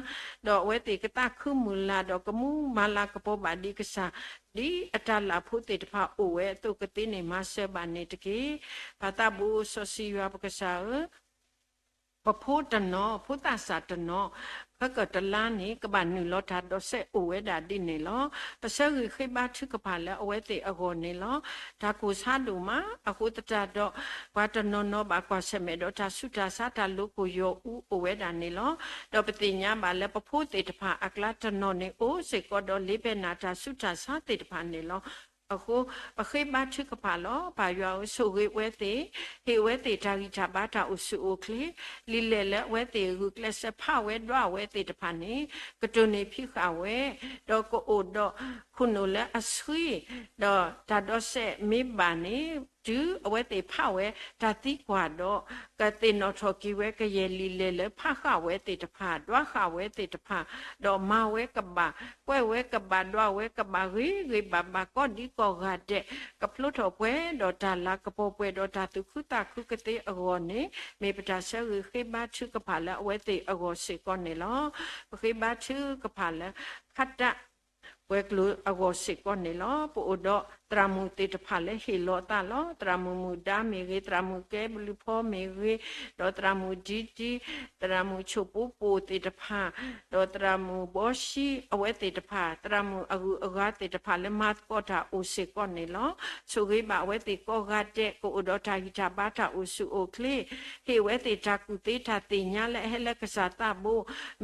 ဒီးအဝဲသ့ၣ်ကသးခုမုၢ်လၢ် ဒီးကမူမၤလၤကပီၤဘၣ်ဒံးကစၢ်, ဒ်အတၢ်လၢ်ဖိသ့ၣ်တဖၣ်အိၣ်ဝဲအသိးကသ့န့ၣ် မၤစၢၤဘၣ်န့ၣ်တက့ၢ်. ပၢ်သးဘိစီဆှံယွၤပကစၢ်ဧၢ, ပဖိတနီၤ, ဖိသၣ်စၢ်တနီၤ, ခဲကတလါန့ၣ် ကဘၣ်နုာ်လီၤတၢ်ဒိးစဲးအိၣ်ဝဲဒၣ်ဒ်န့ၣ်လီၤ. ပဆၢဂ့ၤဃ့ဘါထုကဖၣ်လၢအဝဲသ့ၣ်အဂီၢ်န့ၣ်လီၤ. တၢ်ကိၢ်ဆါဒိၣ်မးအဃိသတးဒီး ပှၤတနီၤနီၤဘၣ်ကွၢ်ဆၢၣ်မဲာ်ဒီးတၢ်ဆူးတၢ်ဆါ တၢ်လိၤကိၢ်ယီၢ်အူအိၣ်ဝဲဒၣ်န့ၣ်လီၤ. ဒီးပသ့ၣ်ညါဘၣ်လၢပဖိသ့ၣ်တဖၣ်အကျါတနီၤန့ၣ် အိၣ်စ့ၢ်ကီးဒီးလ့ပနီၢ်တၢ်ဆူးတၢ်ဆါသ့ၣ်တဖၣ်န့ၣ်လီၤ. အဃိ ပဃ့ဘါထုကဖၣ်လီၤ. ပၢ်ယွၤဧၢ, ဆိၣ်ဂ့ၤအဝဲသ့ၣ်, ဟ့ၣ်အဝဲသ့ၣ်တၢ်ဂံၢ်တၢ်ဘါတၢ်အိၣ်ဆူၣ်အိၣ်ချ့, လံာ်လဲၢ်လၢအဝဲသ့ၣ်ဂုာ်ကျဲးစၢးဖးဝဲဒွးဝဲသ့ၣ်တဖၣ်န့ၣ် ကတိၢ်န့ၢ်ဖံးဃာ်ဝဲ, ဒီးကအိၣ်ဒီးခိၣ်နူာ်လၢအဆှံ, ဒီးတၢ်ဒိးစဲးမ့ၢ်ဘၣ်န့ၣ် တုၤအဝဲသ့ၣ်ဖးဝဲတၢ်သံကွၢ်ဒီး ကသ့ၣ်နီၣ်ထီၣ်က့ၤဝဲကယဲၢ်လံာ်လဲၢ်လၢဖးဃာ်ဝဲသ့ၣ်တဖၣ်, ဒွးဃာ်ဝဲသ့ၣ်တဖၣ်, ဒီးမၤဝဲကဘၣ်, ကွဲးဝဲကဘၣ်, ဒွးဝဲကဘၣ်ဂ့ၤဂ့ၤဘၣ်ဘၣ် ကိးဒံကိးဂၤဒဲး, ကဖျိထီၣ်ပှဲၤဒီးတၢ်လၤကပီၤပှဲၤဒီးတၢ်သူၣ်ခုသးခုကသ့အဂီၢ်န့ၣ် မ့ၢ်ပတၢ်ဆၢဂ့ၤဃ့ဘါထုကဖၣ်လၢအဝဲသ့ၣ်အဂီၢ်စ့ၢ်ကီးန့ၣ်လီၤ. ပဃ့ဘါထုကဖၣ်လၢ ခါတၢ် ပှဲၤကျိၤအဂီၢ်စ့ၢ်ကီးန့ၣ်လီၤ. ပအိၣ်ဒီးသရၣ်မုၣ်သ့ၣ်တဖၣ်လၢဟ့ၣ်လီၤအသးလီၤ. သရၣ်မုၣ်မုၣ်ဒါမ့ၢ်ဂ့ၤ, သရၣ်မုၣ်ကဲဘျုးဖီမ့ၢ်ဂ့ၤ, ဒီးသရၣ်မုၣ်ဒံဒံ, သရၣ်မုၣ်ဆိၣ်ပိပိၢ်သ့ၣ်တဖၣ်, ဒီးသရၣ်မုၣ်ဘီၡံ အဝဲသ့ၣ်တဖၣ်, သရၣ်မုၣ်အဂုၤအဂၤသ့ၣ်တဖၣ်လၢမၤသကိးတၢ်အိၣ်စ့ၢ်ကီးန့ၣ်လီၤ. ဆိၣ်ဂ့ၤဘၣ်အဝဲသ့ၣ်ကိးဂၤဒဲး ကအိၣ်ဒီးတၢ်ဂံၢ်တၢ်ဘါတၢ်အိၣ်ဆူၣ်အိၣ်ချ့ ဟ့ၣ်ဝဲသ့ၣ်တၢ်ကူၣ်သ့တၢ်သ့ၣ်ညါလၢအဟဲလၢကစၢ်သးဘိ,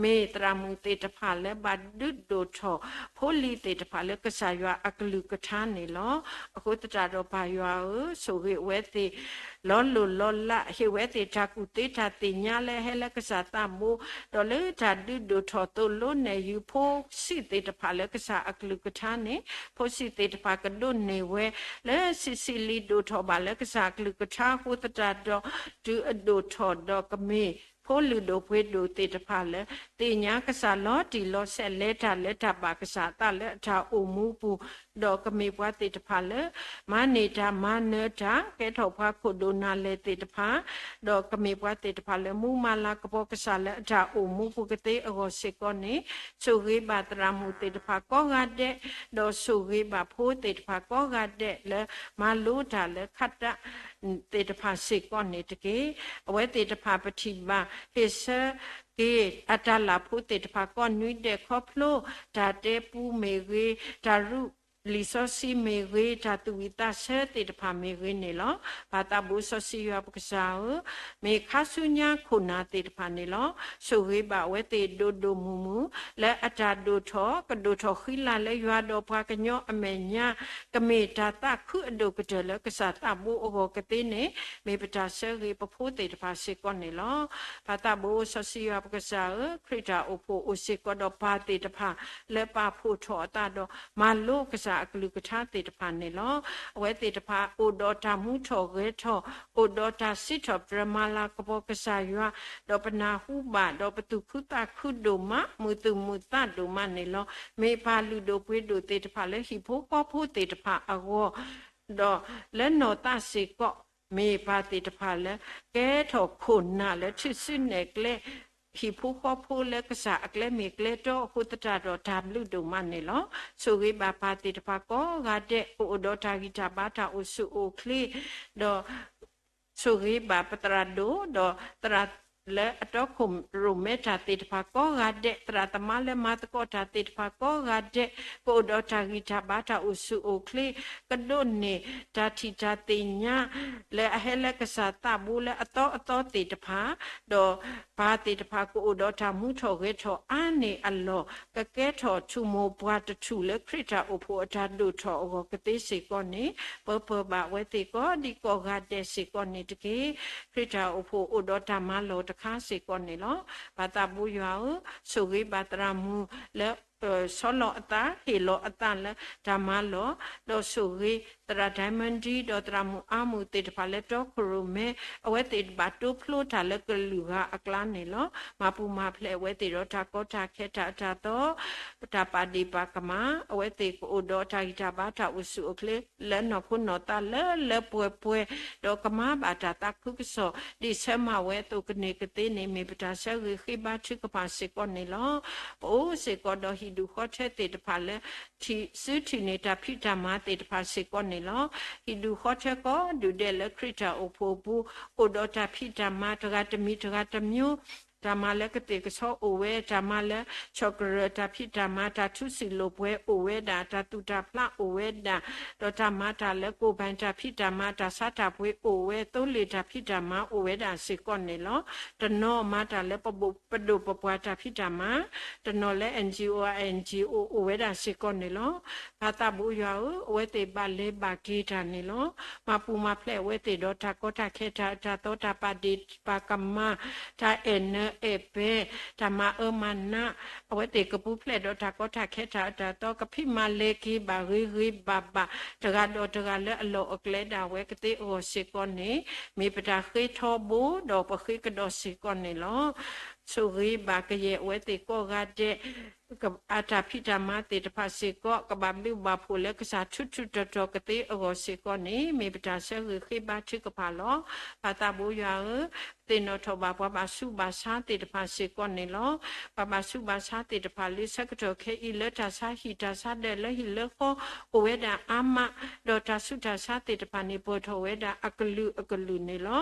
မ့ၢ်သရၣ်မုၣ်သ့ၣ်တဖၣ်လၢဘၣ်ဒုးဒိၣ်ထီၣ်ဖိလံၤသ့ၣ်တဖၣ်လၢကစၢ်ယွၤအကလုၢ်ကထါန့ၣ်လီၤ. အဃိသတးဒီးပၢ်ယွၤဧၢ, ဆိၣ်ဂ့ၤအဝဲသ့ၣ် လီၤလိၢ်လီၤလး, ဟ့ၣ်ဝဲသ့ၣ်တၢ်ကူၣ်သ့တၢ်သ့ၣ်ညါလၢအဟဲလၢကစၢ်သးဘိ, ဒီးလၢတၢ်ဒုးဒိၣ်ထီၣ်သိၣ်လိနဲၣ်ယုၤဖိဆံးသ့ၣ်တဖၣ်လၢကစၢ်အကလုၢ်ကထါန့ၣ်, ဖိဆံးသ့ၣ်တဖၣ်ကဒိးန့ၢ်ဝဲ လၢဆံးဆံးလံဒိၣ်ထီၣ်ဘၣ်လၢကစၢ်အကလုၢ်ကထါအဃိသတးဒီး, တုၤအဒိၣ်ထီၣ်ဒီးကမ့ၢ်ဖိလုၢ်ဒိၣ်ပှ့ၤဒိၣ်သ့ၣ်တဖၣ်လၢ သ့ၣ်ညါကစၢ်လီၤတံၢ်လီၤဆဲး လဲၤတၢ်လၢတၢ်ဘၣ်ကစၢ်အသးလၢအတၢ်အိၣ်မူပူၤ, ဒီးကမ့ၢ်ပှၤသ့ၣ်တဖၣ်လၢ မၤန့ၢ်တၢ်မၤနၢၤတၢ် ကဲထီၣ်ပှၤခိၣ်ဒိၣ်နၢ်လဲၢ်သ့ၣ်တဖၣ်, ဒီးကမ့ၢ်ပှၤသ့ၣ်တဖၣ်လၢမူမၤလၤကပီၤကစၢ်လၢအတၢ်အိၣ်မူပူၤကသ့အဂီၢ်စ့ၢ်ကီးန့ၣ်, ဆိၣ်ဂ့ၤဘၣ်သရၣ်မုၣ်သ့ၣ်တဖၣ်ကိးဂၤဒဲး, ဒီးဆိၣ်ဂ့ၤဘၣ်ဖိသ့ၣ်တဖၣ်ကိးဂၤဒဲးလၢမၤလိတၢ်လၢခါတၢ် သ့ၣ်တဖၣ်စ့ၢ်ကီးန့ၣ်တက့ၢ်. အဝဲသ့ၣ်တဖၣ်ပထံၣ်ဘၣ် ဟ့ၣ်ဆၢက့ၤအတၢ်လၢ်ဖိသ့ၣ်တဖၣ်ကိးနွံဒဲးခီဖျိ တၢ်တဲပူမ့ၢ်ဂ့ၤ, တၢ်ရူးလံာ်စီဆှံမ့ၢ်ဂ့ၤ, တၢ်သူၣ်ဝံၣ်သးဆၢသ့ၣ်တဖၣ်မ့ၢ်ဂ့ၤန့ၣ်လီၤ. ပၢ်သးဘိစီဆှံယွၤပကစၢ်ဧၢ, မ့ၢ်ခါဆူညါခိၣ်နၢ်သ့ၣ်တဖၣ်န့ၣ်လီၤ. ဆိၣ်ဂ့ၤဘၣ်အဝဲသ့ၣ်ဒိၣ်ဒိၣ်မုၢ်မုၢ် လၢအတၢ်ဒိၣ်ထီၣ် ကဒိၣ်ထီၣ်ဃံလၤလၢယွၤဒီးပှၤကညီအမဲာ်ညါ ကမ့ၢ်တၢ်သးခုအဒိၣ်ကတၢၢ်လၢကစၢ်သးဘိအဂီၢ်ကသ့န့ၣ် မ့ၢ်ပတၢ်ဆၢဂ့ၤပဖိသ့ၣ်တဖၣ်စ့ၢ်ကီးန့ၣ်လီၤ. ပၢ်သးဘိစီဆှံယွၤပကစၢ်ဧၢ, ခရံာ်တၢ်အိၣ်ဖှိၣ်အိၣ်စ့ၢ်ကီးဒီးပၢ်သ့ၣ်တဖၣ် လၢပၢ်ဖှိၣ်ထီၣ်အသးဒီး မၤလိကစၢ်အကလုၢ်ကထါသ့ၣ်တဖၣ်န့ၣ်လီၤ. အဝဲသ့ၣ်တဖၣ်အိၣ်ဒီးတၢ်မူထီၣ်ဂဲၤထီၣ်, အိၣ်ဒီးတၢ်စံးထီၣ်ပတြၢၤမၤလၤကပီၤကစၢ်ယွၤ, ဒီးပနၢ်ဟူဘၣ် ဒီးပသူၣ်ခုသးခုဒိၣ်မး မုာ်သူၣ်မုာ်သးဒိၣ်မးန့ၣ်လီၤ. မ့ၢ်ပၢ်လုၢ်ဒိၣ်ပှ့ၤဒိၣ်သ့ၣ်တဖၣ်လၢဟံၣ်ဖိဃီဖိသ့ၣ်တဖၣ်အဂီၢ် ဒီးလၢနီၢ်သးစ့ၢ်ကီး မ့ၢ်ပၢ်သ့ၣ်တဖၣ်လၢ ကဲထီၣ်ခိၣ်နၢ်လၢထူၣ်စုနဲၣ်ကျဲ ဟံၣ်ဖိဃီဖိလၢကစၢ်အကျဲမ့ၢ်ကျဲတီအဃိသတးဒီး တၢ်ဘျုးဒိၣ်မးန့ၣ်လီၤ. ဆိၣ်ဂ့ၤဘၣ်ပၢ်သ့ၣ်တဖၣ်ကိးဂၤဒဲး ကအိၣ်ဒီးတၢ်ဂံၢ်တၢ်ဘါတၢ်အိၣ်ဆူၣ်အိၣ်ချ့, ဒီး ဆိၣ်ဂ့ၤဘၣ်ပသရၣ်ဒိၣ် ဒီးသရၣ်လၢအတီခိၣ်ရိၣ်မဲတၢ်သ့ၣ်တဖၣ်ကိးဂၤဒဲး, သရၣ်သမါလၢမၤသကိးတၢ်သ့ၣ်တဖၣ်ကိးဂၤဒဲး, ကအိၣ်ဒီးတၢ်ဂံၢ်တၢ်ဘါတၢ်အိၣ်ဆူၣ်အိၣ်ချ့, ကဒိးန့ၢ်တၢ်ထံၣ်တၢ်သ့ၣ်ညါ လၢအဟဲလၢကစၢ်သးဘိလၢအသီအသီသ့ၣ်တဖၣ်, ဒီးပၢ်သ့ၣ်တဖၣ်ကအိၣ်ဒီးတၢ်မူထီၣ်ဂဲၤထီၣ်အါန့ၢ်အလီၢ်, ကကဲထီၣ်ထူၣ်မိၢ်ပှၢ်တထူၣ်လၢခရံာ်တၢ်အိၣ်ဖှိၣ်အတၢ်ဒိၣ်ထီၣ်အဂီၢ်ကသ့စ့ၢ်ကီးန့ၣ်, ပၢၤပၢၤဘၣ်အဝဲသ့ၣ်ကိးဒံကိးဂၤဒဲးစ့ၢ်ကီးန့ၣ်တက့ၢ်. ခရံာ်တၢ်အိၣ်ဖှိၣ်အိၣ်ဒီးတၢ်မၤလီၢ်တခါစ့ၢ်ကီးန့ၣ်လီၤ. ပၢ်သးဘိယွၤဧၢ, ဆိၣ်ဂ့ၤဘၣ်သရၣ်မုၣ်လၢ ဆီလီၤအသး ဟ့ၣ်လီၤအသးလၢတၢ်မၤလီၢ်, ဒီးဆိၣ်ဂ့ၤ သရၣ်ဒဲမၢဒံ ဒီးသရၣ်မုၣ်အါမုၣ်သ့ၣ်တဖၣ်လၢတီခိၣ်ရိၣ်မဲ အဝဲသ့ၣ်ဘၣ်တိဖျိတၢ်လၢကလုာ်ဂၤအကျါန့ၣ်လီၤ. မၤပူၤမၤဖျဲးအဝဲသ့ၣ်ဒီးတၢ်ကီတၢ်ခဲတၢ်အတၢ်သီ တၢ်ပာ်ဒ့ၣ်ပာ်ကမၣ် အဝဲသ့ၣ်ကအိၣ်ဒီးတၢ်ဂံၢ်တၢ်ဘါတၢ်အိၣ်ဆူၣ်အိၣ်ချ့လၢနီၢ်ခိနီၢ်သးလၢလၢပှဲၤပှဲၤ ဒီးကမၤဘၣ်တၢ်သးခုကစီၣ် ဒ်ဆၢမၤဝဲအသိးကန့ၢ်ကသ့န့ၣ် မ့ၢ်ပတၢ်ဆၢဂ့ၤဃ့ဘါထုကဖၣ်စ့ၢ်ကီးန့ၣ်လီၤ. ပအိၣ်စ့ၢ်ကီးဒီးဟံၣ်ဒူၣ်ဃီထၢသ့ၣ်တဖၣ်လၢ စုထံၣ်န့ၢ်တၢ်ဖံးတၢ်မၤသ့ၣ်တဖၣ်စ့ၢ်ကီးန့ၣ်လီၤ. ဟံၣ်ဒူၣ်ဃီထၢကိးဒူၣ်ဒဲးလၢခရံာ်တၢ်အိၣ်ဖှိၣ်အပူၤ အိၣ်ဒီးတၢ်ဖံးတၢ်မၤတဂၤတမံၤတဂၤတမျိုး တၢ်မၤလၢကသ့ၣ်ကဆီအိၣ်ဝဲ တၢ်မၤလၢဆီၣ်ကရၢၢ်တၢ်ဖံးတၢ်မၤ တၢ်ထူစံာ်လိာ်ပှဲၤအိၣ်ဝဲဒၣ် တၢ်သူၣ်တၢ်ဖျးအိၣ်ဝဲဒၣ် ဒီးတၢ်မၤတၢ်လၢကိၢ်ဘၣ်တၢ်ဖံးတၢ်မၤ တၢ်ဆါတၢ်ပှ့ၤအိၣ်ဝဲ သိလ့ၣ်တၢ်ဖံးတၢ်မၤအိၣ်ဝဲဒၣ်စ့ၢ်ကီးန့ၣ်လီၤ. တနီၤမၤတၢ်လၢပဒိၣ်ပပှၢ်တၢ်ဖံးတၢ်မၤ တနီၤလၢ NGO NGO အိၣ်ဝဲဒၣ်စ့ၢ်ကီးန့ၣ်လီၤ. ပၢ်သးဘိယွၤဧၢ, အဝဲသ့ၣ်ဘၣ်လဲၤဘၣ်က့ၤတၢ်န့ၣ်လီၤ. မၤပူၤမၤဖျဲးအဝဲသ့ၣ်ဒီးတၢ်ကီတၢ်ခဲတၢ်အတၢ်သီ တၢ်ပာ်ဒ့ၣ်ပာ်ကမၣ် တၢ်အဲၣ်နၢအဲၣ်ပဲ တၢ်မၤအၢမၤနး အဝဲသ့ၣ်ကပူၤဖျဲးဒီးတၢ်ကီတၢ်ခဲတၢ်အတၢ်သီ ကဖံးမၤလဲၤက့ၤဘၣ်ဂ့ၤဂ့ၤဘၣ်ဘၣ် တဂၤဒီးတဂၤလၢအလီၢ်အကျဲဒၣ်ဝဲကသ့အဂီၢ်စ့ၢ်ကီးန့ၣ် မ့ၢ်ပတၢ်ဃ့ထီဘိ ဒီးပဃ့ကဒီးစ့ၢ်ကီးန့ၣ်လီၤ. ဆိၣ်ဂ့ၤဘၣ်ကယဲၢ်အဝဲသ့ၣ်ကိးဂၤဒဲး အတၢ်ဖံးတၢ်မၤသ့ၣ်တဖၣ်စ့ၢ်ကီး ကဘၣ်ဘျုးဘၣ်ဖှိၣ်လၢကစၢ်ထူထူတီၤတီၤကသ့အဂီၢ်စ့ၢ်ကီးန့ၣ် မ့ၢ်ပတၢ်ဆၢဂ့ၤဃ့ဘါထုကဖၣ်လီၤ. ပၢ်သးဘိယွၤဧၢ, ပသ့ၣ်နီၣ်ထီၣ်ဘၣ်ပှၤဘၣ်ဆူးဘၣ်ဆါသ့ၣ်တဖၣ်စ့ၢ်ကီးန့ၣ်လီၤ. ပှၤဘၣ်ဆူးဘၣ်ဆါသ့ၣ်တဖၣ်လၢဆၢကတီၢ်ခဲအံၤလၢတၢ်ဆါဟံၣ်တၢ်ဆါဒၢးလၢဟံၣ်လၢဃီအိၣ်ဝဲဒၣ်အါမး ဒီးတၢ်ဆူးတၢ်ဆါသ့ၣ်တဖၣ်န့ၣ် ပၢၢ်ထီၣ်ဝဲဒၣ်အကလုာ်အကလုာ်န့ၣ်လီၤ.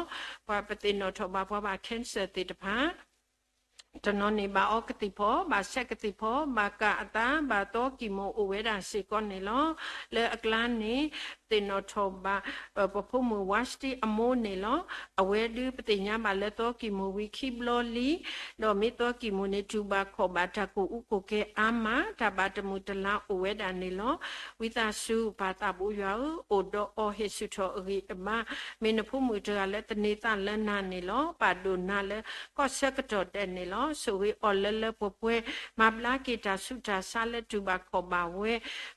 ပှၤပသ့ၣ်နီၣ်ထီၣ်ဘၣ်ပှၤဘၣ် cancer သ့ၣ်တဖၣ် တနီၤန့ၣ်ဘၣ်အီကသံၣ်ဖီ ဘၣ်ဆဲးကသံၣ်ဖီ ဘၣ်ကၢ်အသး ဘၣ်သီကံၢ်မိၣ်အိၣ်ဝဲဒၣ်စ့ၢ်ကီးန့ၣ်လီၤ. လၢအကျါန့ၣ် ပသ့ၣ်နီၣ်ထီၣ်ဘၣ် ပဖိမုၣ်ဝါစတံအမိၢ်န့ၣ်လီၤ. အဝဲဒုးပသ့ၣ်ညါဘၣ်လၢသီကံၢ်မိၣ်ဝံၤခံဘျီလံ ဒီးမ့ၢ်သီကံၢ်မိၣ်န့ၣ် တူၢ်ဘၣ်ခီၣ်ဘၣ်တၢ်ကူၣ်အူကူၣ်ကဲအါမး တၢ်ဘၣ်တမုာ်တလၤအိၣ်ဝဲဒၣ်န့ၣ်လီၤ. ဝံသးစူၤ ပၢ်သးဘိယွၤဧၢ, အိၣ်ဒီးအီၤဟ့ၣ်ဆူၣ်ထီၣ်အဂံၢ်အဘါ မ့ၢ်နဖိမုၣ်တဂၤလၢသန့ၤသးလၢနၤန့ၣ်လီၤ. ပာ်ဒိၣ်နၤလၢကီၢ်ဆၢကတီၢ်ဒဲးန့ၣ်လီၤ. ဆိၣ်ဂ့ၤအီၤလၢလၢပှဲၤပှဲၤ မၤဘျါက့ၤတၢ်ဆူးတၢ်ဆါလၢတူၢ်ဘၣ်ခီၣ်ဘၣ်ဝဲ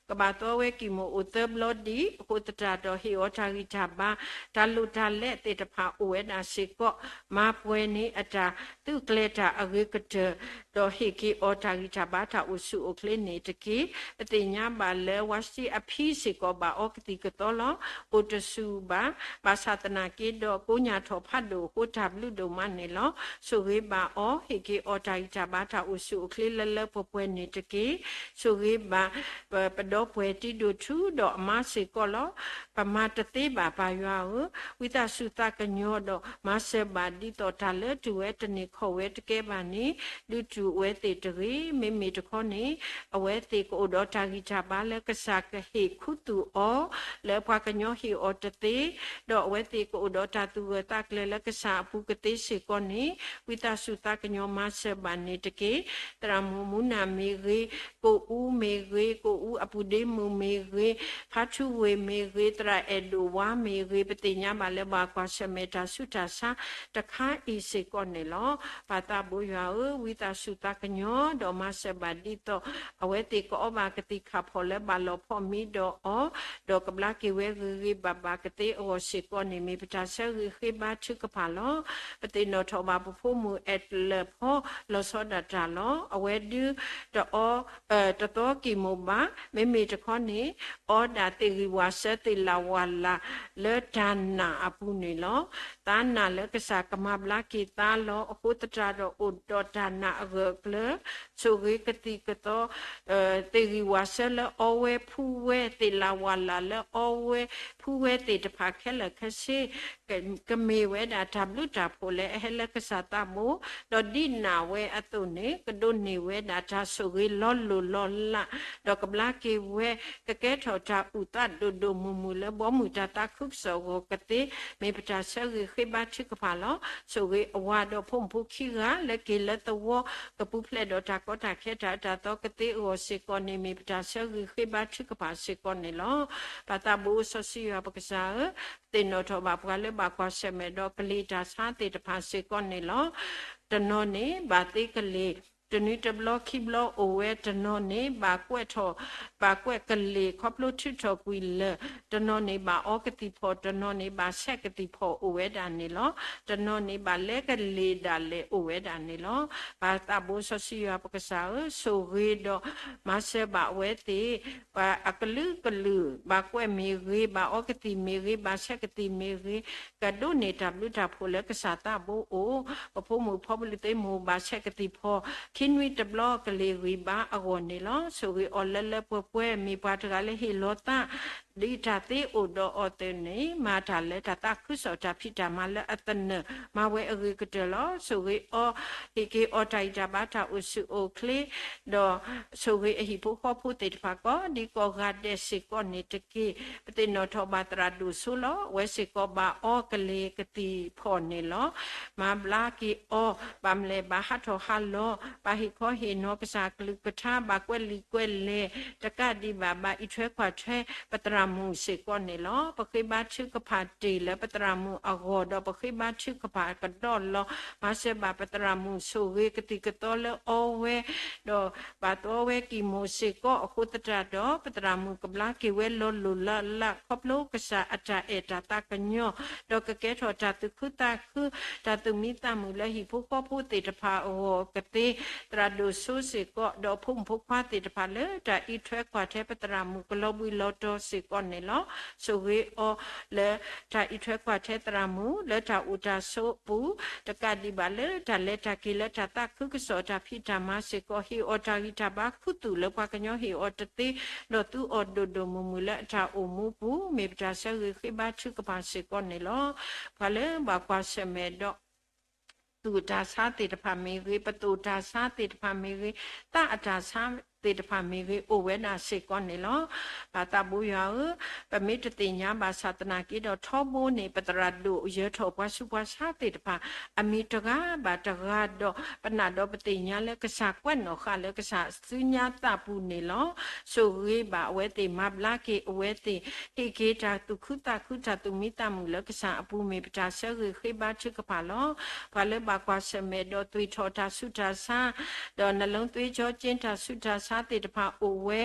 ကဘၣ်သီဝဲကံၢ်မိၣ်အိၣ်သၢဘျီဒံး အဃိသတးဒီးဟ့ၣ်အီၤတၢ်ဂံၢ်တၢ်ဘါ တၢ်လိၣ်တၢ်လဲသ့ၣ်တဖၣ်အိၣ်ဝဲဒၣ်စ့ၢ်ကီး မၤပှဲၤန့ၢ်အတၢ်သုးကျဲၤတၢ်အဂ့ၤကတၢၢ် ဒီးဟ့ၣ်က့ၤအီၤတၢ်ဂံၢ်တၢ်ဘါတၢ်အိၣ်ဆူၣ်အိၣ်ချ့န့ၣ်တက့ၢ်. ပသ့ၣ်ညါဘၣ်လၢဝါစတံအဖံစ့ၢ်ကီးဘၣ်အီကသံၣ်ကသီလီၤ. အိၣ်တဆူၣ်ဘၣ်, ဘၣ်ဆၣ်သနာ်က့ဒီးကိးညါထီၣ်ဖးဒိၣ်အဃိတၢ်ဘျုးဒိၣ်မးန့ၣ်လီၤ. ဆိၣ်ဂ့ၤဘၣ်အီၤ, ဟ့ၣ်က့ၤအီၤတၢ်ဂံၢ်တၢ်ဘါတၢ်အိၣ်ဆူၣ်အိၣ်ချ့လၢလၢပှဲၤပှဲၤန့ၣ်တက့ၢ်. ဆိၣ်ဂ့ၤဘၣ် ပဒီပုၢ်ဝဲၢ်တံၤဒိၣ်ထူဒီးအမါစ့ၢ်ကီးလီၤ. ပမၤတသ့ဘၣ်ပၢ်ယွၤဧၢ, ဝံသးစူၤသးကညီၤဒီး မၤစၢၤဘၣ်ဒ်သိးတၢ်လၢတုၤဝဲတန့ၢ်ခီၣ်ဝဲတကဲဘၣ်န့ၣ် ဒုးတူၢ်ဝဲသ့ၣ်တဂ့ၤ. မ့မ့ၢ်တခီန့ၣ် အဝဲသ့ၣ်ကအိၣ်ဒီးတၢ်ဂံၢ်တၢ်ဘါလၢကစၢ်ကဟ့ၣ်ခူသူၣ်အီၤ လၢပှၤကညီဟ့ၣ်အီၤတသ့, ဒီးအဝဲသ့ၣ်ကအိၣ်ဒီးတၢ်သူၣ်ဂၢၢ်သးကျၢၤလၢကစၢ်အပူၤကသ့စ့ၢ်ကီးန့ၣ် ဝံသးစူၤသးကညီၤမၤစၢၤဘၣ်န့ၣ်တက့ၢ်. သရၣ်မုၣ်မူနၤမ့ၢ်ဂ့ၤ, ကိၣ်အူမ့ၢ်ဂ့ၤ, ကိၣ်အူအပူၤဒ့မုၣ်မ့ၢ်ဂ့ၤ, ဖါထူဝ့ၢ်မ့ၢ်ဂ့ၤ, သရၣ်အဲၣ်ဒိၣ်ဝါမ့ၢ်ဂ့ၤ, ပသ့ၣ်ညါဘၣ်လၢဘၣ်ကွၢ်ဆၢၣ်မဲာ်တၢ်ဆူးတၢ်ဆါတခါအံၤစ့ၢ်ကီးန့ၣ်လီၤ. ပၢ်သးဘိယွၤဧၢ, ဝံသးစူၤသးကညီၤ ဒီးမၤစၢၤဘၣ်ဒ်သိး အဝဲသ့ၣ်ကအီဘၣ်ကသံၣ်ခၣ်ဖီၣ်လၢဘၣ်လီၤဖီၣ်မံဒီးအီၤ, ဒီးကဘျါက့ၤဝဲဂ့ၤဂ့ၤဘၣ်ဘၣ်ကသ့အဂီၢ်စ့ၢ်ကီးန့ၣ် မ့ၢ်ပတၢ်ဆၢဂ့ၤဃ့ဘါထုကဖၣ်လီၤ. ပသ့ၣ်နီၣ်ထီၣ်ဘၣ်ပဖိမုၣ်အဲၣ်တလၢၣ်ဖီ လီၤဆီဒၣ်တၢ်လီၤ. အဝဲဒုးတအီ တသီကံၢ်မိၣ်ဘၣ်, မ့မ့ၢ်တခီန့ၣ် အီဒၣ်သ့ၣ်ဂံၢ်ဝၣ်စၢသ့ၣ်လၣ်ဝၣ်လၣ်လၢတၢ်နာ်အပူၤန့ၣ်လီၤ. သးနာ်လၢကစၢ်ကမၤဘျါက့ၤသးလီၤ. အဃိသတးဒီးအိၣ်ဒီးတၢ်နာ်အဂၢၢ်အကျၢၤ ဆိၣ်ဂ့ၤကသံၣ်ကသီ သ့ၣ်ဂံၢ်ဝၣ်စၢလၢအီဝဲဖှူဝဲ သ့ၣ်လၣ်ဝၣ်လၣ်လၢအီဝဲဖှူဝဲသ့ၣ်တဖၣ်ခဲလၢာ်ခဲဆ့ ကမ့ၢ်ဝဲဒၣ်တၢ်ဘျုးတၢ်ဖှိၣ်လၢအဟဲလၢကစၢ်သးဘိ, ဒီးဒ်နာ်ဝဲအသိးန့ၣ် ကဒိးန့ၢ်ဝဲဒၣ်တၢ်ဆိၣ်ဂ့ၤလီၤလိၢ်လီၤလး, ဒီးကဘျါက့ၤဝဲ ကကဲထီၣ်တၢ်အုၣ်သးဒိၣ်ဒိၣ်မုၢ်မုၢ်လၢဘီမုၢ်တၢ်သးခုကစီၣ်အဂီၢ်ကသ့, မ့ၢ်ပတၢ်ဆၢဂ့ၤဃ့ဘါထုကဖၣ်လီၤ. ဆိၣ်ဂ့ၤအဝၤဒီးဖိမုၣ်ဖိခံဂၤလၢက့ၤလၢသဝီ ကပူၤဖျဲးဒီးတၢ်ကီတၢ်ခဲတၢ်အတၢ်သီကသ့အဂီၢ်စ့ၢ်ကီးန့ၣ် မ့ၢ်ပတၢ်ဆၢဂ့ၤဃ့ဘါထုကဖၣ်စ့ၢ်ကီးန့ၣ်လီၤ. ပၢ်သးဘိစီဆှံယွၤပကစၢ်ဧၢ, သ့ၣ်နီၣ်ထီၣ်ဘၣ်ပှၤလၢဘၣ်ကွၢ်ဆၢၣ်မဲာ်ဒီးကလံၤတၢ်ဆါသ့ၣ်တဖၣ်စ့ၢ်ကီးန့ၣ်လီၤ. တနီၤန့ၣ် ဘၣ်သ့ကလံၤ တနွံတဘျီခံဘျီအိၣ်ဝဲ, တနီၤန့ၣ် ဘၣ်ကွဲးထီၣ်, ဘၣ်ကွဲးကလ့ၢ်ခီဖျိထုးထီၣ်ကွံာ်လၢၢ်, တနီၤန့ၣ် ဘၣ်အီကသံၣ်ဖီၣ်, တနီၤန့ၣ်ဘၣ်ဆဲးကသံၣ်ဖီၣ်အိၣ်ဝဲဒၣ်န့ၣ်လီၤ. တနီၤန့ၣ် ဘၣ်လဲကလ့ၢ်ဒၣ်လဲာ်အိၣ်ဝဲဒၣ်န့ၣ်လီၤ. ပသးဘိစီဆှံယွၤပကစၢ်ဧၢ, ဆိၣ်ဂ့ၤဒီးမၤစၢၤဘၣ်အဝဲသ့ၣ် ပှၤအကလုာ်ကလုာ် ဘၣ်ကွဲးမ့ၢ်ဂ့ၤ, ဘၣ်အီကသံၣ်မ့ၢ်ဂ့ၤ, ဘၣ်ဆဲးကသံၣ်မ့ၢ်ဂ့ၤ, ကဒိးန့ၢ်တၢ်ဘျုးတၢ်ဖှိၣ်လၢကစၢ်သးဘိအိၣ်, ပဖိမုၣ်ဖိပျုၢ်သ့ၣ်မ့ၢ် ဘၣ်ဆဲးကသံၣ်ဖီၣ်, ခံနွံတဘျီကလ့ၢ်ဂံၢ်ဘါအဂီၢ်န့ၣ်လီၤ. ဆိၣ်ဂ့ၤအီၤလၢလၢပှဲၤပှဲၤ, မ့ၢ်ပှၤတဂၤလၢဟ့ၣ်လီၤသး ဒ်တၢ်သ့အိၣ်ဒီးအီၤအသိးန့ၣ် မၤတၢ်လၢတၢ်သးခုကစီၣ်တၢ်ဖံးတၢ်မၤလၢအသနၢၣ် မၤဝဲအဂ့ၤကတၢၢ်လီၤ. ဆိၣ်ဂ့ၤအီၤ, ဟ့ၣ်က့ၤအီၤတၢ်ဂံၢ်တၢ်ဘါတၢ်အိၣ်ဆူၣ်အိၣ်ချ့, ဒီးဆိၣ်ဂ့ၤအဟံၣ်ဖိဃီဖိသ့ၣ်တဖၣ် ကိးဒံကိးဂၤဒဲးစ့ၢ်ကီးန့ၣ်တက့ၢ်. ပသ့ၣ်နီၣ်ထီၣ်ဘၣ်သရၣ်ဒိၣ်စိလီၤ. အဝဲစ့ၢ်ကီးဘၣ်အီကလ့ၢ်ကသံၣ်ဖီၣ်န့ၣ်လီၤ. မၤဘျါက့ၤအီၤ, ဘၣ်မလဲၣ်ဘၣ်ဟးထီၣ်ဟးလီၤ, ဘၣ်ဟ့ၣ်ခီဟ့ၣ်နီၤကစၢ်အကလုၢ်ကထါ, ဘၣ်ကွဲးလံာ်ကွဲးလဲၢ်, တကးဒံးဘၣ် ဘၣ်အံးထွဲကွၢ်ထွဲပသရၣ်မုၣ်စ့ၢ်ကီးန့ၣ်လီၤ. ပဃ့ဘါထုကဖၣ်တ့ၢ်လၢပသရၣ်မုၣ်အဂီၢ်ဒီး ပဃ့ဘါထုကဖၣ်ကဒီးလီၤ. မၤစၢၤဘၣ်ပသရၣ်မုၣ်, ဆိၣ်ဂ့ၤကသံၣ်ကသီလၢအီဝဲ, ဒီးဘၣ်သီဝဲကံၢ်မိၣ်စ့ၢ်ကီးအဃိသတးဒီး ပသရၣ်မုၣ်ကဘျါက့ၤဝဲလီၤလိၢ်လီၤလး ခီဖျိကစၢ်အတၢ်အဲၣ်တၢ်သးကညီၤ, ဒီးကကဲထီၣ်တၢ်သူၣ်ခုသးခု တၢ်သူၣ်မံသးမုာ်လၢဟံၣ်ဖိဃီဖိသ့ၣ်တဖၣ်အဂီၢ်ကသ့, သရၣ်ဒိၣ်စိစ့ၢ်ကီး ဒီးအဖိမုၣ်ဖိခွါသ့ၣ်တဖၣ်လၢတၢ်အံးထွဲကွၢ်ထွဲပသရၣ်မုၣ်ကလီၤဘှံးလီၤတီၤစ့ၢ်ကီးန့ၣ်လီၤ. ဆိၣ်ဂ့ၤအီၤလၢတၢ်အံးထွဲကွၢ်ထွဲသရၣ်မုၣ် လၢတၢ်အိၣ်တၢ်ဆိးအပူၤ, တကးဒံးဘၣ်လၢတၢ်လဲၤတၢ်က့ၤလၢတၢ်သးခုကစီၣ်တၢ်ဖံးတၢ်မၤစ့ၢ်ကီး, ဟ့ၣ်အီၤတၢ်ဂံၢ်တၢ်ဘါခူသူၣ်လၢပှၤကညီဟ့ၣ်အီၤတသ့, ဒီးသူအီၤဒိၣ်ဒိၣ်မုၢ်မုၢ်လၢအတၢ်အိၣ်မူပူၤ, မ့ၢ်ပတၢ်ဆၢဂ့ၤဃ့ဘါထုကဖၣ်စ့ၢ်ကီးန့ၣ်လီၤ. ပှၤလၢဘၣ်ကွၢ်ဆၢၣ်မဲာ်ဒီး သူၣ်တၢ်ဆါသ့ၣ်တဖၣ်မ့ၢ်ဂ့ၤ, ပသိၣ်တၢ်ဆါသ့ၣ်တဖၣ်မ့ၢ်ဂ့ၤ, သးအတၢ်ဆါသ့ၣ်တဖၣ်မ့ၢ်ဂ့ၤ, အိၣ်ဝဲဒၣ်စ့ၢ်ကီးန့ၣ်လီၤ. ပသးဘိယွၤဧၢ, ပမ့ၢ်တသ့ၣ်ညါဘၣ်ဆၣ်သနာ်က့ဒီး ထီဘိန့ၣ် ပသရၣ်ဒိၣ်ယၢၤထီၣ်ပှၤဆူးပှၤဆါသ့ၣ်တဖၣ် အမံၤတဂၤဘၣ်တဂၤဒီး ပနာ်ဒီးပသ့ၣ်ညါလၢကစၢ်ကွဲးနီၣ်ဃာ်လၢကစၢ်စုညါသးပူၤန့ၣ်လီၤ. ဆိၣ်ဂ့ၤဘၣ်အဝဲသ့ၣ် မၤဘျါက့ၤအဝဲသ့ၣ်, ဟ့ၣ်က့ၤတၢ်သူၣ်ခုသးခု တၢ်သူၣ်မံသးမုာ်လၢကစၢ်အပူၤ မ့ၢ်ပတၢ်ဆၢဂ့ၤဃ့ဘါထုကဖၣ်လီၤ. ပှၤလၢဘၣ်ကွၢ်ဆၢၣ်မဲာ်ဒီးသွံၣ်ထီၣ်တၢ်ဆူးတၢ်ဆါ, ဒီးနလုံးသွေးကြောကျဉ် တၢ်ဆူးတၢ်ဆါသ့ၣ်တဖၣ်အိၣ်ဝဲ,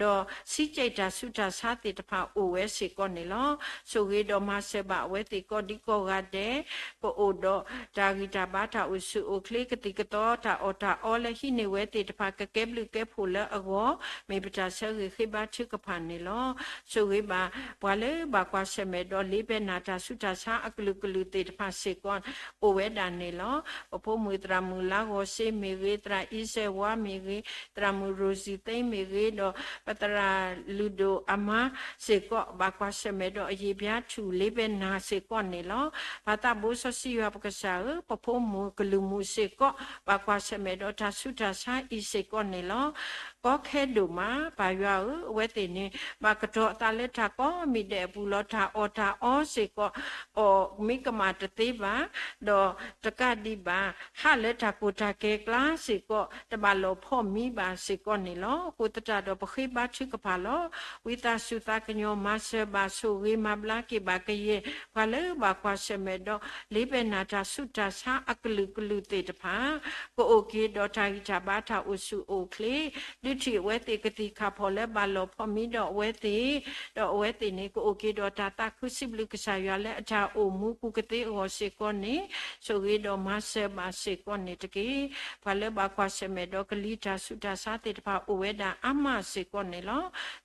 ဒီးဆီးကဲးတၢ်ဆူးတၢ်ဆါသ့ၣ်တဖၣ်အိၣ်ဝဲစ့ၢ်ကီးန့ၣ်လီၤ. ဆိၣ်ဂ့ၤဒီးမၤစၢၤဘၣ်အဝဲသ့ၣ်ကိးဒံကိးဂၤဒဲး, ကအိၣ်ဒီးတၢ်ဂံၢ်တၢ်ဘါတၢ်အိၣ်ဆူၣ်အိၣ်ချ့ ကသံၣ်ကသီတၢ်အီၣ်တၢ်အီလၢဟံးန့ၢ်ဝဲသ့ၣ်တဖၣ် ကကဲဘျုးကဲဖှိၣ်လၢအဂီၢ်, မ့ၢ်ပတၢ်ဆၢဂ့ၤဃ့ဘါထုကဖၣ်န့ၣ်လီၤ. ဆိၣ်ဂ့ၤဘၣ်ပှၤလၢဘၣ်ကွၢ်ဆၢၣ်မဲာ်ဒီးလ့ပၢၢ်နၢ်တၢ်ဆူးတၢ်ဆါအကလုာ်ကလုာ်သ့ၣ်တဖၣ်စ့ၢ်ကီး အိၣ်ဝဲဒၣ်န့ၣ်လီၤ. ပဖိမုၣ်သရၣ်မုၣ်လါဂီၤစ့မ့ၢ်ဂ့ၤ, သရၣ်အံၤစဲးဝါမ့ၢ်ဂ့ၤ, သရၣ်မုၣ်ရိၣ်စံၣ်သ့မ့ၢ်ဂ့ၤ, ဒီးပသရၣ်လုၢ်ဒိၣ်အမါစ့ၢ်ကီး ဘၣ်ကွၢ်ဆၢၣ်မဲာ်ဒီးအယံာ်ဘျါထူၣ်လ့ပၢၢ်နၢ်စ့ၢ်ကီးန့ၣ်လီၤ. ပသးဘိစီဆှံယွၤပကစၢ်ဧၢ, ပဖိမုၣ်ကလုာ်မုၣ်စ့ၢ်ကီး ဘၣ်ကွၢ်ဆၢၣ်မဲာ်ဒီးတၢ်ဆူးတၢ်ဆါအံၤစ့ၢ်ကီးန့ၣ်လီၤ. ကီခဲဒိၣ်မး ပၢ်ယွၤဧၢ, အဝဲသ့ၣ်န့ၣ် ဘၣ်ကတီၤအသးလၢတၢ်ကိးမံၤဒဲးအပူၤလီၤ. တၢ်အီၣ်တၢ်အီစ့ၢ်ကီး အီၣ်မ့ၢ်ကမၣ်တသ့ဘၣ်, ဒီးတကးဒံးဘၣ် ဟးလၢတၢ်ကိၢ်တၢ်ဂီၤကျါစ့ၢ်ကီး တဘၣ်လီၢ်ဖီၣ်မံဘၣ်စ့ၢ်ကီးန့ၣ်လီၤ. အဃိသတးဒီးပဃ့ဘါထုကဖၣ်လီၤ. ဝံသးစူၤသးကညီၤမၤစၢၤဘၣ်ဆိၣ်ဂ့ၤမၤဘျါက့ၤဘၣ်ကယဲၢ် ပှၤလၢဘၣ်ကွၢ်ဆၢၣ်မဲာ်ဒီး လ့ပၢၢ်နၢ်တၢ်ဆူးတၢ်ဆါအကလုာ်ကလုာ်သ့ၣ်တဖၣ် ကအိၣ်က့ၤဒီးတၢ်ဂံၢ်တၢ်ဘါတၢ်အိၣ်ဆူၣ်အိၣ်ချ့, ဒုးထံၣ်အဝဲသ့ၣ်ကသံၣ်ကသီဖီၣ်လၢဘၣ်လီၢ်ဖီၣ်မံဒီးအဝဲသ့ၣ်, ဒီးအဝဲသ့ၣ်န့ၣ် ကအိၣ်က့ၤဒီးတၢ်သးခုစံးဘျုးကစၢ်ယွၤလၢအတၢ်အိၣ်မူပူၤကသ့အဂီၢ်စ့ၢ်ကီးန့ၣ် ဆိၣ်ဂ့ၤဒီးမၤစၢၤဘၣ်စ့ၢ်ကီးန့ၣ်တက့ၢ်. ပှၤလၢဘၣ်ကွၢ်ဆၢၣ်မဲာ်ဒီးကလံၤတၢ်ဆူးတၢ်ဆါသ့ၣ်တဖၣ်အိၣ်ဝဲဒၣ်အါမးစ့ၢ်ကီးန့ၣ်လီၤ.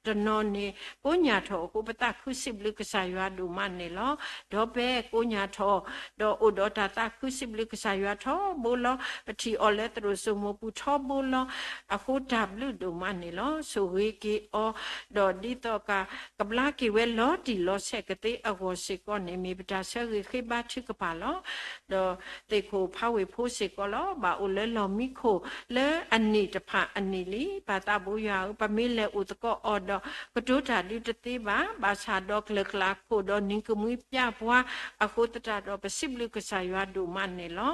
တနီၤန့ၣ် ကိညၢ်ထီၣ်အဃိ ပသးခုစံးဘျုးကစၢ်ယွၤဒိၣ်မးန့ၣ်လီၤ. ဒီးဖဲကိညၢ်ထီၣ် ဒီးအိၣ်ဒီးတၢ်သးခုစံးဘျုးကစၢ်ယွၤထီဘိလီၤ. ပထံၣ်အီၤလၢသရိာ်စိမိၤပူၤထီဘိလီၤ. အဃိတၢ်ဘျုးဒိၣ်မးန့ၣ်လီၤ. ဆိၣ်ဂ့ၤက့ၤအီၤ, ဒီးဒ်သိးက ကဘျါက့ၤဝဲလီၤတံၢ်လီၤဆဲးကသ့အဂီၢ်စ့ၢ်ကီးန့ၣ် မ့ၢ်ပတၢ်ဆၢဂ့ၤဃ့ဘါထုကဖၣ်လီၤ. ဒီးသ့ၣ်ခိၣ်ဖးဝ့ၢ်ဖိစ့ၢ်ကီးလီၤ. ဘၣ်အိၣ်လၢလီၢ်မံခိၣ်လၢအနံၣ်တဖၣ်အနံၣ်လံ. ပၢ်သးဘိယွၤဧၢ, ပမ့ၢ်လဲၤအိၣ်သကိးအီၤဒီး ကတိၤတၢ်ဒုးတသ့ဘၣ်. ဘၣ်ဆၣ်ဒီးကျၢၤကျၢ်ခိၣ်ဒီးနံၤကမှံပျၢ်ပှၤ အဃိသတးဒီး ပစံးဘျုးကစၢ်ယွၤဒိၣ်မးန့ၣ်လီၤ.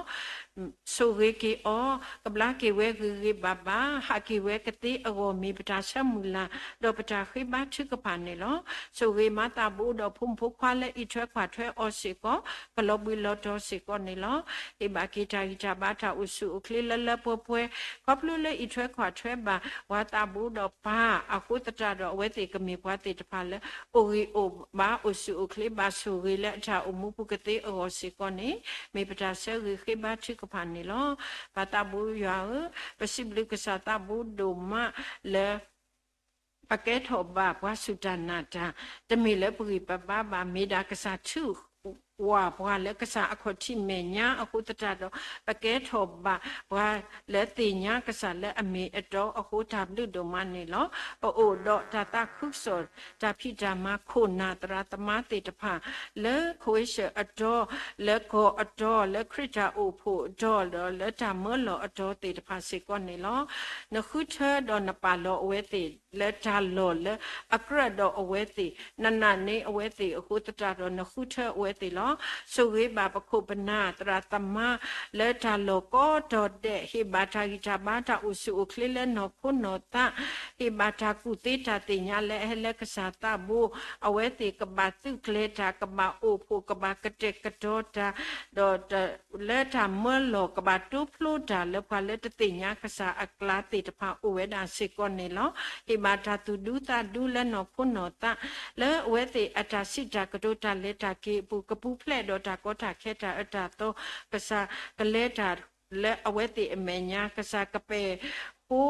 ဆိၣ်ဂ့ၤက့ၤအီၤ, ကဘျါက့ၤဝဲဂ့ၤဂ့ၤဘၣ်ဘၣ်, ဟးက့ၤဝဲကသ့ အဂီၢ်မ့ၢ်ပတၢ်ဆၢမုၢ်လၢ် ဒီးပတၢ်ဃ့ဘါထုကဖၣ်န့ၣ်လီၤ. ဆိၣ်ဂ့ၤမၤသးဘူးဒီးဖိမုၣ်ဖိခွါလၢအံးထွဲကွၢ်ထွဲအီၤစ့ၢ်ကီး ကလီၤဘှံးလီၤတီၤစ့ၢ်ကီးန့ၣ်လီၤ. ဟ့ၣ်ဘၣ်က့ၤတၢ်ဂံၢ်တၢ်ဘါတၢ်အိၣ်ဆူၣ်အိၣ်ချ့လၢလၢပှဲၤပှဲၤ ခီဖျိလၢအံးထွဲကွၢ်ထွဲဘၣ် ပှၤသးဘူးဒီးပၢ်အဃိသတးဒီး အဝဲသ့ၣ်ကမ့ၢ်ပှၤသ့ၣ်တဖၣ်လၢ အိၣ်ဂံၢ်အိၣ်ဘါအိၣ်ဆူၣ်အိၣ်ချ့ဘၣ်ဆိၣ်ဂ့ၤလၢအတၢ်အိၣ်မူပူၤကသ့အဂီၢ်စ့ၢ်ကီးန့ၣ် မ့ၢ်ပတၢ်ဆၢဂ့ၤဃ့ဘါထုကဖၣ်န့ၣ်လီၤ. ပၢ်သးဘူးယွၤဧၢ, ပစံးဘျုးကစၢ်သးဘူးဒိၣ်မးလၢ ပကဲထီၣ်ဘၣ်ပှၤစူၢ်တၢ်နာ်တၢ်, တမ့ၢ်လၢပဂံၢ်ပဘါဘၣ်, မ့ၢ်ဒၣ်ကစၢ်ထုးကွၢ်ပှၤလၢကစၢ်အခီၣ်ထံးမဲာ်ညါအဃိသတးဒီး ပကဲထီၣ်ဘၣ်ပှၤလၢသ့ၣ်ညါကစၢ်လၢအမ့ၢ်အတီအဃိ တၢ်ဘျုးဒိၣ်မးန့ၣ်လီၤ. ပအိၣ်ဒီးတၢ်သးခုကစီၣ်တၢ်ဖံးတၢ်မၤ ခိၣ်နၢ်သရၣ်သမါသ့ၣ်တဖၣ် လၢခိဝ့ၡၢၣ်အတီ, လၢကီၢ်အတီ, လၢခရံာ်တၢ်အိၣ်ဖှိၣ်အတီ, ဒီးလၢတၢ်မၢလီၤအတီသ့ၣ်တဖၣ်စ့ၢ်ကီးန့ၣ်လီၤ. နဃုထၢဒီးနပာ်လီၤအဝဲသ့ၣ်လၢတၢ်လီၢ်လၢအကြၢးဒီးအဝဲသ့ၣ်, နနာ်န့ၢ်အဝဲသ့ၣ်အဃိသတးဒီး နဃုထၢအဝဲသ့ၣ်လီၤ. ဆိၣ်ဂ့ၤဘၣ်ပခိၣ်ပနၢ် သရၣ်သမါ လၢတၢ်လီၢ်ကိးတီၤဒဲး ဟ့ၣ်ဘၣ်တၢ်ဂံၢ်တၢ်ဘါတၢ်အိၣ်ဆူၣ်အိၣ်ချ့လၢနီၢ်ခိနီၢ်သး, ဟ့ၣ်ဘၣ်တၢ်ကူၣ်သ့တၢ်သ့ၣ်ညါလၢအဟဲလၢကစၢ်သးဘိ, အဝဲသ့ၣ်ကဘၣ်သုးကျဲၤတၢ်, ကဘၣ်အိၣ်ဖှိၣ်, ကဘၣ်ကတဲာ်ကတီၤတၢ်, ဒီး လၢတၢ်မၢလီၤ ကဘၣ်တိဖျိတၢ်လၢပှၤလၢတသ့ၣ်ညါကစၢ်အကျါသ့ၣ်တဖၣ်အိၣ်ဝဲဒၣ်စ့ၢ်ကီးန့ၣ်လီၤ. ဟ့ၣ်ဘၣ်တၢ်သူၣ်ဒူသးဒူလၢနီၢ်ခိနီၢ်သး, လၢအဝဲသ့ၣ်အတၢ်စံးတၢ်ကတိၤတၢ်လဲၤတၢ်က့ၤအပူၤ ကပူၤဖျဲးဒီးတၢ်ကီတၢ်ခဲတၢ်အၢတၢ်သီ, ကစၢ်ကလဲၤတၢ်လၢအဝဲသ့ၣ်အမဲာ်ညါ, ကစၢ်ကပဲာ်ဃိ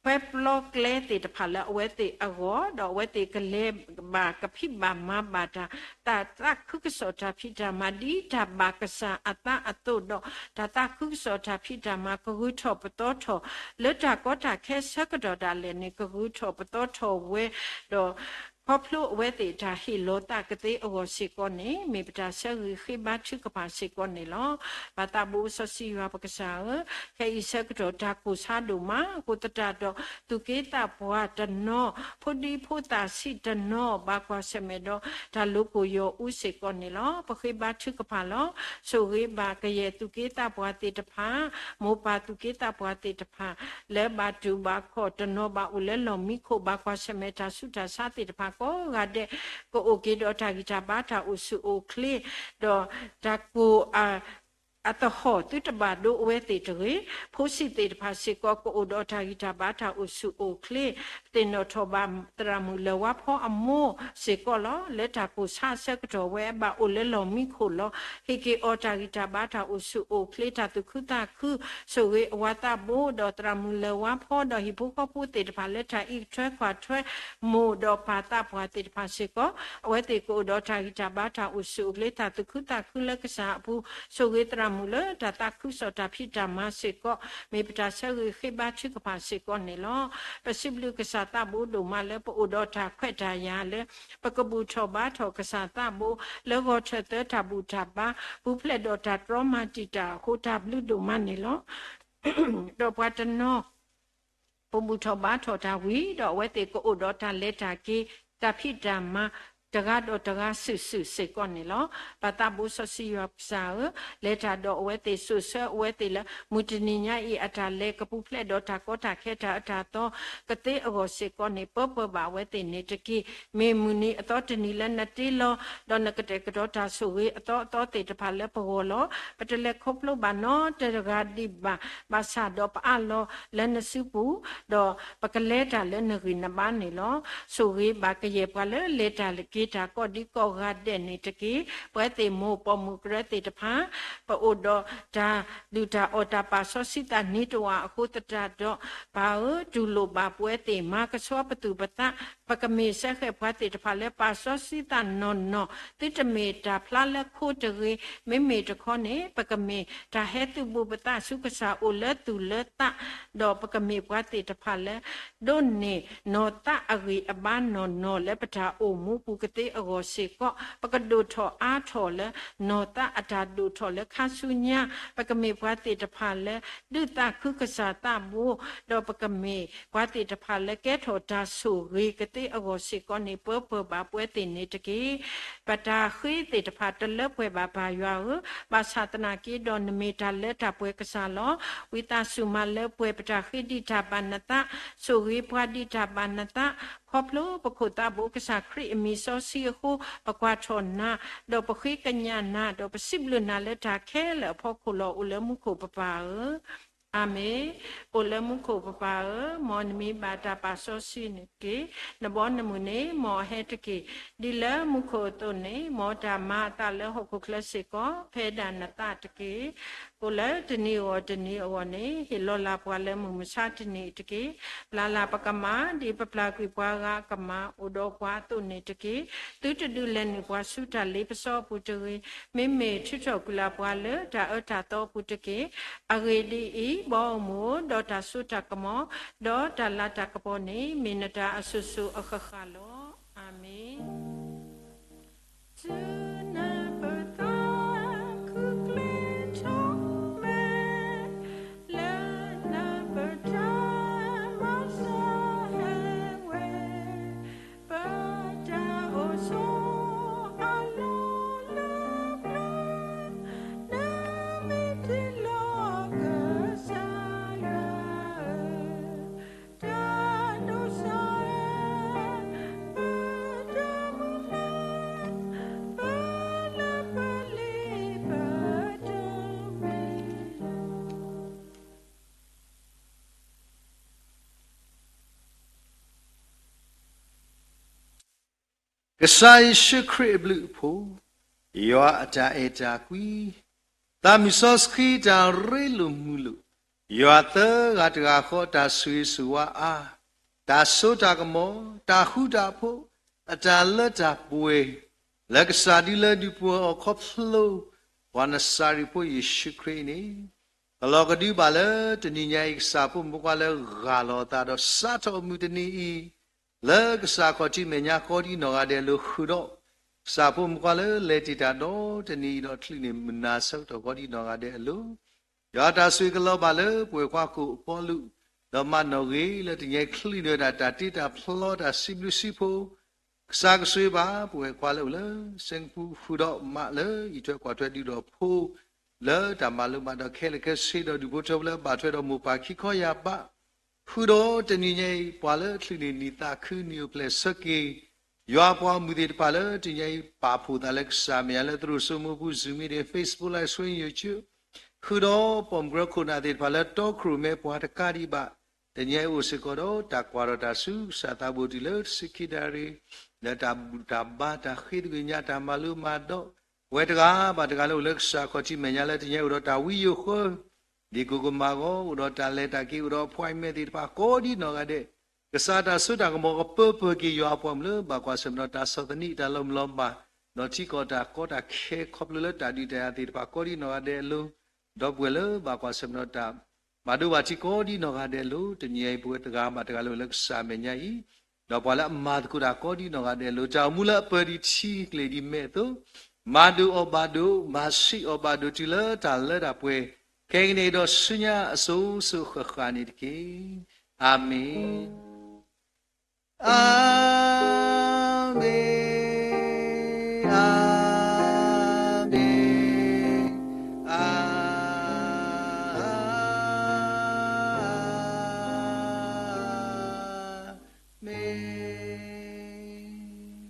ခွဲပျီကျဲသ့ၣ်တဖၣ်လၢအဝဲသ့ၣ်အဂီၢ်, ဒီးအဝဲသ့ၣ်ကလဲၤဘၣ်ကဖံးဘၣ်မၤဘၣ်တၢ်, တၢ်သးခုကစီၣ်တၢ်ဖံးတၢ်မၤ ဒ်တၢ်ဘၣ်ကစၢ်အသးအသိးဒီး တၢ်သးခုကစီၣ်တၢ်ဖံးတၢ်မၤကဂုၤထီၣ်ပသီထီၣ် လၢတၢ်ကီတၢ်ခဲဆၢကတီၢ်ဒၣ်လဲာ်န့ၣ် ကဂုၤထီၣ်ပသီထီၣ်ဝဲ, ဒီးခီဖျိအဝဲသ့ၣ်တၢ်ဟ့ၣ်လီၤသးကသ့အဂီၢ်စ့ၢ်ကီးန့ၣ် မ့ၢ်ပတၢ်ဆၢဂ့ၤဃ့ဘါထုကဖၣ်စ့ၢ်ကီးန့ၣ်လီၤ. ပၢ်သးဘိစီဆှံယွၤပကစၢ်ဧၢ, ခဲအံၤဆၢကတီၢ်တၢ်ကိၢ်ဆါဒိၣ်မးအဃိသတးဒီး သူၣ်က့သးပှၢ်တနီၤ, ဖိဒံဖိသၣ်ဆံးတနီၤ ဘၣ်ကွၢ်ဆၢၣ်မဲာ်ဒီးတၢ်လိၤကိၢ်ယီၤအူစ့ၢ်ကီးန့ၣ်လီၤ. ပဃ့ဘါထုကဖၣ်လီၤ. ဆိၣ်ဂ့ၤဘၣ်ကယဲၢ်သူၣ်က့သးပှၢ်သ့ၣ်တဖၣ်, မိၢ်ပၢ်သူၣ်က့သးပှၢ်သ့ၣ်တဖၣ် လၢဘၣ်တူၢ်ဘၣ်ခီၣ်တနီၤ ဘၣ်အိၣ်လၢလီၢ်မံခိၣ် ဘၣ်ကွၢ်ဆၢၣ်မဲာ်တၢ်ဆူးတၢ်ဆါသ့ၣ်တဖၣ်ကိးဂၤဒဲး ကအိၣ်က့ၤဒီးတၢ်ဂံၢ်တၢ်ဘါတၢ်အိၣ်ဆူၣ်အိၣ်ချ့, ဒီးတၢ်ကိၢ် အသဟီၣ်သုတဘၣ်ဒိအဝဲသ့ၣ်တဂ့ၤ. ဖိဆံးသ့ၣ်တဖၣ်စ့ၢ်ကီး ကအိၣ်ဒီးတၢ်ဂံၢ်တၢ်ဘါတၢ်အိၣ်ဆူၣ်အိၣ်ချ့, ပသ့ၣ်နီၣ်ထီၣ်ဘၣ်သရၣ်မုၣ်လၢၢ်ဝါဖီအမိၢ်စ့ၢ်ကီးလီၤ. လၢတၢ်ကိၢ်ဆါအဆၢကတီၢ်ဝဲ ဘၣ်အိၣ်လၢလီၢ်မံခိၣ်လီၤ. ဟ့ၣ်က့ၤအီၤတၢ်ဂံၢ်တၢ်ဘါတၢ်အိၣ်ဆူၣ်အိၣ်ချ့ တၢ်သူၣ်ခုသးခု, ဆိၣ်ဂ့ၤအဝၤသးဘိ ဒီးသရၣ်မုၣ်လၢၢ်ဝါဖီဒီးဟံၣ်ဖိဃီဖိသ့ၣ်တဖၣ်လၢတၢ်အံးထွဲကွၢ်ထွဲ မိၢ်ဒီးပၢ်သးပှၢ်သ့ၣ်တဖၣ်စ့ၢ်ကီး, အဝဲသ့ၣ်ကအိၣ်ဒီးတၢ်ဂံၢ်တၢ်ဘါတၢ်အိၣ်ဆူၣ်အိၣ်ချ့ တၢ်သူၣ်ခုသးခုလၢကစၢ်အပူၤ, ဆိၣ်ဂ့ၤသရၣ်မုၣ်လၢတၢ်သးခုကစီၣ်တၢ်ဖံးတၢ်မၤစ့ၢ်ကီး, မ့ၢ်ပတၢ်ဆၢဂ့ၤဃ့ဘါထုကဖၣ်စ့ၢ်ကီးန့ၣ်လီၤ. ပစံးဘျုးကစၢ်သးဘိဒိၣ်မးလၢပအိၣ်ဒီးတၢ်ခွဲးတၢ်ယာ်လၢ ပကဘူၣ်ထီၣ်ဘါထီၣ်ကစၢ်သးဘိ လၢဂီၤထၢၣ်သၢတၢ်ဘူၣ်တၢ်ဘါ ပူၤဖျဲးဒီးတၢ်တြီမၤတံာ်တာ်အဃိ တၢ်ဘျုးဒိၣ်မးန့ၣ်လီၤ. ဒီးပှၤတနီၤ ပဘူၣ်ထီၣ်ဘါထီၣ်တၢ်ဝံၤဒီး အဝဲသ့ၣ်ကအိၣ်ဒီးတၢ်လဲၤတၢ်က့ၤ တၢ်ဖံးတၢ်မၤ တဂၤဒီးတဂၤစုာ်စုာ်စ့ၢ်ကီးန့ၣ်လီၤ. ပၢ်သးဘိစီဆှံယွၤပကစၢ်ဧၢ, လဲၤတၢ်ဒီးအဝဲသ့ၣ် စိာ်ဆှၢအဝဲသ့ၣ်လၢ မုၢ်တနံၤညါအံၤအတၢ်လဲၤကပူၤဖျဲးဒီးတၢ်ကီတၢ်ခဲတၢ်အၢတၢ်သီကသ့အဂီၢ်စ့ၢ်ကီးန့ၣ် ပၢပၢဘၣ်အဝဲသ့ၣ်န့ၣ်တက့ၢ်. မ့ၢ်မုၢ်နံၤအသီတနံၤလၢနတ့လီၤ ဒီးနကတဲာ်ကတီၤတၢ်ဆိၣ်ဂ့ၤအသီအသီသ့ၣ်တဖၣ်လၢပဂီၢ်လီၤ. ပတလဲၤခီဖျိဘၣ်နီတဂၤဒံးဘၣ်, ဘၣ်ဆၣ်ဒီးပအးလီၤလၢနစုပူၤ, ဒီးပကလဲၤတၢ်လၢနဂံၢ်နဘါန့ၣ်လီၤ. ဆိၣ်ဂ့ၤဘၣ်ကယဲၢ်ပှၤလၢလဲၤတၢ်က့ၤတၢ်ကိးဒံကိးဂၤဒဲးန့ၣ်တက့ၢ်. ပဝဲသ့ၣ်မိၢ်ပိာ်မုၣ်ကရၢသ့ၣ်တဖၣ် ပအိၣ်ဒီးတၢ်ဒုၣ်တၢ်အီၣ်တၢ်ပာ်စီဆှံသးန့ၢ်တဝာ်အဃိသတးဒီး ပၢ်ဧၢ, တူၢ်လိာ်ဘၣ်ပဝဲသ့ၣ် မၤကဆှီပသူၣ်ပသး, ပကမ့ၢ်စၢဃဲၣ်ပှၤသ့ၣ်တဖၣ်လၢပာ်စီဆှံသးနီၢ်နီၢ်, သုတမ့ၢ်တၢ်ဖျါလၢခိတဂ့ၤ, မ့မ့ၢ်တခီန့ၣ် ပကမ့ၢ်တၢ်ဟဲသုးဘူးပသးဆူကစၢ်အိၣ်လၢသူၣ်လၢသး, ဒီးပကမ့ၢ်ပှၤသ့ၣ်တဖၣ်လၢ ဒိးန့ၢ်နီၢ်သးအဂံၢ်အဘါနီၢ်နီၢ်လၢပတၢ်အိၣ်မူပူၤက ပကမ့ၢ်ပှၤလၢအဒိၣ်ထီၣ်ဆိၣ်ဂ့ၤကသ့အဂီၢ်စ့ၢ်ကီး, ပကဒိၣ်ထီၣ်အါထီၣ်လၢနီၢ်သးအတၢ်ဒိၣ်ထီၣ်လၢခါဆူညါ, ပကမ့ၢ်ပှၤသ့ၣ်တဖၣ်လၢ ဒုးသးခုကစၢ်သးဘိ, ဒီးပကမ့ၢ်ပှၤသ့ၣ်တဖၣ်လၢကဲထီၣ်တၢ်ဆိၣ်ဂ့ၤကသ့အဂီၢ်စ့ၢ်ကီးန့ၣ် ပၢပၢဘၣ်ပှၤသ့ၣ်န့ၣ်တက့ၢ်. ပတၢ်ဃ့သ့ၣ်တဖၣ်တလၢပှဲၤဘၣ်ပၢ်ယွၤဧၢ, ဘၣ်ဆၣ်သနာ်က့ဒီးနမ့ၢ်တၢ်လၢတၢ်ပှဲၤကစၢ်လီၤ. ဝံသးစူၤမၤလၢပှဲၤပတၢ်ဃ့ဒ်တၢ်ဘၣ်နသး, ဆိၣ်ဂ့ၤပှၤဒ်တၢ်ဘၣ်နသး, ခီဖျိပခိၣ်သးဘိကစၢ်ခရံာ်အမံၤစီဆှံအဃိ, ပကွၢ်ထီၣ်နၤ, ဒီးပဃ့ကညးနၤ, ဒီးပစံးဘျုးနၤလၢတၢ်ခဲလၢာ်အဖီခိၣ်လီၤ. အိၣ်လၢမူခိၣ်ပပၢ်ဧၢ, အၤမ့ၣ်. အိၣ်လၢမူခိၣ်ပပၢ်ဧၢ, မ်နမံၤဘၣ်တၢ်ပာ်စီဆှံန့ၣ်တက့ၢ်. နဘီနမုၢ်န့ၣ် မ်အဟဲတက့ၢ်. ဒ်လၢမူခိၣ်အသိးန့ၣ် မ်တၢ်မၤအသးလၢဟီၣ်ခိၣ်ချၢစ့ၢ်ကီး ဖဲဒၣ်နသးတက့ၢ်. အိၣ်လၢတနံၤအဂီၢ်တနံၤအဂီၢ်န့ၣ် ဟ့ၣ်လီၤလၢ်ပှၤလၢမုၢ်မဆါတနံၤအံၤတက့ၢ်. ပျၢ်လၢ်ပကမၤ ဒ်ပပျၢ်ကွံာ်ပှၤဂၤအကမၤ အိၣ်ဒီးပှၤအသိးန့ၣ်တက့ၢ်. သုတဒုးလဲၤနုာ်ပှၤဆူတၢ်လ့ပစီအပူၤတဂ့ၤ, မ့မ့ၢ်ထုးထီၣ်ကွံာ်လၢ်ပှၤလၢတၢ်အၢတၢ်သီအပူၤတက့ၢ်. အဂ့ၢ်ဒ်အံၤ, ဘီအမုၢ်ဒီးတၢ်စိတၢ်ကမီၤ, ဒီးတၢ်လၤတၢ်ကပီၤန့ၣ် မ့ၢ်နတၢ်အစိၤစိၤအဃၣ်ဃၣ်လီၤ. အၤမ့ၣ်. ဆူနပသးခုကျဲထီၣ်မဲာ်, လၢနပတၢ်မၤစၢၤဟဲဝဲ, ပတၢ်အိၣ်ဆိးအလီၢ်လၢပျၢၤ, နမ့ၢ်တ့လီၤကစၢ်ယွၤဧၢ, တၢ်ဒိးစၢ် ပတမုၢ်လၢ်, ပလၢပလ့ပတမ့ၢ်လီၤ. ကစၢ်ယ့ၣ်ၡူးခရံာ်အဘျုးအဖှိၣ်, ယွၤအတၢ်အဲၣ်တၢ်ကွံ, သးမုၢ်စီဆှံတၢ်ရ့လိာ်မုာ်လိာ်, ယွၤသၢဂၤတဂၤဃီတၢ်ဆိၣ်ဂ့ၤဆိၣ်ဝါအါ, တၢ်စိတၢ်ကမီၤ, တၢ်ဃူတၢ်ဖိး, အတၢ်လၢတၢ်ပှဲၤ, လၢကစၢ်ဒုးလၢဒုးပှၤအီၤခီဖျိ ပှၤနစၤရ့းဖိယ့ၣ်ၡူးခရံာ်န့ၣ် ကလီၤကဒုဘၣ်လၢတနံၤညါအံၤ ကစၢ်ဖိမုၣ်ဖိခွါလၢဂၢ်လီၤအသးဒီးစးထီၣ်အမုၢ်တနံၤအံၤ, လၢကစၢ်ခီၣ်ထံးမဲာ်ညါကိးဒ်နီၢ်ဂၤဒဲးအလိၤဃုာ်ဒီး, ကစၢ်ဖိမုၣ်ဖိခွါလၢလဲၤတံာ်တာ်ဒီတနံၤအံၤဒီးချုးန့ၢ်မုၢ်နၤဆၢကတီၢ်ကိးဒ်နီၢ်ဂၤဒဲးအလိၤ, ယွၤတၢ်ဆိၣ်ဂ့ၤကလီၤဘၣ်လၢပှၤကွၢ်ခိၣ်အပီလူး, ဒီးမၤနီၣ်ဂ့ၤလၢတနံၤအံၤချုးန့ၢ်ဝဲဒၣ်တၢ်တ့တၢ်ဖျီတၢ်စံးဘျုးစံးဖှိၣ် ကစၢ်ကဆိၣ်ဂ့ၤဘၣ် ပဝဲခွါလၢအိၣ်လၢ စဲကပူၤ ဃုာ်ဒီးမးလၢအံးထွဲကွၢ်ထွဲဒုးဒီးဖိ လၢတၢ်မၤလိမၤဒိးခဲလၢာ်ခဲဆ့ဒီးဒူၣ်ဖိထၢဖိလၢအဘၣ်ထွဲဒီးမိၢ်ပၢ်ခံခီယၢ်ပၢ်, ဃုာ်ဒီးတနံၤညါအံၤ ပှၤလၢအချုးန့ၢ်နံၣ်သးခုနံၣ်အိၣ်ဖျဲၣ်ဆၢက့ၤ ယွၤပှၤအမုၢ်သ့ၣ်တဖၣ်လၢတနံၤညါအံၤ ပာ်ဖှိၣ်သးလၢကစၢ်မဲာ်ညါလၢသရိာ်စိမိပူၤ Zoom meeting, Facebook Live stream, YouTube ဃုာ်ဒီးပိာ်မုၣ်ကရၢခိၣ်နၢ်သ့ၣ်တဖၣ်လၢတီခိၣ်ရိၣ်မဲပှၤတကးဒံးဘၣ်, တနံၤအံၤအိၣ်စ့ၢ်ကီးဒီးတၢ်ကွၢ်ထီၣ်တၢ်ဆူကစၢ်သးဘိတုၤလၢတဆံခံနၣ်ရံၣ်, လၢတၢ်ဘူၣ်တၢ်ဘါတၢ်ဃ့သကွံာ်ညါတၢ်မၤလိမၤဒိး, ပဝဲတဂၤဘၣ်တဂၤလၢအိၣ်လၢကစၢ်ခီၣ်ထံးမဲာ်ညါလၢတနံၤအံၤအိၣ်ဒီးတၢ်ဝံယိၤဃၢ ဒ်ကိၣ်ကမၤဂီၤ အိၣ်ဒီးတၢ်လဲၤတၢ်က့ၤ အိၣ်ဒီး appointment သ့ၣ်တဖၣ်ကိးဒ်နီၢ်ဂၤဒဲး, ကစၢ်တၢ်စိတၢ်ကမီၤကပၢပၢၢ်က့ၤယွၤအပှၤမုၣ်လၢဘၣ်ကွၢ်ဆၢၣ်မဲာ်ဒီးတၢ်ဆီၣ်သနံးတၢ်လီၤမုၢ်လီၤဘၣ်, ဒီးထံကီၢ်တၢ်ကီတၢ်ခဲခီဖျိလၢတၢ်ဒုးတၢ်ယၤသ့ၣ်တဖၣ်ကိးဒ်နီၢ်ဂၤဒဲးအလိၤ, ဒီပုၢ်ဝဲၢ်လၢဘၣ်ကွၢ်ဆၢၣ်မဲာ်ဒီးတၢ်မၤဒိဘၣ်ထံကိးဒ်နီၢ်ဂၤဒဲးအလိၤ, တနံၤအံၤပဝဲတဂၤဘၣ်တဂၤလၢအိၣ်လၢကစၢ်မဲာ်ညါအံၤ, ဒီးပှၤလၢအမၤသကိးတၢ်ကိးဒ်နီၢ်ဂၤဒဲးအလိၤ တၢ်အိၣ်မူလၢအပၢၤဒံးထံကျ့ၤဒံးမဲာ်အသိး, မၤဒိးအီၣ်ဘၣ်ဒိး မၤဆံးအီၣ်ဘၣ်ဒိးတုၤလၢတၢ်လၢတၢ်ပှဲၤ, ခဲကနံၣ်အံၤဒီးဆူညါအစိၤစိၤဃၣ်ဃၣ်န့ၣ်တက့ၢ်. အၤမ့ၣ်. အၤမ့ၣ်, အၤမ့ၣ်, အၤမ့ၣ်.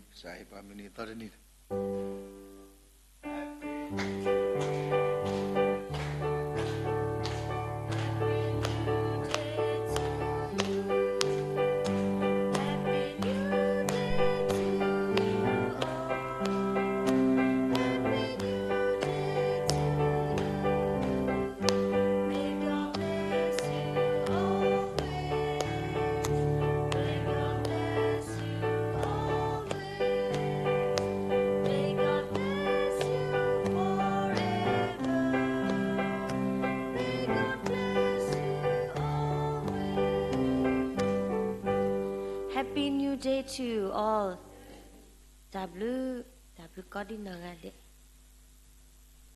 ကစၢ်ဟ့ၣ်ပှၤမုၢ်နံၤသီတနံၤ တၢ်ဘျုး, တၢ်ဘျုးကိးဒံနီၢ်ဂၤဒဲး.